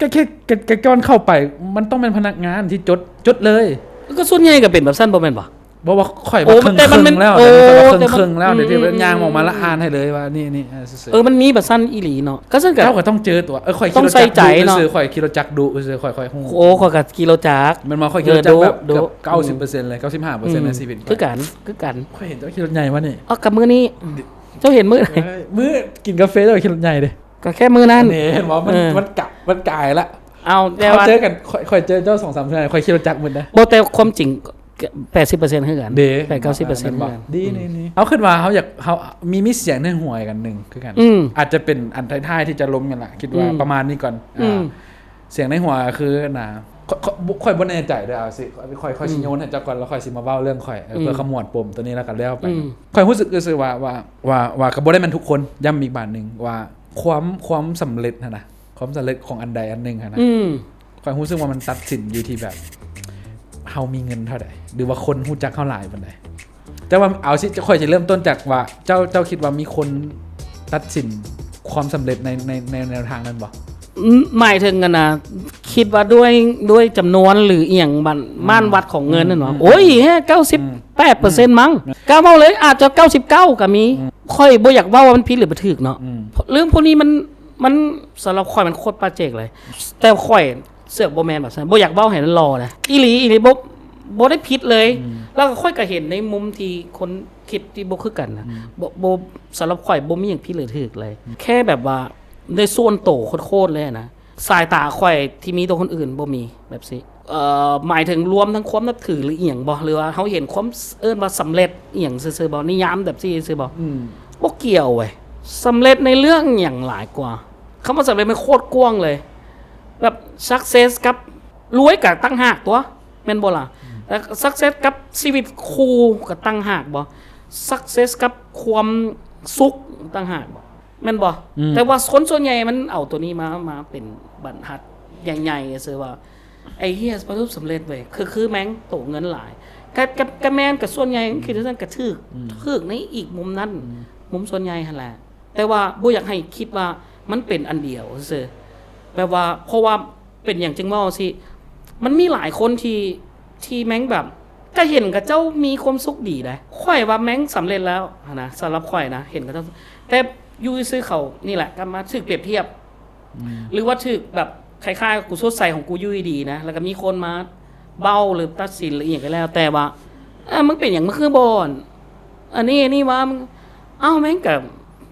ກໍແຄ່ ກໍ ກໍກ່ອນເຂົ້າໄປ ມັນຕ້ອງແມ່ນພະນັກງານທີ່ຈົດ ຈົດເລີຍ ກໍສ່ວນໃຫຍ່ກໍເປັນແບບຊັ້ນບໍ່ແມ່ນບໍ່? ບໍ່ ວ່າຂ້ອຍວ່າເຄິ່ງໆແລ້ວ ໂອ້ ແຕ່ມັນ ດຽວນີ້ຂ້ອຍວ່າເຄິ່ງໆແລ້ວ ອືມ ດຽວນີ້ ອືມ ຍ່າງອອກມາລະອ່ານໃຫ້ເລີຍວ່ານີ້ໆ ເອີ ຊື່ໆ ເອີ ມັນມີແບບຊັ້ນອີ່ຫຼີເນາະ ກໍຊັ້ນກໍ ເຈົ້າກໍຕ້ອງເຈີຕົວ ເອີ ຂ້ອຍຂີ່ລົດຈັກດຸຊື່ໆ ເນາະ ຂ້ອຍຂີ່ລົດຈັກດຸຊື່ໆ ຂ້ອຍ ຂ້ອຍຮູ້ ໂອ້ ຂ້ອຍກໍຂີ່ລົດຈັກ ແມ່ນບໍ່? ຂ້ອຍຂີ່ລົດຈັກແບບເກືອບ ອືມ ເກົ້າສິບເປີເຊັນເລີຍ ເກົ້າສິບຫ້າເປີເຊັນ ອືມ ໃນຊີວິດ ຄືກັນ ຄືກັນ ຂ້ອຍເຫັນເຈົ້າຂີ່ລົດໃຫຍ່ມານີ້ ເອົາ ກັບມື້ນີ້ ເຈົ້າເຫັນມື້ໃດ? ເອີຍ ມື້ກິນກາເຟເຈົ້າຂີ່ລົດໃຫຍ່ເດ້ ກໍແຄ່ມື້ນັ້ນ ອັນນີ້ເຫັນບໍ່? ມັນ ເອີ ມັນກະ ມັນກາຍລະ ເອົາ ແຕ່ວ່າເຮົາເຈີກັນ ຂ້ອຍ ຂ້ອຍເຈີເຈົ້າສອງສາມເທື່ອ ຂ້ອຍຂີ່ລົດຈັກໝົດເດ້ ບໍ່ ແຕ່ຄວາມຈິງ ແປດສິບເປີເຊັນຄືກັນ ເດ້ ແປດເກົ້າສິບເປີເຊັນ ແມ່ນບໍ່? ດີ ອືມ ດີ ດີ ເຮົາຄິດວ່າເຮົາຢາກ ເຮົາມີ ມີສຽງໃນຫົວກັນໜຶ່ງຄືກັນ ອືມ ອາດຈະເປັນອັນທ້າຍໆທີ່ຈະລົງນີ້ລະ ຄິດວ່າ ອືມ ປະມານນີ້ກ່ອນ ອືມ ອ່າ ສຽງໃນຫົວຄືນະ ຂ້ອຍ ຂ້ອຍ ຂ້ອຍບໍ່ແນ່ໃຈເດີ້ ເອົາຊິ ຂ້ອຍ ຂ້ອຍ ອືມ ຊິໂຍນໃຫ້ເຈົ້າກ່ອນ ແລ້ວຂ້ອຍຊິມາເວົ້າເລື່ອງຂ້ອຍ ເອີ ອືມ ເພື່ອຂະໝວດປົມໂຕນີ້ແລ້ວກໍແລ້ວໄປ ອືມ ຂ້ອຍຮູ້ສຶກຊື່ໆວ່າ ວ່າ ວ່າ ວ່າກໍບໍ່ໄດ້ແມ່ນທຸກຄົນ ຢ້ຳອີກບາດໜຶ່ງວ່າ ຄວາມ ຄວາມສຳເລັດຫັ້ນນະ ຄວາມສຳເລັດຂອງອັນໃດອັນໜຶ່ງຫັ້ນນະ ອືມ ຂ້ອຍຮູ້ສຶກວ່າມັນຕັດສິນຢູ່ທີ່ແບບ ເຮົາມີເງິນເທົ່າໃດ ຫຼືວ່າຄົນຮູ້ຈັກເຮົາຫຼາຍປານໃດ ແຕ່ວ່າເອົາຊິ ຂ້ອຍຊິເລີ່ມຕົ້ນຈາກວ່າ ເຈົ້າ ເຈົ້າຄິດວ່າມີຄົນຕັດສິນຄວາມສຳເລັດໃນ ໃນ ໃນແນວທາງນັ້ນບໍ່? ອືມ ໝາຍເຖິງອັນນະ ຄິດວ່າດ້ວຍ ດ້ວຍຈຳນວນ ຫຼື ອີ່ຫຍັງ ບ້ານ ອືມ ມ່ານວັດຂອງເງິນນັ້ນຫວາ? ອືມ ໂອ້ຍ ເກົ້າສິບແປດເປີເຊັນ ອືມ ມັ້ງ ອືມ ກ້າເວົ້າເລີຍ ອາດຈະເກົ້າສິບເກົ້າກໍມີ ອືມ ຂ້ອຍບໍ່ຢາກເວົ້າວ່າມັນຜິດ ຫຼື ບໍ່ຖືກເນາະ ອືມ ເລື່ອງພວກນີ້ມັນ ມັນ ສຳລັບຂ້ອຍມັນໂຄດປາເຈກເລີຍ ແຕ່ຂ້ອຍ ເສືອກບໍ່ແມ່ນແບບຊັ້ນ ບໍ່ຢາກເວົ້າໃຫ້ມັນຫຼໍ່ນະ ອີ່ຫຼີ ອີ່ຫຼີ ບໍ່ ບໍ່ໄດ້ຜິດເລີຍ. ອືມ ແລ້ວກໍຂ້ອຍກໍເຫັນໃນມຸມທີ່ຄົນຄິດທີ່ບໍ່ຄືກັນນະ. ອືມ ບໍ່ ບໍ່ ສຳລັບຂ້ອຍບໍ່ມີຫຍັງຜິດຫຼືຖືກເລີຍ. ອືມ ແຄ່ແບບວ່າໃນສ່ວນໂຕໂຄດໆເລີຍນະ ສາຍຕາຂ້ອຍທີ່ມີຕໍ່ຄົນອື່ນບໍ່ມີແບບຊີ້. ເອີ ໝາຍເຖິງລວມທັງຄວາມນັບຖື ຫຼື ອີ່ຫຍັງບໍ່ ຫຼືວ່າເຮົາເຫັນຄວາມ ເອີ້ນວ່າສຳເລັດອີ່ຫຍັງຊື່ໆບໍ່ ນິຍາມແບບຊີ້ຊື່ໆບໍ່? ອືມ ບໍ່ກ່ຽວເວີຍ. ສຳເລັດໃນເລື່ອງຫຍັງຫຼາຍກວ່າ? ຄຳວ່າສຳເລັດມັນໂຄດກວ້າງເລີຍ ແບບ success ກັບລວຍກໍຕ່າງຫາກຕົວະ ແມ່ນບໍ່ລະ? ອືມ ແລ້ວ success ກັບຊີວິດຄູ່ກໍຕ່າງຫາກບໍ່? success ກັບຄວາມສຸກຕ່າງຫາກບໍ່? ແມ່ນບໍ່? ອືມ ແຕ່ວ່າຄົນສ່ວນໃຫຍ່ມັນເອົາຕົວນີ້ມາ ມາເປັນບັນທັດໃຫຍ່ໆ ຊື່ວ່າ ໄອ້ເຫຍ ປະສົບສຳເລັດເວີຍ ຄື ຄືແມ່ງໂຕເງິນຫຼາຍ ກະ ກະ ກະແມ່ນ ກະສ່ວນໃຫຍ່ມັນຄິດຈັ່ງຊັ້ນ ກະຖືກ ອືມ ຖືກໃນອີກມຸມນັ້ນ ອືມ ມຸມສ່ວນໃຫຍ່ຫັ້ນແຫຼະ. ແຕ່ວ່າບໍ່ຢາກໃຫ້ຄິດວ່າມັນເປັນອັນດຽວຊື່ໆ ແບບວ່າ ເພາະວ່າເປັນຫຍັງຈຶ່ງເວົ້າຊີ້ ມັນມີຫຼາຍຄົນທີ່ ທີ່ແມ່ງແບບ ກະເຫັນເຂົາເຈົ້າມີຄວາມສຸກດີໄດ໋. ຂ້ອຍວ່າແມ່ງສຳເລັດແລ້ວຫັ້ນນະ ສຳລັບຂ້ອຍນະ ເຫັນເຂົາເຈົ້າ ແຕ່ຢູ່ຊື່ເຂົານີ້ແຫຼະ ກັບມາຖືກປຽບທຽບ ອືມ ຫຼືວ່າຖືກແບບຄ້າຍໆ ກູສົດໃສຂອງກູຢູ່ດີໆນະ ແລ້ວກໍມີຄົນມາເວົ້າ ຫຼື ຕັດສິນ ຫຼື ອີ່ຫຍັງກໍແລ້ວ ແຕ່ວ່າ ເອີ ມຶງເປັນຫຍັງ ມຶງຄືບໍ່ອັນນີ້ ອັນນີ້ວ່າ ເອົ້າ ແມ່ງກໍ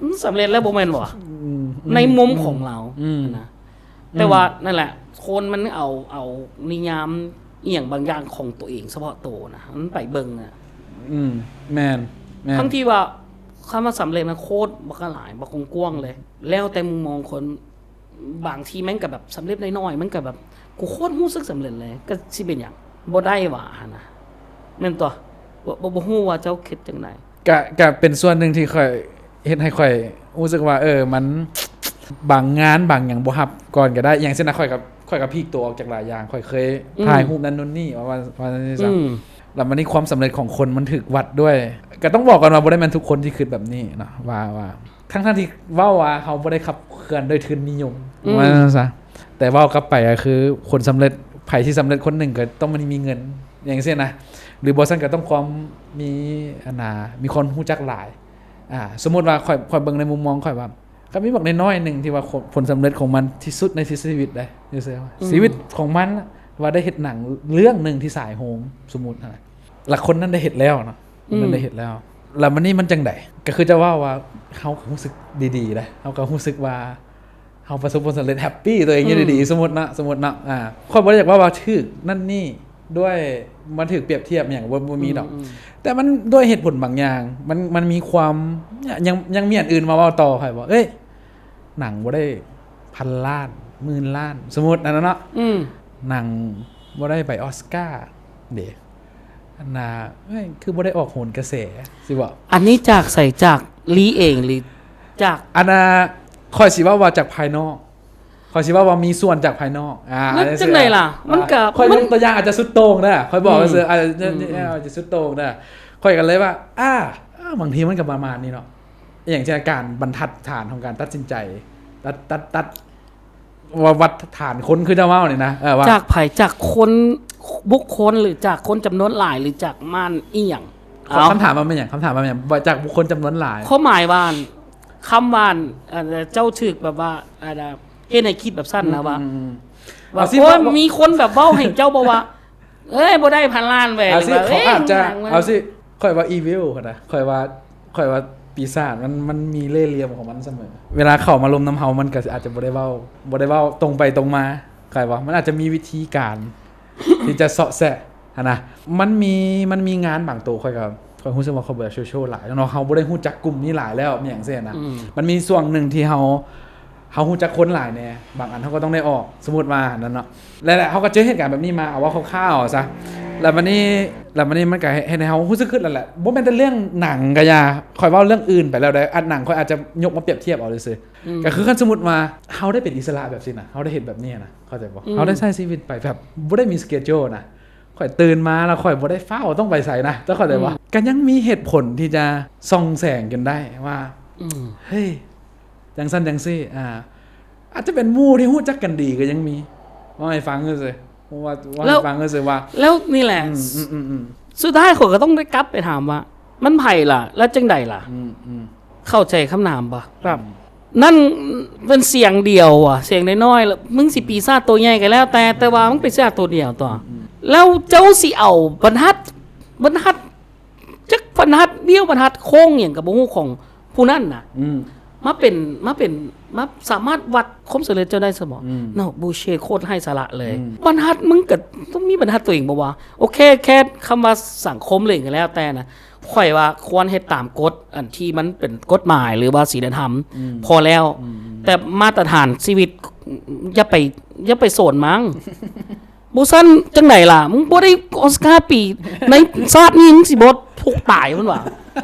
ມັນສຳເລັດແລ້ວບໍ່ແມ່ນບໍ່? ອືມ ໃນມຸມຂອງລາວ ອືມ ນະ. ອືມ ແຕ່ວ່ານັ້ນແຫຼະ ຄົນມັນເອົາ ເອົານິຍາມອີ່ຫຍັງບາງຢ່າງຂອງຕົວເອງສະເພາະໂຕນະ ມັນໄປເບິ່ງອະ. ອືມ ແມ່ນ ແມ່ນ ທັງທີ່ວ່າຄຳວ່າສຳເລັດນະ ໂຄດບັກຫຼາຍ ບັກກວ້າງເລີຍ ແລ້ວແຕ່ມຸມມອງຄົນ. ບາງທີແມ່ງກໍແບບສຳເລັດນ້ອຍໆ ມັນກໍແບບ ກູໂຄດຮູ້ສຶກສຳເລັດເລີຍ ກໍຊິເປັນຫຍັງ ບໍ່ໄດ້ຫວາຫັ້ນນະ ແມ່ນຕົວະ? ບໍ່ ບໍ່ ບໍ່ຮູ້ວ່າເຈົ້າຄິດຈັ່ງໃດ? ກະ ກະເປັນສ່ວນໜຶ່ງທີ່ຂ້ອຍ ເຮັດໃຫ້ຂ້ອຍຮູ້ສຶກວ່າ ເອີ ມັນ ບາງງານບາງຫຍັງບໍ່ຮັບກ່ອນກໍໄດ້. ຢ່າງເຊັ່ນນະ ຂ້ອຍກໍ ຂ້ອຍກໍພີກຕົວອອກຈາກຫຼາຍຢ່າງ. ຂ້ອຍເຄີຍ ອືມ ຖ່າຍຮູບນັ້ນໂນ່ນນີ້ ວ່າ ວ່າ ວ່າຊັ້ນຊະ. ອືມ ແລ້ວບັດນີ້ຄວາມສຳເລັດຂອງຄົນມັນຖືກວັດດ້ວຍ ກໍຕ້ອງບອກກ່ອນວ່າບໍ່ໄດ້ແມ່ນທຸກຄົນທີ່ຄິດແບບນີ້ເນາະ ວ່າ ວ່າ ທັງໆທີ່ເວົ້າວ່າເຮົາບໍ່ໄດ້ຂັບເຄື່ອນໂດຍທຶນນິຍົມ ອືມ ວ່າຊັ້ນຊະ. ແຕ່ເວົ້າກັບໄປກໍຄືຄົນສຳເລັດ ໃຜທີ່ສຳເລັດຄົນໜຶ່ງກໍຕ້ອງມີເງິນ ຢ່າງເຊັ່ນນະ ຫຼືບໍ່ຊັ້ນກໍຕ້ອງຄວາມມີ ອັນນາ ມີຄວາມຮູ້ຈັກຫຼາຍ. ອ່າ ສົມມຸດວ່າຂ້ອຍ ຂ້ອຍເບິ່ງໃນມຸມມອງຂ້ອຍວ່າ ກໍມີບັກນ້ອຍໆໜຶ່ງທີ່ວ່າ ຄ- ຜົນສຳເລັດຂອງມັນທີ່ສຸດໃນຊີວິດໄດ໋ ຢູ່ເຊີ ອືມ ຊີວິດຂອງມັນ ວ່າໄດ້ເຮັດໜັງເລື່ອງໜຶ່ງທີ່ສາຍໂຮງ ສົມມຸດຫັ້ນນະ ແລ້ວຄົນນັ້ນໄດ້ເຮັດແລ້ວເນາະ ອືມ ມັນໄດ້ເຮັດແລ້ວ. ແລ້ວມັນນີ້ມັນຈັ່ງໃດ? ກໍຄືຈະເວົ້າວ່າ ເຮົາກໍຮູ້ສຶກດີໆນະ ເຮົາກໍຮູ້ສຶກວ່າ ເຮົາປະສົບຜົນສຳເລັດ ແຮັບປີ້ຕົວເອງຢູ່ດີໆ ອືມ ສົມມຸດເນາະ ສົມມຸດເນາະ ອ່າ ຂ້ອຍບໍ່ໄດ້ຢາກເວົ້າວ່າຖືກນັ້ນນີ້ ດ້ວຍມາຖືກປຽບທຽບຫຍັງ ບໍ່ ບໍ່ມີດອກ ອືມ ແຕ່ມັນດ້ວຍເຫດຜົນບາງຢ່າງ ມັນ ມັນມີຄວາມ ຍັງ ຍັງມີອັນອື່ນມາເວົ້າຕໍ່ ຂ້ອຍບອກ ເອີຍ ໜັງບໍ່ໄດ້ພັນລ້ານ ໝື່ນລ້ານ ສົມມຸດອັນນັ້ນເນາະ ອືມ ໜັງບໍ່ໄດ້ໄປອອສກາເດ ອັນນ່າ ເອີຍ ຄືບໍ່ໄດ້ອອກໂຫນກະແສ ຊິເວົ້າ ອັນນີ້ຈາກໃສ? ຈາກລີເອງ ຫຼືຈາກ ອັນນ່າ ຂ້ອຍຊິເວົ້າວ່າຈາກພາຍນອກ ຂ້ອຍຊິເວົ້າວ່າມີສ່ວນຈາກພາຍນອກ ອ່າ ແລ້ວຈັ່ງໃດລະ? ມັນກະ ຂ້ອຍຍົກຕົວຢ່າງອາດຈະສຸດໂຕ່ງເດີ ຂ້ອຍບອກ ອືມ ເອີ ອາດຈະ ອືມ ອາດຈະສຸດໂຕ່ງເດີ ຂ້ອຍກໍເລີຍວ່າ ອ່າ ອ່າ ບາງທີມັນກໍປະມານນີ້ເນາະ ອີ່ຫຍັງເຊັ່ນ ການບັນທັດຖານຂອງການຕັດສິນໃຈ ຕັດ ຕັດ ຕັດ ວ່າວັດຖານຄົນ ຄືເຈົ້າເວົ້ານີ້ນະ ເອີ ວ່າ ຈາກໃຜ? ຈາກຄົນ ບຸກຄົນ ຫຼືຈາກຄົນຈຳນວນຫຼາຍ ຫຼືຈາກມ່ານອີ່ຫຍັງ? ເອົ້າ ຄຳຖາມມັນແມ່ນຫຍັງ? ຄຳຖາມມັນແມ່ນຫຍັງ? ວ່າຈາກບຸກຄົນຈຳນວນຫຼາຍ ຄວາມໝາຍວ່າ ຄຳວ່າ ເອີ ເຈົ້າຖືກແບບວ່າ ເຮັດໃຫ້ຄິດແບບຊັ້ນນະ ອືມ ວ່າ ອືມ ອືມ ວ່າ ເອົາຊິ ໂອ້ຍ ວ່າ ມີຄົນແບບເວົ້າໃຫ້ເຈົ້າບໍ່ວ່າ ເອີຍ ບໍ່ໄດ້ພັນລ້ານແຫວະ ເອົາຊິ ເຂົາອາດຈະ ເອົາຊິ ຂ້ອຍວ່າອີວິວຫັ້ນນະ ຂ້ອຍວ່າ ຂ້ອຍວ່າປີສາດມັນ ມັນມີເລ່ຫຼ່ຽມຂອງມັນສະເໝີ ເວລາເຂົ້າມາລົມນຳເຮົາ ມັນກໍອາດຈະບໍ່ໄດ້ເວົ້າ ບໍ່ໄດ້ເວົ້າຕົງໄປຕົງມາ ຂ້ອຍວ່າມັນອາດຈະມີວິທີການ ທີ່ຈະເຊາະແຊະຫັ້ນນະ ມັນມີ ມັນມີງານບາງໂຕ ຂ້ອຍກໍ ຂ້ອຍຮູ້ສຶກວ່າຂ້ອຍບໍ່ຢາກໂຊໂຊຫຼາຍເນາະ ເຮົາບໍ່ໄດ້ຮູ້ຈັກກຸ່ມນີ້ຫຼາຍແລ້ວ ມີຫຍັງຊີ້ນະ ອືມ ມັນມີຊ່ວງໜຶ່ງທີ່ເຮົາ ເຮົາຮູ້ຈັກຄົນຫຼາຍແດ່ ບາງອັນເຮົາກໍຕ້ອງໄດ້ອອກ ສົມມຸດວ່ານັ້ນເນາະ ແລ້ວເຮົາກໍເຈີເຫດການແບບນີ້ມາ ເອົາເວົ້າຄ່າວໆ ເອົາຊະ ແລ້ວບັດນີ້ ແລ້ວບັດນີ້ມັນກໍເຮັດໃຫ້ເຮົາຮູ້ສຶກຂຶ້ນແລ້ວແຫຼະ ບໍ່ແມ່ນແຕ່ເລື່ອງໜັງກໍຢ່າ ຂ້ອຍເວົ້າເລື່ອງອື່ນໄປແລ້ວໄດ໋ ອັນໜັງຂ້ອຍອາດຈະຍົກມາປຽບທຽບເອົາຊື່ໆ ອືມ ກໍຄືຄັນສົມມຸດວ່າເຮົາໄດ້ເປັນອິດສະຫຼະແບບຊີ້ນະ ເຮົາໄດ້ເຮັດແບບນີ້ນະ ເຂົ້າໃຈບໍ່? ອືມ ເຮົາໄດ້ໃຊ້ຊີວິດໄປແບບບໍ່ໄດ້ມີສະເກຈູລນະ ຂ້ອຍຕື່ນມາແລ້ວຂ້ອຍບໍ່ໄດ້ຟ້າວຕ້ອງໄປໃສນະ ເຈົ້າເຂົ້າໃຈບໍ່? ອືມ ກໍຍັງມີເຫດຜົນທີ່ຈະສ່ອງແສງກັນໄດ້ວ່າ ອືມ ເຮີ້ຍ ຈັ່ງຊັ້ນຈັ່ງຊີ້ ອ່າ ອາດຈະເປັນໝູ່ທີ່ຮູ້ຈັກກັນດີກໍຍັງມີ ເວົ້າໃຫ້ຟັງຊື່ໆ ເວົ້າ ເວົ້າໃຫ້ຟັງຊື່ໆວ່າ ແລ້ວນີ້ແຫຼະ ອືມ ອືມ ອືມ ອືມ ສຸດທ້າຍຂ້ອຍກໍຕ້ອງໄດ້ກັບໄປຖາມວ່າ ມັນໃຜລະ ແລ້ວຈັ່ງໃດລະ? ອືມ ອືມ ເຂົ້າໃຈຄຳຖາມບໍ່? ແບບ ອືມ ນັ້ນເປັນສຽງດຽວອະ ສຽງນ້ອຍໆ ແລ້ວມຶງຊິປີສາດໂຕໃຫຍ່ກໍແລ້ວແຕ່ ແຕ່ວ່າມັນເປັນສຽງໂຕດຽວຕົວະ ອືມ ແລ້ວເຈົ້າຊິເອົາບັນທັດ ບັນທັດ ຈັກບັນທັດບ້ຽວ ບັນທັດໂຄ້ງຫຍັງກໍບໍ່ຮູ້ຂອງຜູ້ນັ້ນນະ ອືມ ມາເປັນ ມາເປັນ ມາສາມາດວັດຄວາມສຳເລັດເຈົ້າໄດ້ຊະບໍ? ອືມ No bullshit ໂຄດໄຮ້ສາລະເລີຍ ອືມ ບັນທັດ ມຶງກໍຕ້ອງມີບັນທັດຕົວເອງບໍ່ວະ? ໂອເຄ ແຄ່ຄຳວ່າສັງຄົມເລີຍກໍແລ້ວແຕ່ນະ ຂ້ອຍວ່າຄວນເຮັດຕາມກົດອັນທີ່ມັນເປັນກົດໝາຍ ຫຼືວ່າສີລະທຳ ອືມ ພໍແລ້ວ ອືມ ແຕ່ມາດຕະຖານຊີວິດ ຢ່າໄປ ຢ່າໄປໂສນມັນ ບໍ່ຊັ້ນຈັ່ງໃດລະ? ມຶງບໍ່ໄດ້ອອສກາປີ ໃນຊາດນີ້ ມຶງຊິບໍ່ທຸກຕາຍພຸ້ນຫວາ?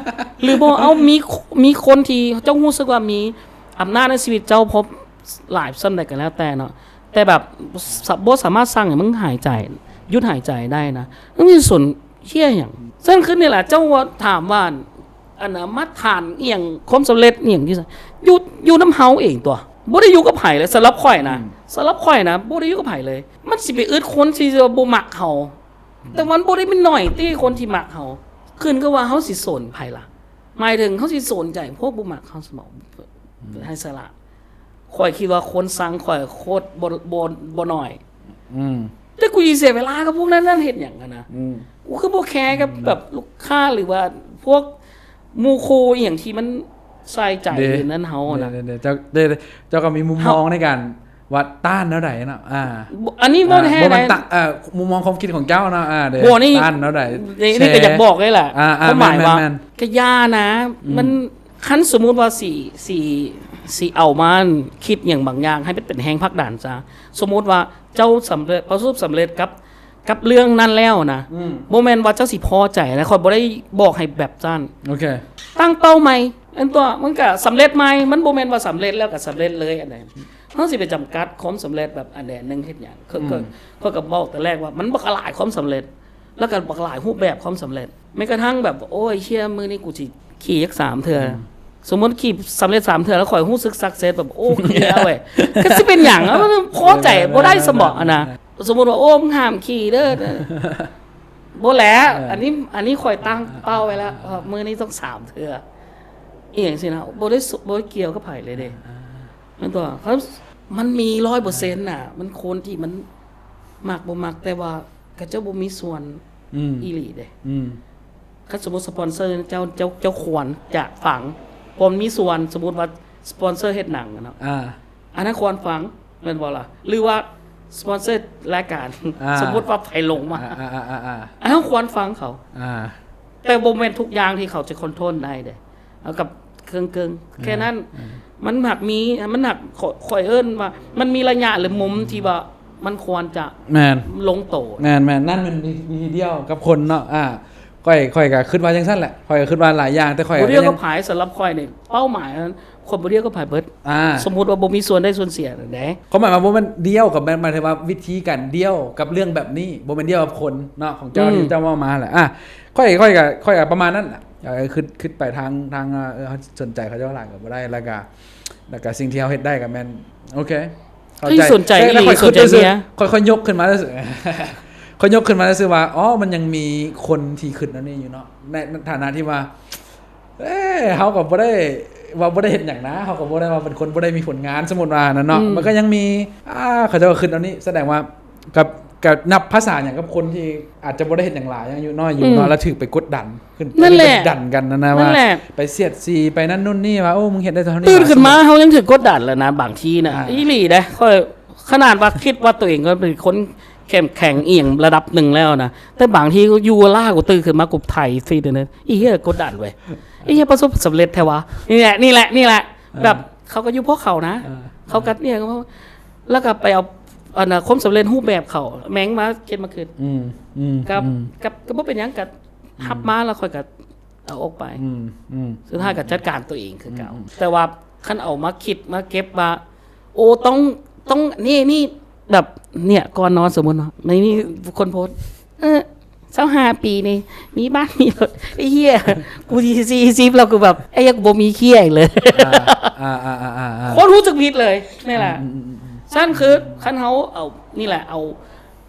ຫຼືບໍ່ ເອົາ ມີ ມີຄົນທີ່ເຈົ້າຮູ້ສຶກວ່າມີອຳນາດໃນຊີວິດເຈົ້າ ເພາະຫຼາຍສ່ຳໃດກໍແລ້ວແຕ່ເນາະ ແຕ່ແບບ ສ- ບໍ່ສາມາດສັ່ງໃຫ້ມຶງຫາຍໃຈ ຢຸດຫາຍໃຈໄດ້ນະ ມຶງຊິສົນເຫ້ຍຫຍັງ? ເຊິ່ງຄືນີ້ລະ ເຈົ້າວ່າຖາມວ່າ ອັນນະ ມາດຖານອີ່ຫຍັງ ຄວາມສຳເລັດອີ່ຫຍັງຢູ່ໃສ? ຢູ່ ຢູ່ນຳເຮົາເອງຕົວະ ບໍ່ໄດ້ຢູ່ກັບໃຜເລີຍ ສຳລັບຂ້ອຍນະ ອືມ ສຳລັບຂ້ອຍນະ ບໍ່ໄດ້ຢູ່ກັບໃຜເລີຍ ມັນຊິໄປອຶດຄົນທີ່ວ່າບໍ່ມັກເຮົາ ອືມ ແຕ່ມັນບໍ່ໄດ້ແມ່ນໜ້ອຍຕິຄົນທີ່ມັກເຮົາ ຂຶ້ນກັບວ່າເຮົາຊິສົນໃຜລະ? ໝາຍເຖິງເຮົາຊິສົນໃຈພວກບໍ່ມັກເຮົາຊະບໍ? ອືມ ໄຮ້ສາລະ ຂ້ອຍຄິດວ່າຄົນຊັງຂ້ອຍໂຄດບໍ່ ບໍ່ ບໍ່ໜ້ອຍ ອືມ ແຕ່ກູຊິເສຍເວລາກັບພວກນັ້ນ ນັ້ນເຮັດຫຍັງຫັ້ນນະ? ອືມ ກູຄືບໍ່ແຄກັບ ອືມ ແບບລູກຄ້າ ຫຼືວ່າພວກໝູ່ຄູ່ອີ່ຫຍັງທີ່ມັນໃສ່ໃຈ ເດ້ ຢູ່ນັ້ນເຮົານະ ເດ້ ເດ້ ເຈົ້າ ເດ້ ເຈົ້າກໍມີມຸມມອງໃນການວ່າຕ້ານແນວໃດເນາະ ອ່າ ບໍ່ ອັນນີ້ບໍ່ແທ້ ອ່າ ບໍ່ແມ່ນ ໃດ ຕະ ເອີ ມຸມມອງຄວາມຄິດຂອງເຈົ້າເນາະ ອ່າ ເດ້ ບໍ່ ນີ້ ຕ້ານແນວໃດ ນີ້ ນີ້ກໍຢາກບອກເລີຍລະ ອ່າ ຄວາມໝາຍວ່າ ແມ່ນ ແມ່ນ ກະຢ່ານະ ອືມ ມັນ ຄັນສົມມຸດວ່າຊິ ຊິ ຊິເອົາມາຄິດຫຍັງບາງຢ່າງໃຫ້ມັນເປັນແຮງຜັກດັນຊະ ສົມມຸດວ່າເຈົ້າສຳເລັດ ປະສົບສຳເລັດກັບ ກັບເລື່ອງນັ້ນແລ້ວນະ ອືມ ບໍ່ແມ່ນວ່າເຈົ້າຊິພໍໃຈນະ ຂ້ອຍບໍ່ໄດ້ບອກໃຫ້ແບບຊັ້ນ ໂອເຄ ຕັ້ງເປົ້າໃໝ່ ອັນຕົວະ ມັນກະສຳເລັດໃໝ່ ມັນບໍ່ແມ່ນວ່າສຳເລັດແລ້ວກະສຳເລັດເລີຍ ອັນໃດ ເຮົາຊິໄປຈຳກັດຄວາມສຳເລັດແບບອັນໃດອັນໜຶ່ງເຮັດຫຍັງ? ຂ້ອຍ ອືມ ຂ້ອຍ ຂ້ອຍກໍບອກແຕ່ແລກວ່າມັນບັກຫຼາຍຄວາມສຳເລັດ ແລ້ວກໍບັກຫຼາຍຮູບແບບຄວາມສຳເລັດ ແມ້ກະທັ່ງແບບ ໂອ້ຍ ເຮີ້ຍ ມື້ນີ້ກູຊິຂີ່ຈັກສາມເທື່ອ ອືມ ສົມມຸດຂີ່ສຳເລັດສາມເທື່ອ ແລ້ວຂ້ອຍຮູ້ສຶກ success ແບບ ໂອ້ ຄືແລ້ວເວີຍ ກໍຊິເປັນຫຍັງ? ເອົາ ພໍໃຈບໍ່ໄດ້ຊະບໍ ອັນນະ ສົມມຸດວ່າ ໂອ້ ມຶງຫ້າມຂີ່ເດີ ບໍ່ແຫຼະ ເອີ ອັນນີ້ ອັນນີ້ຂ້ອຍຕັ້ງເປົ້າໄວ້ແລ້ວ ເອີ ມື້ນີ້ຕ້ອງສາມເທື່ອ ອີ່ຫຍັງຊີ້ນະ ບໍ່ໄດ້ ບໍ່ໄດ້ກ່ຽວກັບໃຜເລີຍເດ້ ອ່າ ແມ່ນຕົວະ ມັນມີຮ້ອຍເປີເຊັນນະ ມັນຄົນທີ່ມັນມັກບໍ່ມັກ ແຕ່ວ່າເຂົາເຈົ້າບໍ່ມີສ່ວນ ອືມ ອີ່ຫຼີເດ້ ອືມ ຄັນສົມມຸດສະປອນເຊີເຈົ້າ ເຈົ້າ ເຈົ້າຄວນຈະຟັງ ເພາະມັນມີສ່ວນ ສົມມຸດວ່າສະປອນເຊີເຮັດໜັງເນາະ ອ່າ ອັນນັ້ນຄວນຟັງ ແມ່ນບໍ່ລະ? ຫຼືວ່າສະປອນເຊີລາຍການ ອ່າ ສົມມຸດວ່າໃຜລົງມາ ອ່າໆໆໆ ອັນນັ້ນຄວນຟັງເຂົາ ອ່າ ແຕ່ບໍ່ແມ່ນທຸກຢ່າງທີ່ເຂົາຈະຄອນໂທຣນໄດ້ເດ້ ເອົາກັບເຄິ່ງໆ ອືມ ແຄ່ນັ້ນ ອືມ ມັນຫາກມີ ມັນຫາກ ຂ້ອຍ ຂ້ອຍເອີ້ນວ່າ ມັນມີໄລຍະ ຫຼື ມຸມທີ່ວ່າມັນຄວນຈະ ແມ່ນ ລົງໂຕ ແມ່ນໆ ນັ້ນແມ່ນວິທີດຽວກັບຄົນເນາະ ອ່າ ຂ້ອຍ ຂ້ອຍກໍຄິດວ່າຈັ່ງຊັ້ນແຫຼະ ຂ້ອຍກໍຄິດວ່າຫຼາຍຢ່າງ ແຕ່ຂ້ອຍ ບໍ່ດຽວກັບໃຜ ສຳລັບຂ້ອຍນີ້ ເປົ້າໝາຍ ຄົນບໍ່ດຽວກັບໃຜເບິດ ອ່າ ສົມມຸດວ່າບໍ່ມີສ່ວນໄດ້ສ່ວນເສຍໃດ ຄວາມໝາຍວ່າບໍ່ແມ່ນດຽວກັບ ໝາຍ ໝາຍເຖິງວ່າວິທີການດຽວກັບເລື່ອງແບບນີ້ ບໍ່ແມ່ນດຽວກັບຄົນເນາະ ຂອງເຈົ້າ ອືມ ທີ່ເຈົ້າເວົ້າມາແຫຼະ ອ່າ ຂ້ອຍ ຂ້ອຍກໍ ຂ້ອຍກໍປະມານນັ້ນແຫຼະ ເອີ ຄິດ ຄິດໄປທາງ ທາງ ເອີ ເຮົາສົນໃຈເຂົາເຈົ້າຫຼາຍກໍບໍ່ໄດ້ ແລ້ວກໍ ແລ້ວກໍສິ່ງທີ່ເຮົາເຮັດໄດ້ກໍແມ່ນ ໂອເຄ ເຂົ້າໃຈ ທີ່ສົນໃຈ ແຕ່ ແຕ່ ອີ່ຫຼີ ຂ້ອຍ ຂ້ອຍ ສນໃຈເມຍ ຂ້ອຍ ຂ້ອຍຍົກຂຶ້ນມາ ຂ້ອຍ ຂ້ອຍຍົກຂຶ້ນມາຊື່ວ່າ ອໍ ມັນຍັງມີຄົນທີ່ຄິດແນວນີ້ຢູ່ເນາະ ໃນ ໃນຖານະທີ່ວ່າ ເອີ ເຮົາກໍບໍ່ໄດ້ວ່າບໍ່ໄດ້ເຮັດຫຍັງນະ ເຮົາກໍບໍ່ໄດ້ວ່າເປັນຄົນບໍ່ໄດ້ມີຜົນງານ ສົມມຸດວ່ານັ້ນເນາະ ອືມ ມັນກໍຍັງມີ ອ່າ ເຂົາເຈົ້າກໍຄິດແນວນີ້ ສະແດງວ່າກັບ ກັບນັບພາສາຫຍັງກັບຄົນທີ່ອາດຈະບໍ່ໄດ້ເຮັດຫຍັງຫຼາຍ ຍັງອາຍຸນ້ອຍຢູ່ເນາະ ອືມ ແລ້ວຖືກໄປກົດດັນ ຂຶ້ນ ນັ້ນແຫຼະ ໄປກົດດັນກັນນະ ນັ້ນແຫຼະ ວ່າໄປສຽດສີໄປນັ້ນໂນ່ນນີ້ ວ່າ ໂອ້ ມຶງເຮັດໄດ້ເທົ່ານີ້ ຕື່ນຂຶ້ນມາ ເຮົາຍັງຖືກກົດດັນແຫຼະນະ ບາງທີນະ ອ່າ ອີ່ຫຼີເດ້ ຂ້ອຍ ຂະໜາດວ່າຄິດວ່າຕົວເອງກໍເປັນຄົນເຂັ້ມແຂງອີ່ຫຍັງລະດັບໜຶ່ງແລ້ວນະ ແຕ່ບາງທີຢູ່ລາວ ຕື່ນຂຶ້ນມາ ກູໄຖຟີດເດີ ອີເຮີ້ຍ ກົດດັນເວີຍ ອີເຮີ້ຍ ປະສົບສຳເລັດແທ້ວະ ນີ້ແຫຼະ ນີ້ແຫຼະ ນີ້ແຫຼະ ເອີ ແບບເຂົາກໍຢູ່ພວກເຂົານະ ເອີ ເຂົາກໍນີ້ ແລ້ວກໍໄປເອົາ ອັນນ່າ ຄວາມສຳເລັດຮູບແບບເຂົາ ແມ່ງມາຄິດມາຄຶດ ອືມ ອືມ ກັບ ອືມ ກັບ ກໍບໍ່ເປັນຫຍັງ ກໍ ອືມ ຮັບມາ ແລ້ວຂ້ອຍກໍເອົາອອກໄປ ອືມ ອືມ ສຸດທ້າຍກໍຈັດການຕົວເອງຄືເກົ່າ ອືມ ແຕ່ວ່າຄັນເອົາມາຄິດມາເກັບວ່າ ໂອ້ ຕ້ອງ ຕ້ອງ ນີ້ ນີ້ ແບບ ເນຍ ກ່ອນນອນ ສົມມຸດເນາະ ໃນນີ້ຄົນໂພສ ເອີ ຊາວຫ້າປີນີ້ ມີບ້ານມີລົດ ໄອ້ເຫຍ ກູສີ່ສິບ ແລ້ວ ກູແບບ ໄອ້ເຫຍ ກູບໍ່ມີເຄຍອີກເລີຍ ອ່າ ອ່າ ຄົນຮູ້ສຶກຜິດເລີຍ ນີ້ແຫຼະ ອືມ ຊັ້ນຄື ຄັນເຮົາເອົາ ນີ້ແຫຼະ ເອົາ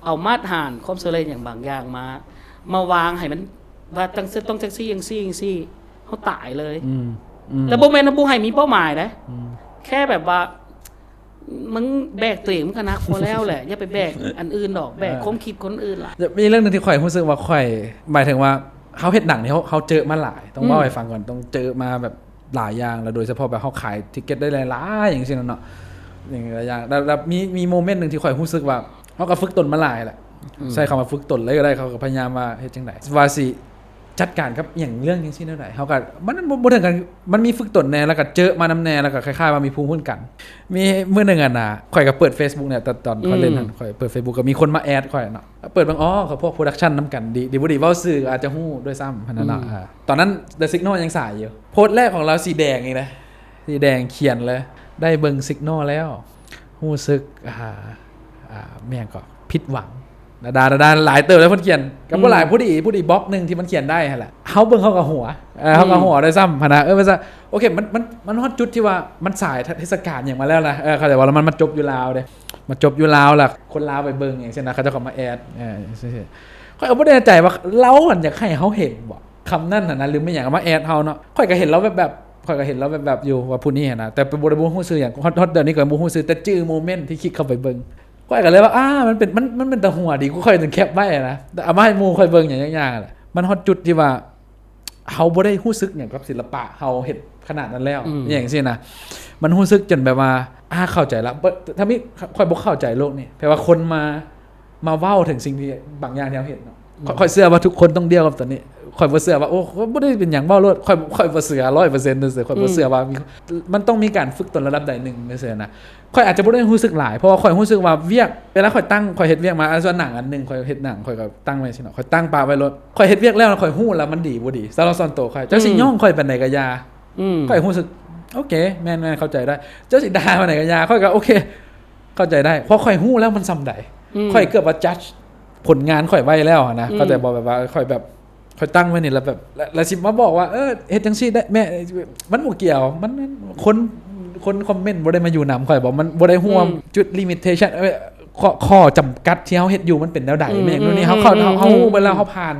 ເອົາມາດຖານຄວາມສຳເລັດຫຍັງບາງຢ່າງມາ ມາວາງໃຫ້ມັນ ວ່າຕ້ອງ ຕ້ອງຈັ່ງຊີ້ ຈັ່ງຊີ້ ຈັ່ງຊີ້ ເຮົາຕາຍເລີຍ ອືມ ອືມ ແຕ່ບໍ່ແມ່ນວ່າບໍ່ໃຫ້ມີເປົ້າໝາຍເດ້ ອືມ ແຄ່ແບບວ່າ ມຶງແບກຕົວເອງມັນກໍໜັກພໍແລ້ວແຫຼະ ຢ່າໄປແບກອັນອື່ນດອກ ແບກຄວາມຄິດຄົນອື່ນຫຼາຍ. ມີເລື່ອງໜຶ່ງທີ່ຂ້ອຍຮູ້ສຶກວ່າຂ້ອຍ ໝາຍເຖິງວ່າເຮົາເຮັດໜັງນີ້ ເຮົາ ເຮົາເຈີມາຫຼາຍ ຕ້ອງເວົ້າໃຫ້ຟັງກ່ອນ ຕ້ອງເຈີມາແບບຫຼາຍຢ່າງ ແລ້ວໂດຍສະເພາະແບບເຮົາຂາຍທິກເກັດໄດ້ຫຼາຍໆ ຢ່າງຊີ້ນະເນາະ ຫຼາຍຢ່າງ ແລ້ວ ແລ້ວມີ ມີໂມເມັນໜຶ່ງທີ່ຂ້ອຍຮູ້ສຶກວ່າ ເຮົາກໍຝຶກຕົນມາຫຼາຍແຫຼະ ໃຊ້ຄຳວ່າຝຶກຕົນເລີຍກໍໄດ້ ເຂົາກໍພະຍາຍາມວ່າເຮັດຈັ່ງໃດ ວ່າຊິ ຈັດການກັບອີ່ຫຍັງເລື່ອງຈັ່ງຊີ້ແນວໃດ ເຮົາກໍ ມັນບໍ່ ບໍ່ເຖິງກັນ ມັນມີຝຶກຕົນແດ່ ແລ້ວກໍເຈີມານຳແດ່ ແລ້ວກໍຄ້າຍໆວ່າມີພູມຄຸ້ນກັນ. ມີມື້ໜຶ່ງ ອັນນ່າ ຂ້ອຍກໍເປີດເຟສບຸກນີ້ ຕອນ ຕອນຂ້ອຍເຫຼັ້ນຫັ້ນ ຂ້ອຍເປີດເຟສບຸກ ກໍມີຄົນມາແອັດຂ້ອຍເນາະ ເປີດເບິ່ງ ອໍ ເຂົາພວກໂປຣດັກຊັນນຳກັນ ດີ ດີບໍ່ດີ ເວົ້າຊື່ອາດຈະຮູ້ດ້ວຍຊ້ຳຫັ້ນນະເນາະ. ອືມ ອາ ຕອນນັ້ນ The Signal ຍັງສາຍຢູ່ ໂພສແລກຂອງລາວສີແດງນີ້ນະ ສີແດງຂຽນເລີຍ ໄດ້ເບິ່ງ Signal ແລ້ວ ຮູ້ສຶກ ອ່າ ອ່າ ແມ່ນກໍຜິດຫວັງ ດາດາ ດາດາ ຫຼາຍເຕີບແລ້ວເພິ່ນຂຽນ ກໍບໍ່ຫຼາຍ ອືມ ພໍດີ ພໍດີບລັອກໜຶ່ງທີ່ມັນຂຽນໄດ້ຫັ້ນແຫຼະ ເຮົາເບິ່ງເຮົາກໍຫົວ ເອີ ເຮົາກໍ ອືມ ຫົວດ້ວຍຊ້ຳຫັ້ນນະ. ເອີ ວ່າຊະ ໂອເຄ ມັນ ມັນ ມັນຮອດຈຸດທີ່ວ່າມັນສາຍເທດ ເທດສະການຫຍັງມາແລ້ວນະ ເອີ ເຂົ້າໃຈບໍ່ ແລ້ວມັນມາຈົບຢູ່ລາວເດ້ ມາຈົບຢູ່ລາວ ແລ້ວຄົນລາວໄປເບິ່ງ ຢ່າງເຊັ່ນນະ ເຂົາເຈົ້າກໍມາແອັດ ເອີ ຈັ່ງຊີ້. ຂ້ອຍກໍບໍ່ແນ່ໃຈວ່າລາວຫັ້ນຢາກໃຫ້ເຮົາເຫັນບໍ່ ຄຳນັ້ນຫັ້ນນະ ຫຼືແມ່ນຫຍັງ ມາແອັດເຮົາເນາະ. ຂ້ອຍກໍເຫັນລາວແວບໆ ຂ້ອຍກໍເห็ນລາວແວບໆຢູ່ວ່າຜູ້ນີ້ຫັ້ນນະ ແຕ່ບໍ່ໄດ້ ບໍ່ຮູ້ຊື່ຫຍັງ ຮອດ ຮອດດຽວນີ້ກໍຍັງບໍ່ຮູ້ຊື່ ແຕ່ຈື່ໂມເມັນທີ່ຄລິກເຂົ້າໄປເບິ່ງ ຂ້ອຍກໍເລີຍວ່າ ອາ ມັນເປັນ ມັນ ມັນເປັນຕາຫົວດີ ຂ້ອຍຈຶ່ງແຄັບໄວ້ນະ ເອົາມາໃຫ້ໝູ່ຂ້ອຍເບິ່ງຫຍັງຢ່າງໆ ແຫຼະ. ມັນຮອດຈຸດທີ່ວ່າເຮົາບໍ່ໄດ້ຮູ້ສຶກຫຍັງກັບສິລະປະ ເຮົາເຮັດຂະໜາດນັ້ນແລ້ວ ອືມ ຫຍັງຊີ້ນະ ມັນຮູ້ສຶກຈົນແບບວ່າ ອາ ເຂົ້າໃຈລະ ຖ້າມີ ຂ້ອຍບໍ່ເຂົ້າໃຈໂລກນີ້ ແປວ່າຄົນມາ ມາເວົ້າເຖິງສິ່ງທີ່ບາງຢ່າງທີ່ເຮົາເຮັດເນາະ. ອືມ ຂ້ອຍ ຂ້ອຍເຊື່ອວ່າທຸກຄົນຕ້ອງດຽວກັບຕົວນີ້ ຂ້ອຍບໍ່ເຊື່ອວ່າ ໂອ້ ບໍ່ໄດ້ເປັນຫຍັງ ເວົ້າໂລດ ຂ້ອຍ ຂ້ອຍບໍ່ເຊື່ອຮ້ອຍເປີເຊັນ ຊື່ໆ ຂ້ອຍບໍ່ເຊື່ອວ່າມີ ອືມ ມັນຕ້ອງມີການຝຶກຕົນລະດັບໃດໜຶ່ງ ຈັ່ງຊີ້ນະ. ຂ້ອຍອາດຈະບໍ່ໄດ້ຮູ້ສຶກຫຼາຍ ເພາະວ່າຂ້ອຍຮູ້ສຶກວ່າວຽກ ເວລາຂ້ອຍຕັ້ງ ຂ້ອຍເຮັດວຽກມາ ອາ ສ່ວນໜັງອັນໜຶ່ງ ຂ້ອຍເຮັດໜັງ ຂ້ອຍກໍຕັ້ງໄວ້ຊີ້ເນາະ ຂ້ອຍຕັ້ງປະໄວ້ໂລດ ຂ້ອຍເຮັດວຽກແລ້ວ ຂ້ອຍຮູ້ລະມັນດີບໍ່ດີ ສຳລັບສ່ວນໂຕຂ້ອຍ ເຈົ້າຊິ ອືມ ຍ້ອງຂ້ອຍປານໃດກໍຢ່າ ອືມ ຂ້ອຍຮູ້ສຶກ ໂອເຄ ແມ່ນໆ ເຂົ້າໃຈໄດ້ ເຈົ້າຊິດ່າປານໃດກໍຢ່າ ຂ້ອຍກໍໂອເຄ ເຂົ້າໃຈໄດ້ ເພາະຂ້ອຍຮູ້ແລ້ວມັນສ່ຳໃດ ອືມ ຂ້ອຍເກືອບວ່າຈັດຜົນງານຂ້ອຍໄວ້ແລ້ວຫັ້ນນະ ອືມ ເຂົ້າໃຈບໍ່ ແບບວ່າຂ້ອຍແບບ ຂ້ອຍຕັ້ງໄວ້ນີ້ແລ້ວແບບ ແລ້ວ ແລ້ວຊິມາບອກວ່າ ເອີ ເຮັດຈັ່ງຊີ້ໄດ້ແມ່ ມັນບໍ່ກ່ຽວ ມັນ ມັນ ຄົນ ຄົນຄອມເມັນບໍ່ໄດ້ມາຢູ່ນຳຂ້ອຍບໍ ມັນບໍ່ໄດ້ຮ່ວມ ອືມ ຈຸດລິມິດເທຊັນ ເອີ ຂໍ້ ຂໍ້ຈຳກັດທີ່ເຮົາເຮັດຢູ່ມັນເປັນແນວໃດ ອືມ ແມ່ນໂນ່ນນີ້ ອືມ ເຮົາເຂົ້າ ອືມ ເຮົາ ເຮົາ ອືມ ຮູ້ໄປແລ້ວ ເຮົາຜ່ານ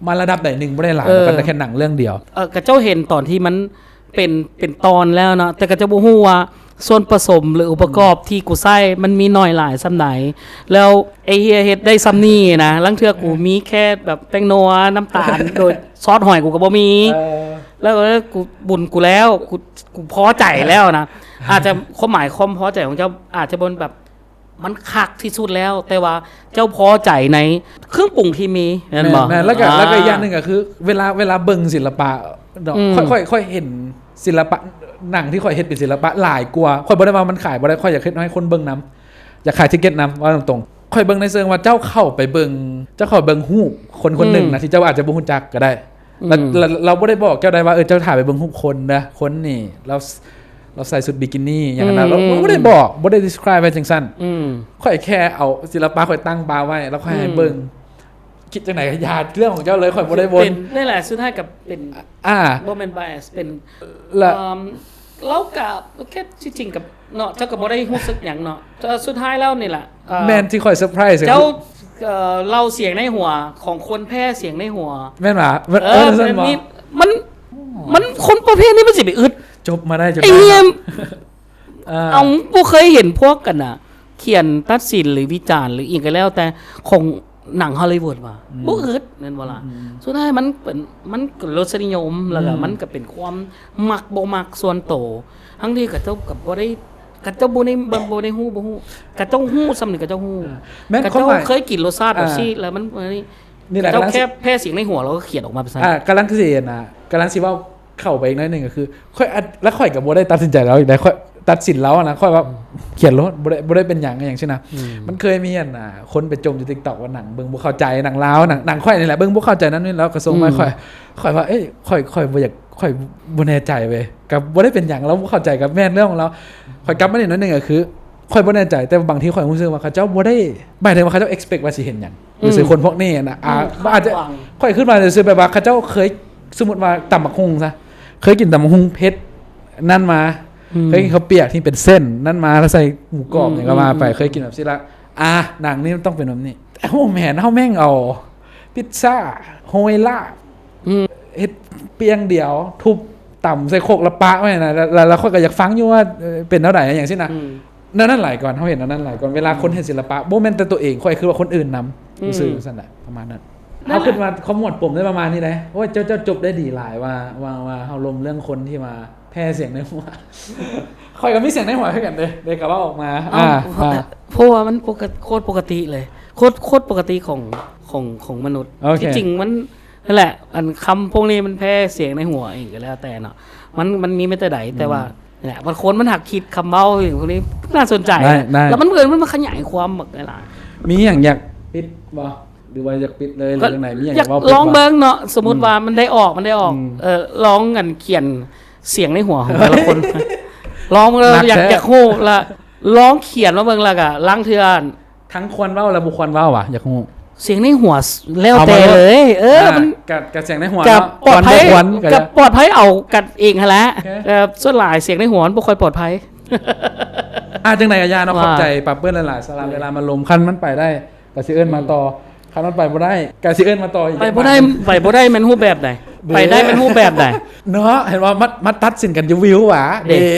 ມາລະດັບໃດໜຶ່ງບໍ່ໄດ້ຫຼາຍ ເອີ ແລ້ວກໍໄດ້ແຄ່ໜັງເລື່ອງດຽວ ເອີ ກໍເຈົ້າເຫັນຕອນທີ່ມັນ ເປັນ ເປັນຕອນແລ້ວເນາະ ແຕ່ກໍຈະບໍ່ຮູ້ວ່າສ່ວນປະສົມ ຫຼື ອົງປະກອບ ອືມ ທີ່ກູໃຊ້ມັນມີໜ້ອຍຫຼາຍສ່ຳໃດ ແລ້ວໄອ້ເຫຍເຮັດໄດ້ສ່ຳນີ້ນະ ລາງເທື່ອກູ ເອີ ມີແຄ່ແບບແປ້ງນົວ ນ້ຳຕານ ໂດຍຊອດຫອຍກູກໍບໍ່ມີ ເອີ ແລ້ວ ແລ້ວກູ ບຸນກູແລ້ວ ກູ ກູພໍໃຈແລ້ວນະ ອາດຈະ ຄວາມໝາຍຄວາມພໍໃຈຂອງເຈົ້າອາດຈະບໍ່ແມ່ນແບບ ມັນຄັກທີ່ສຸດແລ້ວ ແຕ່ວ່າເຈົ້າພໍໃຈໃນເຄື່ອງປຸງທີ່ມີ ແມ່ນບໍ່? ແມ່ນ ແລ້ວກໍ ອາ ແລ້ວກໍອີກຢ່າງໜຶ່ງກໍຄື ເວລາ ເວລາເບິ່ງສິລະປະເນາະ ອືມ ຂ້ອຍ ຂ້ອຍ ຂ້ອຍເຫັນສິລະປະ ໜັງທີ່ຂ້ອຍເຮັດເປັນສິລະປະຫຼາຍກວ່າ ຂ້ອຍບໍ່ໄດ້ວ່າມັນຂາຍບໍ່ໄດ້ ຂ້ອຍຢາກເຮັດໃຫ້ຄົນເບິ່ງນຳ ຢາກຂາຍທິກເກັດນຳ ເວົ້າຕົງໆ ຂ້ອຍເບິ່ງໃນເຊີງວ່າເຈົ້າເຂົ້າໄປເບິ່ງ ເຈົ້າເຂົ້າເບິ່ງຮູບຄົນຄົນໜຶ່ງນະ ອືມ ທີ່ເຈົ້າອາດຈະບໍ່ຮູ້ຈັກກໍໄດ້ ອືມ ແລ້ວ ແລ້ວ ແລ້ວບໍ່ໄດ້ບອກເຈົ້າໄດ້ວ່າ ເອີ ເຈົ້າຖ້າໄປເບິ່ງຮູບຄົນເດີ ຄົນນີ້ລາວ ລາວໃສ່ຊຸດບິກິນີຫຍັງຫັ້ນນະ ອືມ ລາວບໍ່ໄດ້ບອກ ບໍ່ໄດ້ describe ໄວ້ຈັ່ງຊັ້ນ ອືມ ຂ້ອຍແຄ່ເອົາສິລະປະ ຂ້ອຍຕັ້ງບາໄວ້ ແລ້ວຂ້ອຍໃຫ້ເບິ່ງ ອືມ ຄິດຈັ່ງໃດກໍຢ່າ ເລື່ອງຂອງເຈົ້າເລີຍ ຂ້ອຍບໍ່ໄດ້ວົນ ເປັນ ນັ້ນແຫຼະ ສຸດທ້າຍກໍເປັນ ອ່າ ບໍ່ແມ່ນ bias ເປັນ ລະ ເອີ່ມ ລາວກະແຄ່ທີ່ຈິງກັບເນາະ ເຈົ້າກໍບໍ່ໄດ້ຮູ້ສຶກຫຍັງເນາະ ແຕ່ສຸດທ້າຍແລ້ວນີ້ແຫຼະ ເອີ່ ແມ່ນທີ່ຂ້ອຍ surprise ເຈົ້າ ຄື ເອີ່ ເລົ່າສຽງໃນຫົວຂອງຄົນແພ້ສຽງໃນຫົວ ແມ່ນຫວາ? ເອີ ເອີ ແມ່ນບໍ່? ມັນ ມັນ ມັນຄົນປະເພດນີ້ມັນຊິໄປອຶດ ຈົບມາໄດ້ຈົນໄດ້ ໄອ້ເຫຍ ເອີ ເອົາ ບໍ່ເຄີຍເຫັນພວກກັນນະ ຂຽນຕັດສິນ ຫຼື ວິຈານ ຫຼື ອີ່ຫຍັງກໍແລ້ວແຕ່ຂອງ ໜັງຮອລລີວູດວ່າ ອືມ ບໍ່ອຶດແມ່ນບໍ່ລະ? ອືມ ສຸດທ້າຍມັນເປັນ ມັນກໍລົດສະນິຍົມ ແລ້ວກໍ ອືມ ມັນກໍເປັນຄວາມມັກບໍ່ມັກສ່ວນໂຕ ທັງທີ່ເຂົາເຈົ້າກໍບໍ່ໄດ້ ເຂົາເຈົ້າບໍ່ໄດ້ ບໍ່ ບໍ່ໄດ້ຮູ້ ບໍ່ຮູ້ ເຂົາເຈົ້າຮູ້ສ່ຳນີ້ ເຂົາເຈົ້າຮູ້ ເອີ ແມ່ນ ເຂົາເຈົ້າເຄີຍກິນລົດຊາດແບບ ອ່າ ຊີ້ ແລ້ວມັນ ອັນນີ້ ນີ້ແຫຼະ ເຂົາເຈົ້າແຄ່ ແຄ່ສຽງໃນຫົວ ແລ້ວກໍຂຽນອອກມາເປັນຊັ້ນ ອ່າ ກຳລັງຊິ ອັນນ່າ ກຳລັງຊິເວົ້າ ເຂົ້າໄປອີກໜ້ອຍໜຶ່ງກໍຄື ຂ້ອຍ ແລ້ວຂ້ອຍກໍບໍ່ໄດ້ຕັດສິນໃຈລາວອີກໃດ ຂ້ອຍຕັດສິນລາວຫັ້ນນະ ຂ້ອຍວ່າ ອືມ ຂຽນໂລດ ບໍ່ໄດ້ ບໍ່ໄດ້ເປັນຫຍັງ ຫຍັງຊີ້ນະ ອືມ ມັນເຄີຍມີອັນນ່າ ຄົນໄປຈົ່ມຢູ່ TikTok ວ່າໜັງເບິ່ງບໍ່ເຂົ້າໃຈ ໜັງລາວ ໜັງ ໜັງຂ້ອຍນີ້ແຫຼະ ເບິ່ງບໍ່ເຂົ້າໃຈນັ້ນນີ້ ລາວກໍສົ່ງມາ ອືມ ຂ້ອຍ ຂ້ອຍວ່າ ເອີຍ ຂ້ອຍ ຂ້ອຍບໍ່ຢາກ ຂ້ອຍບໍ່ແນ່ໃຈເວີຍ ກໍບໍ່ໄດ້ເປັນຫຍັງ ລາວບໍ່ເຂົ້າໃຈກໍແມ່ນເລື່ອງຂອງລາວ ຂ້ອຍກັບມາອີກໜ້ອຍໜຶ່ງກໍຄື ຂ້ອຍບໍ່ແນ່ໃຈ ແຕ່ບາງທີຂ້ອຍຮູ້ສຶກວ່າເຂົາເຈົ້າບໍ່ໄດ້ ໝາຍເຖິງວ່າເຂົາເຈົ້າ expect ວ່າຊິເຫັນຫຍັງ ອືມ ຊື່ໆ ຄົນພວກນີ້ນະ ອືມ ອາ ອາດຈະ ຄາດຫວັງ ຂ້ອຍຄິດວ່າຊື່ໆ ແບບວ່າເຂົາເຈົ້າເຄີຍ ສົມມຸດວ່າຕຳບັກຫຸ່ງຊະ ເຄີຍກິນຕຳບັກຫຸ່ງເຜັດນັ້ນມາ ອືມ ເຄີຍກິນເຂົ້າປຽກທີ່ເປັນເສັ້ນນັ້ນມາ ແລ້ວໃສ່ໝູກອບ ອືມ ຫຍັງກໍວ່າໄປ ອືມ ເຄີຍກິນແບບຊີ້ລະ ອ່າ ໜັງນີ້ມັນຕ້ອງເປັນແບບນີ້ ແຕ່ບໍ່ແມ່ນ ເຮົາແມ່ງເອົາພິດຊາ ໂຮຍລາບ ອືມ ເຮັດປ່ຽງດຽວ ທຸບ ຕຳໃສ່ຄົກແລ້ວປະໄວ້ນະ ແລ້ວ ແລ້ວ ແລ້ວຂ້ອຍກໍຢາກຟັງຢູ່ວ່າ ເອີ ເປັນແນວໃດ ຫຍັງຊີ້ນະ. ອືມ ແນວນັ້ນຫຼາຍກ່ອນ ເຮົາເຫັນແນວນັ້ນຫຼາຍກ່ອນ ເວລາຄົນເຮັດສິລະປະ ບໍ່ແມ່ນແຕ່ຕົວເອງ ຂ້ອຍຄືວ່າຄົນອື່ນນຳ ອືມ ຊື່ຊັ້ນແຫຼະ ປະມານນັ້ນ. ນັ້ນແຫຼະ ເຮົາຄິດວ່າຄວາມໝວດປົມໄດ້ປະມານນີ້ແຫຼະ. ໂອ້ຍ ເຈົ້າ ເຈົ້າຈົບໄດ້ດີຫຼາຍວ່າ ວ່າ ວ່າເຮົາລົມເລື່ອງຄົນທີ່ວ່າແຜ່ສຽງໃນຫົວ ຂ້ອຍກໍມີສຽງໃນຫົວຄືກັນເດ້ ໄດ້ກໍເວົ້າອອກມາ. ເອົ້າ ອ່າ ເພາະວ່າມັນປົກກະ ໂຄດປົກກະຕິເລີຍ ໂຄດ ໂຄດປົກກະຕິຂອງ ຂອງ ຂອງມະນຸດ. ໂອເຄ ທີ່ຈິງມັນ ນັ້ນແຫຼະ ອັນຄຳພວກນີ້ມັນແຜ່ສຽງໃນຫົວເອງກໍແລ້ວແຕ່ເນາະ ມັນ ມັນມີມາແຕ່ໃດ ອືມ ແຕ່ວ່າ ນີ້ແຫຼະ ບາງຄົນມັນຫາກຄິດຄຳເວົ້າ ພວກນີ້ໜ້າສົນໃຈ ໄດ້ ໄດ້ ແລ້ວມັນເໝືອນມັນມາຂະຫຍາຍຄວາມບັກຫຼາຍ. ມີຫຍັງຢາກປິດບໍ່ ຫຼືວ່າຢາກປິດເລີຍ ຫຼືຈັ່ງໃດ ມີຫຍັງຢາກເວົ້າ ລອງເບິ່ງເນາະ ສົມມຸດ ອືມ ວ່າມັນໄດ້ອອກ ມັນໄດ້ອອກ ອືມ ເອີ ລອງອັນຂຽນສຽງໃນຫົວຂອງແຕ່ລະຄົນ ລອງເລີຍ ຢາກ ຢາກຮູ້ລະ ລອງຂຽນມາເບິ່ງ ແລ້ວກໍລາງເທື່ອ ທັງຄວນເວົ້າ ແລະ ບໍ່ຄວນເວົ້າຫວາ ຢາກຮູ້ ສຽງໃນຫົວ ແລ້ວແຕ່ເລີຍ. ເອີ ອ່າ ມັນ ກະ ກະສຽງໃນຫົວ ກະ ເນາະ ປອດໄພ ຄວນບໍ່ຄວນ ກະ ກະ ຢາກ ກະປອດໄພເອົາກັນເອງຫັ້ນແຫຼະ. ໂອເຄ ແຕ່ສ່ວນຫຼາຍສຽງໃນຫົວມັນບໍ່ຄ່ອຍປອດໄພ. ອ່າ ຈັ່ງໃດກໍຢ່າເນາະ ວ່າ ຂອບໃຈປາເປີ້ນຫຼາຍໆ ສຳລັບເວລາມາລົມ ຄັນມັນໄປໄດ້ກໍຊິເອີ້ນມາຕໍ່ ອືມ ຄັນມັນໄປບໍ່ໄດ້ກໍຊິເອີ້ນມາຕໍ່ອີກ. ໄປບໍ່ໄດ້ ໄປບໍ່ໄດ້ແມ່ນຮູບແບບໃດ? ເດ້ ໄປໄດ້ແມ່ນຮູບແບບໃດ? ເນາະ ເຫັນວ່າມາ ມາຕັດສິນກັນຢູ່ວິວຫວາ ເດ້ ເດ້.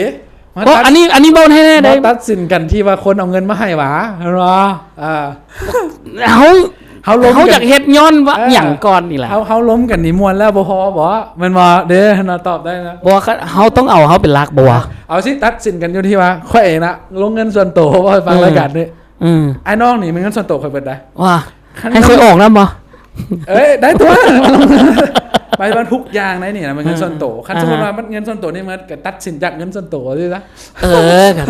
ມາ ບໍ່ ຕັດ ອັນນີ້ ອັນນີ້ເວົ້າແທ້ໆ ມາ ເດ້ ຕັດສິນກັນທີ່ວ່າຄົນເອົາເງິນມາໃຫ້ຫວາ ແມ່ນບໍ່? ອ່າ ເຮົາ ເຮົາລົມ ເຮົາຢາກເຮັດຍ້ອນວ່າ ເອີ ຫຍັງກ່ອນນີ້ແຫຼະ ເຮົາ ເຮົາລົມກັນນີ້ມ່ວນແລ້ວບໍ່ພໍບໍ່ ແມ່ນບໍ່? ເດ້ ນະ ຕອບໄດ້ນະ. ບໍ່ ເຮົາຕ້ອງເອົາເຮົາເປັນຫຼັກບໍ່ວະ? ເອົາຊິ ຕັດສິນກັນຢູ່ທີ່ວ່າຂ້ອຍນະ ລົງເງິນສ່ວນໂຕ ເວົ້າໃຫ້ຟັງ ເອີ ລາຍການນີ້ ອືມ ອ້າຍນ້ອງນີ້ ມັນເງິນສ່ວນໂຕຂ້ອຍເບິດໄດ໋ ວ່າ ຄັນ ໃຫ້ຂ້ອຍອອກນຳບໍ່? ເອີຍ ໄດ້ຕົວະ ໄປບັນທຸກຢ່າງໃນນີ້ນະ ມັນເງິນ ອ່າ ສ່ວນໂຕ. ຄັນ ອ່າ ສົມມຸດວ່າມັນເງິນສ່ວນໂຕນີ້ ມັນກໍຕັດສິນຈາກເງິນສ່ວນໂຕຊີ້ຊະ. ເອີ ກໍ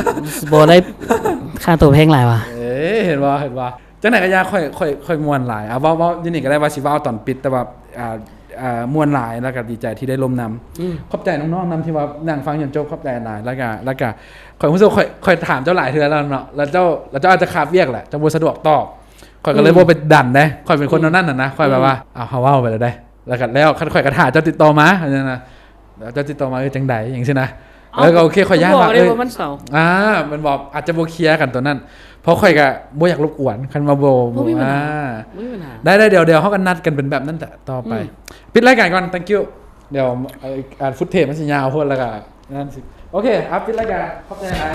ບໍ່ໄດ້ຄ່າຕົວແພງຫຼາຍຫວາ. ເອີຍ ເຫັນບໍ່ ເຫັນບໍ່? ຈັ່ງໃດກໍຢ່າ ຂ້ອຍ ຂ້ອຍ ຂ້ອຍມ່ວນຫຼາຍ. ອ່າ ເວົ້າ ເວົ້າຢູ່ນີ້ກໍໄດ້ວ່າຊິເວົ້າຕອນປິດ ແຕ່ວ່າ ອ່າ ອ່າ ມ່ວນຫຼາຍ ແລ້ວກໍດີໃຈທີ່ໄດ້ລົມນຳ. ອືມ ຂອບໃຈນ້ອງໆນຳທີ່ວ່ານັ່ງຟັງຈົນຈົບ ຂອບໃຈຫຼາຍ. ແລ້ວກໍ ແລ້ວກໍຂ້ອຍຮູ້ສຶກວ່າຂ້ອຍ ຂ້ອຍຖາມເຈົ້າຫຼາຍເທື່ອແລ້ວເນາະ ແລ້ວເຈົ້າ ແລ້ວເຈົ້າອາດຈະຄາບວຽກແຫຼະ ເຈົ້າບໍ່ສະດວກຕອບ. ຂ້ອຍກໍເລີຍ ອືມ ບໍ່ໄປດັນເດ້ ຂ້ອຍເປັນຄົນ ອືມ ແນວນັ້ນນະ ຂ້ອຍແບບວ່າ ອືມ ເອົາ ເຮົາເວົ້າໄປແລ້ວເດ້ ແລ້ວກໍແລ້ວ ຄັນຂ້ອຍກໍຖ້າເຈົ້າຕິດຕໍ່ມາ ຈັ່ງຊີ້ນະ ແລ້ວເຈົ້າຕິດຕໍ່ມາ ເອີ ຈັ່ງໃດ ຈັ່ງຊີ້ນະ. ເອົ້າ ແລ້ວກໍໂອເຄ ຂ້ອຍຢ້ານວ່າ ບອກໄດ້ ເອີ ວ່າວັນເສົາ ອ່າ ແມ່ນບໍ່ ອາດຈະບໍ່ເຄຍກັນຕົວນັ້ນ ເພາະຂ້ອຍກໍບໍ່ຢາກລົບກວນ ຄັນວ່າບໍ່ ບໍ່ມີບັນຫາ ອ່າ ບໍ່ມີບັນຫາ. ໄດ້ໆ ດຽວ ດຽວເຮົາກໍນັດກັນເປັນແບບນັ້ນແຫຼະຕໍ່ໄປ. ອືມ ປິດລາຍການກ່ອນ thank you. ດຽວ ອ່າ ຟຸດເທຈມັນຊິຍາວໂພດ ແລ້ວກໍນັ້ນຊິ ໂອເຄ ອ່າ ປິດລາຍການ ຂອບໃຈຫຼາຍ.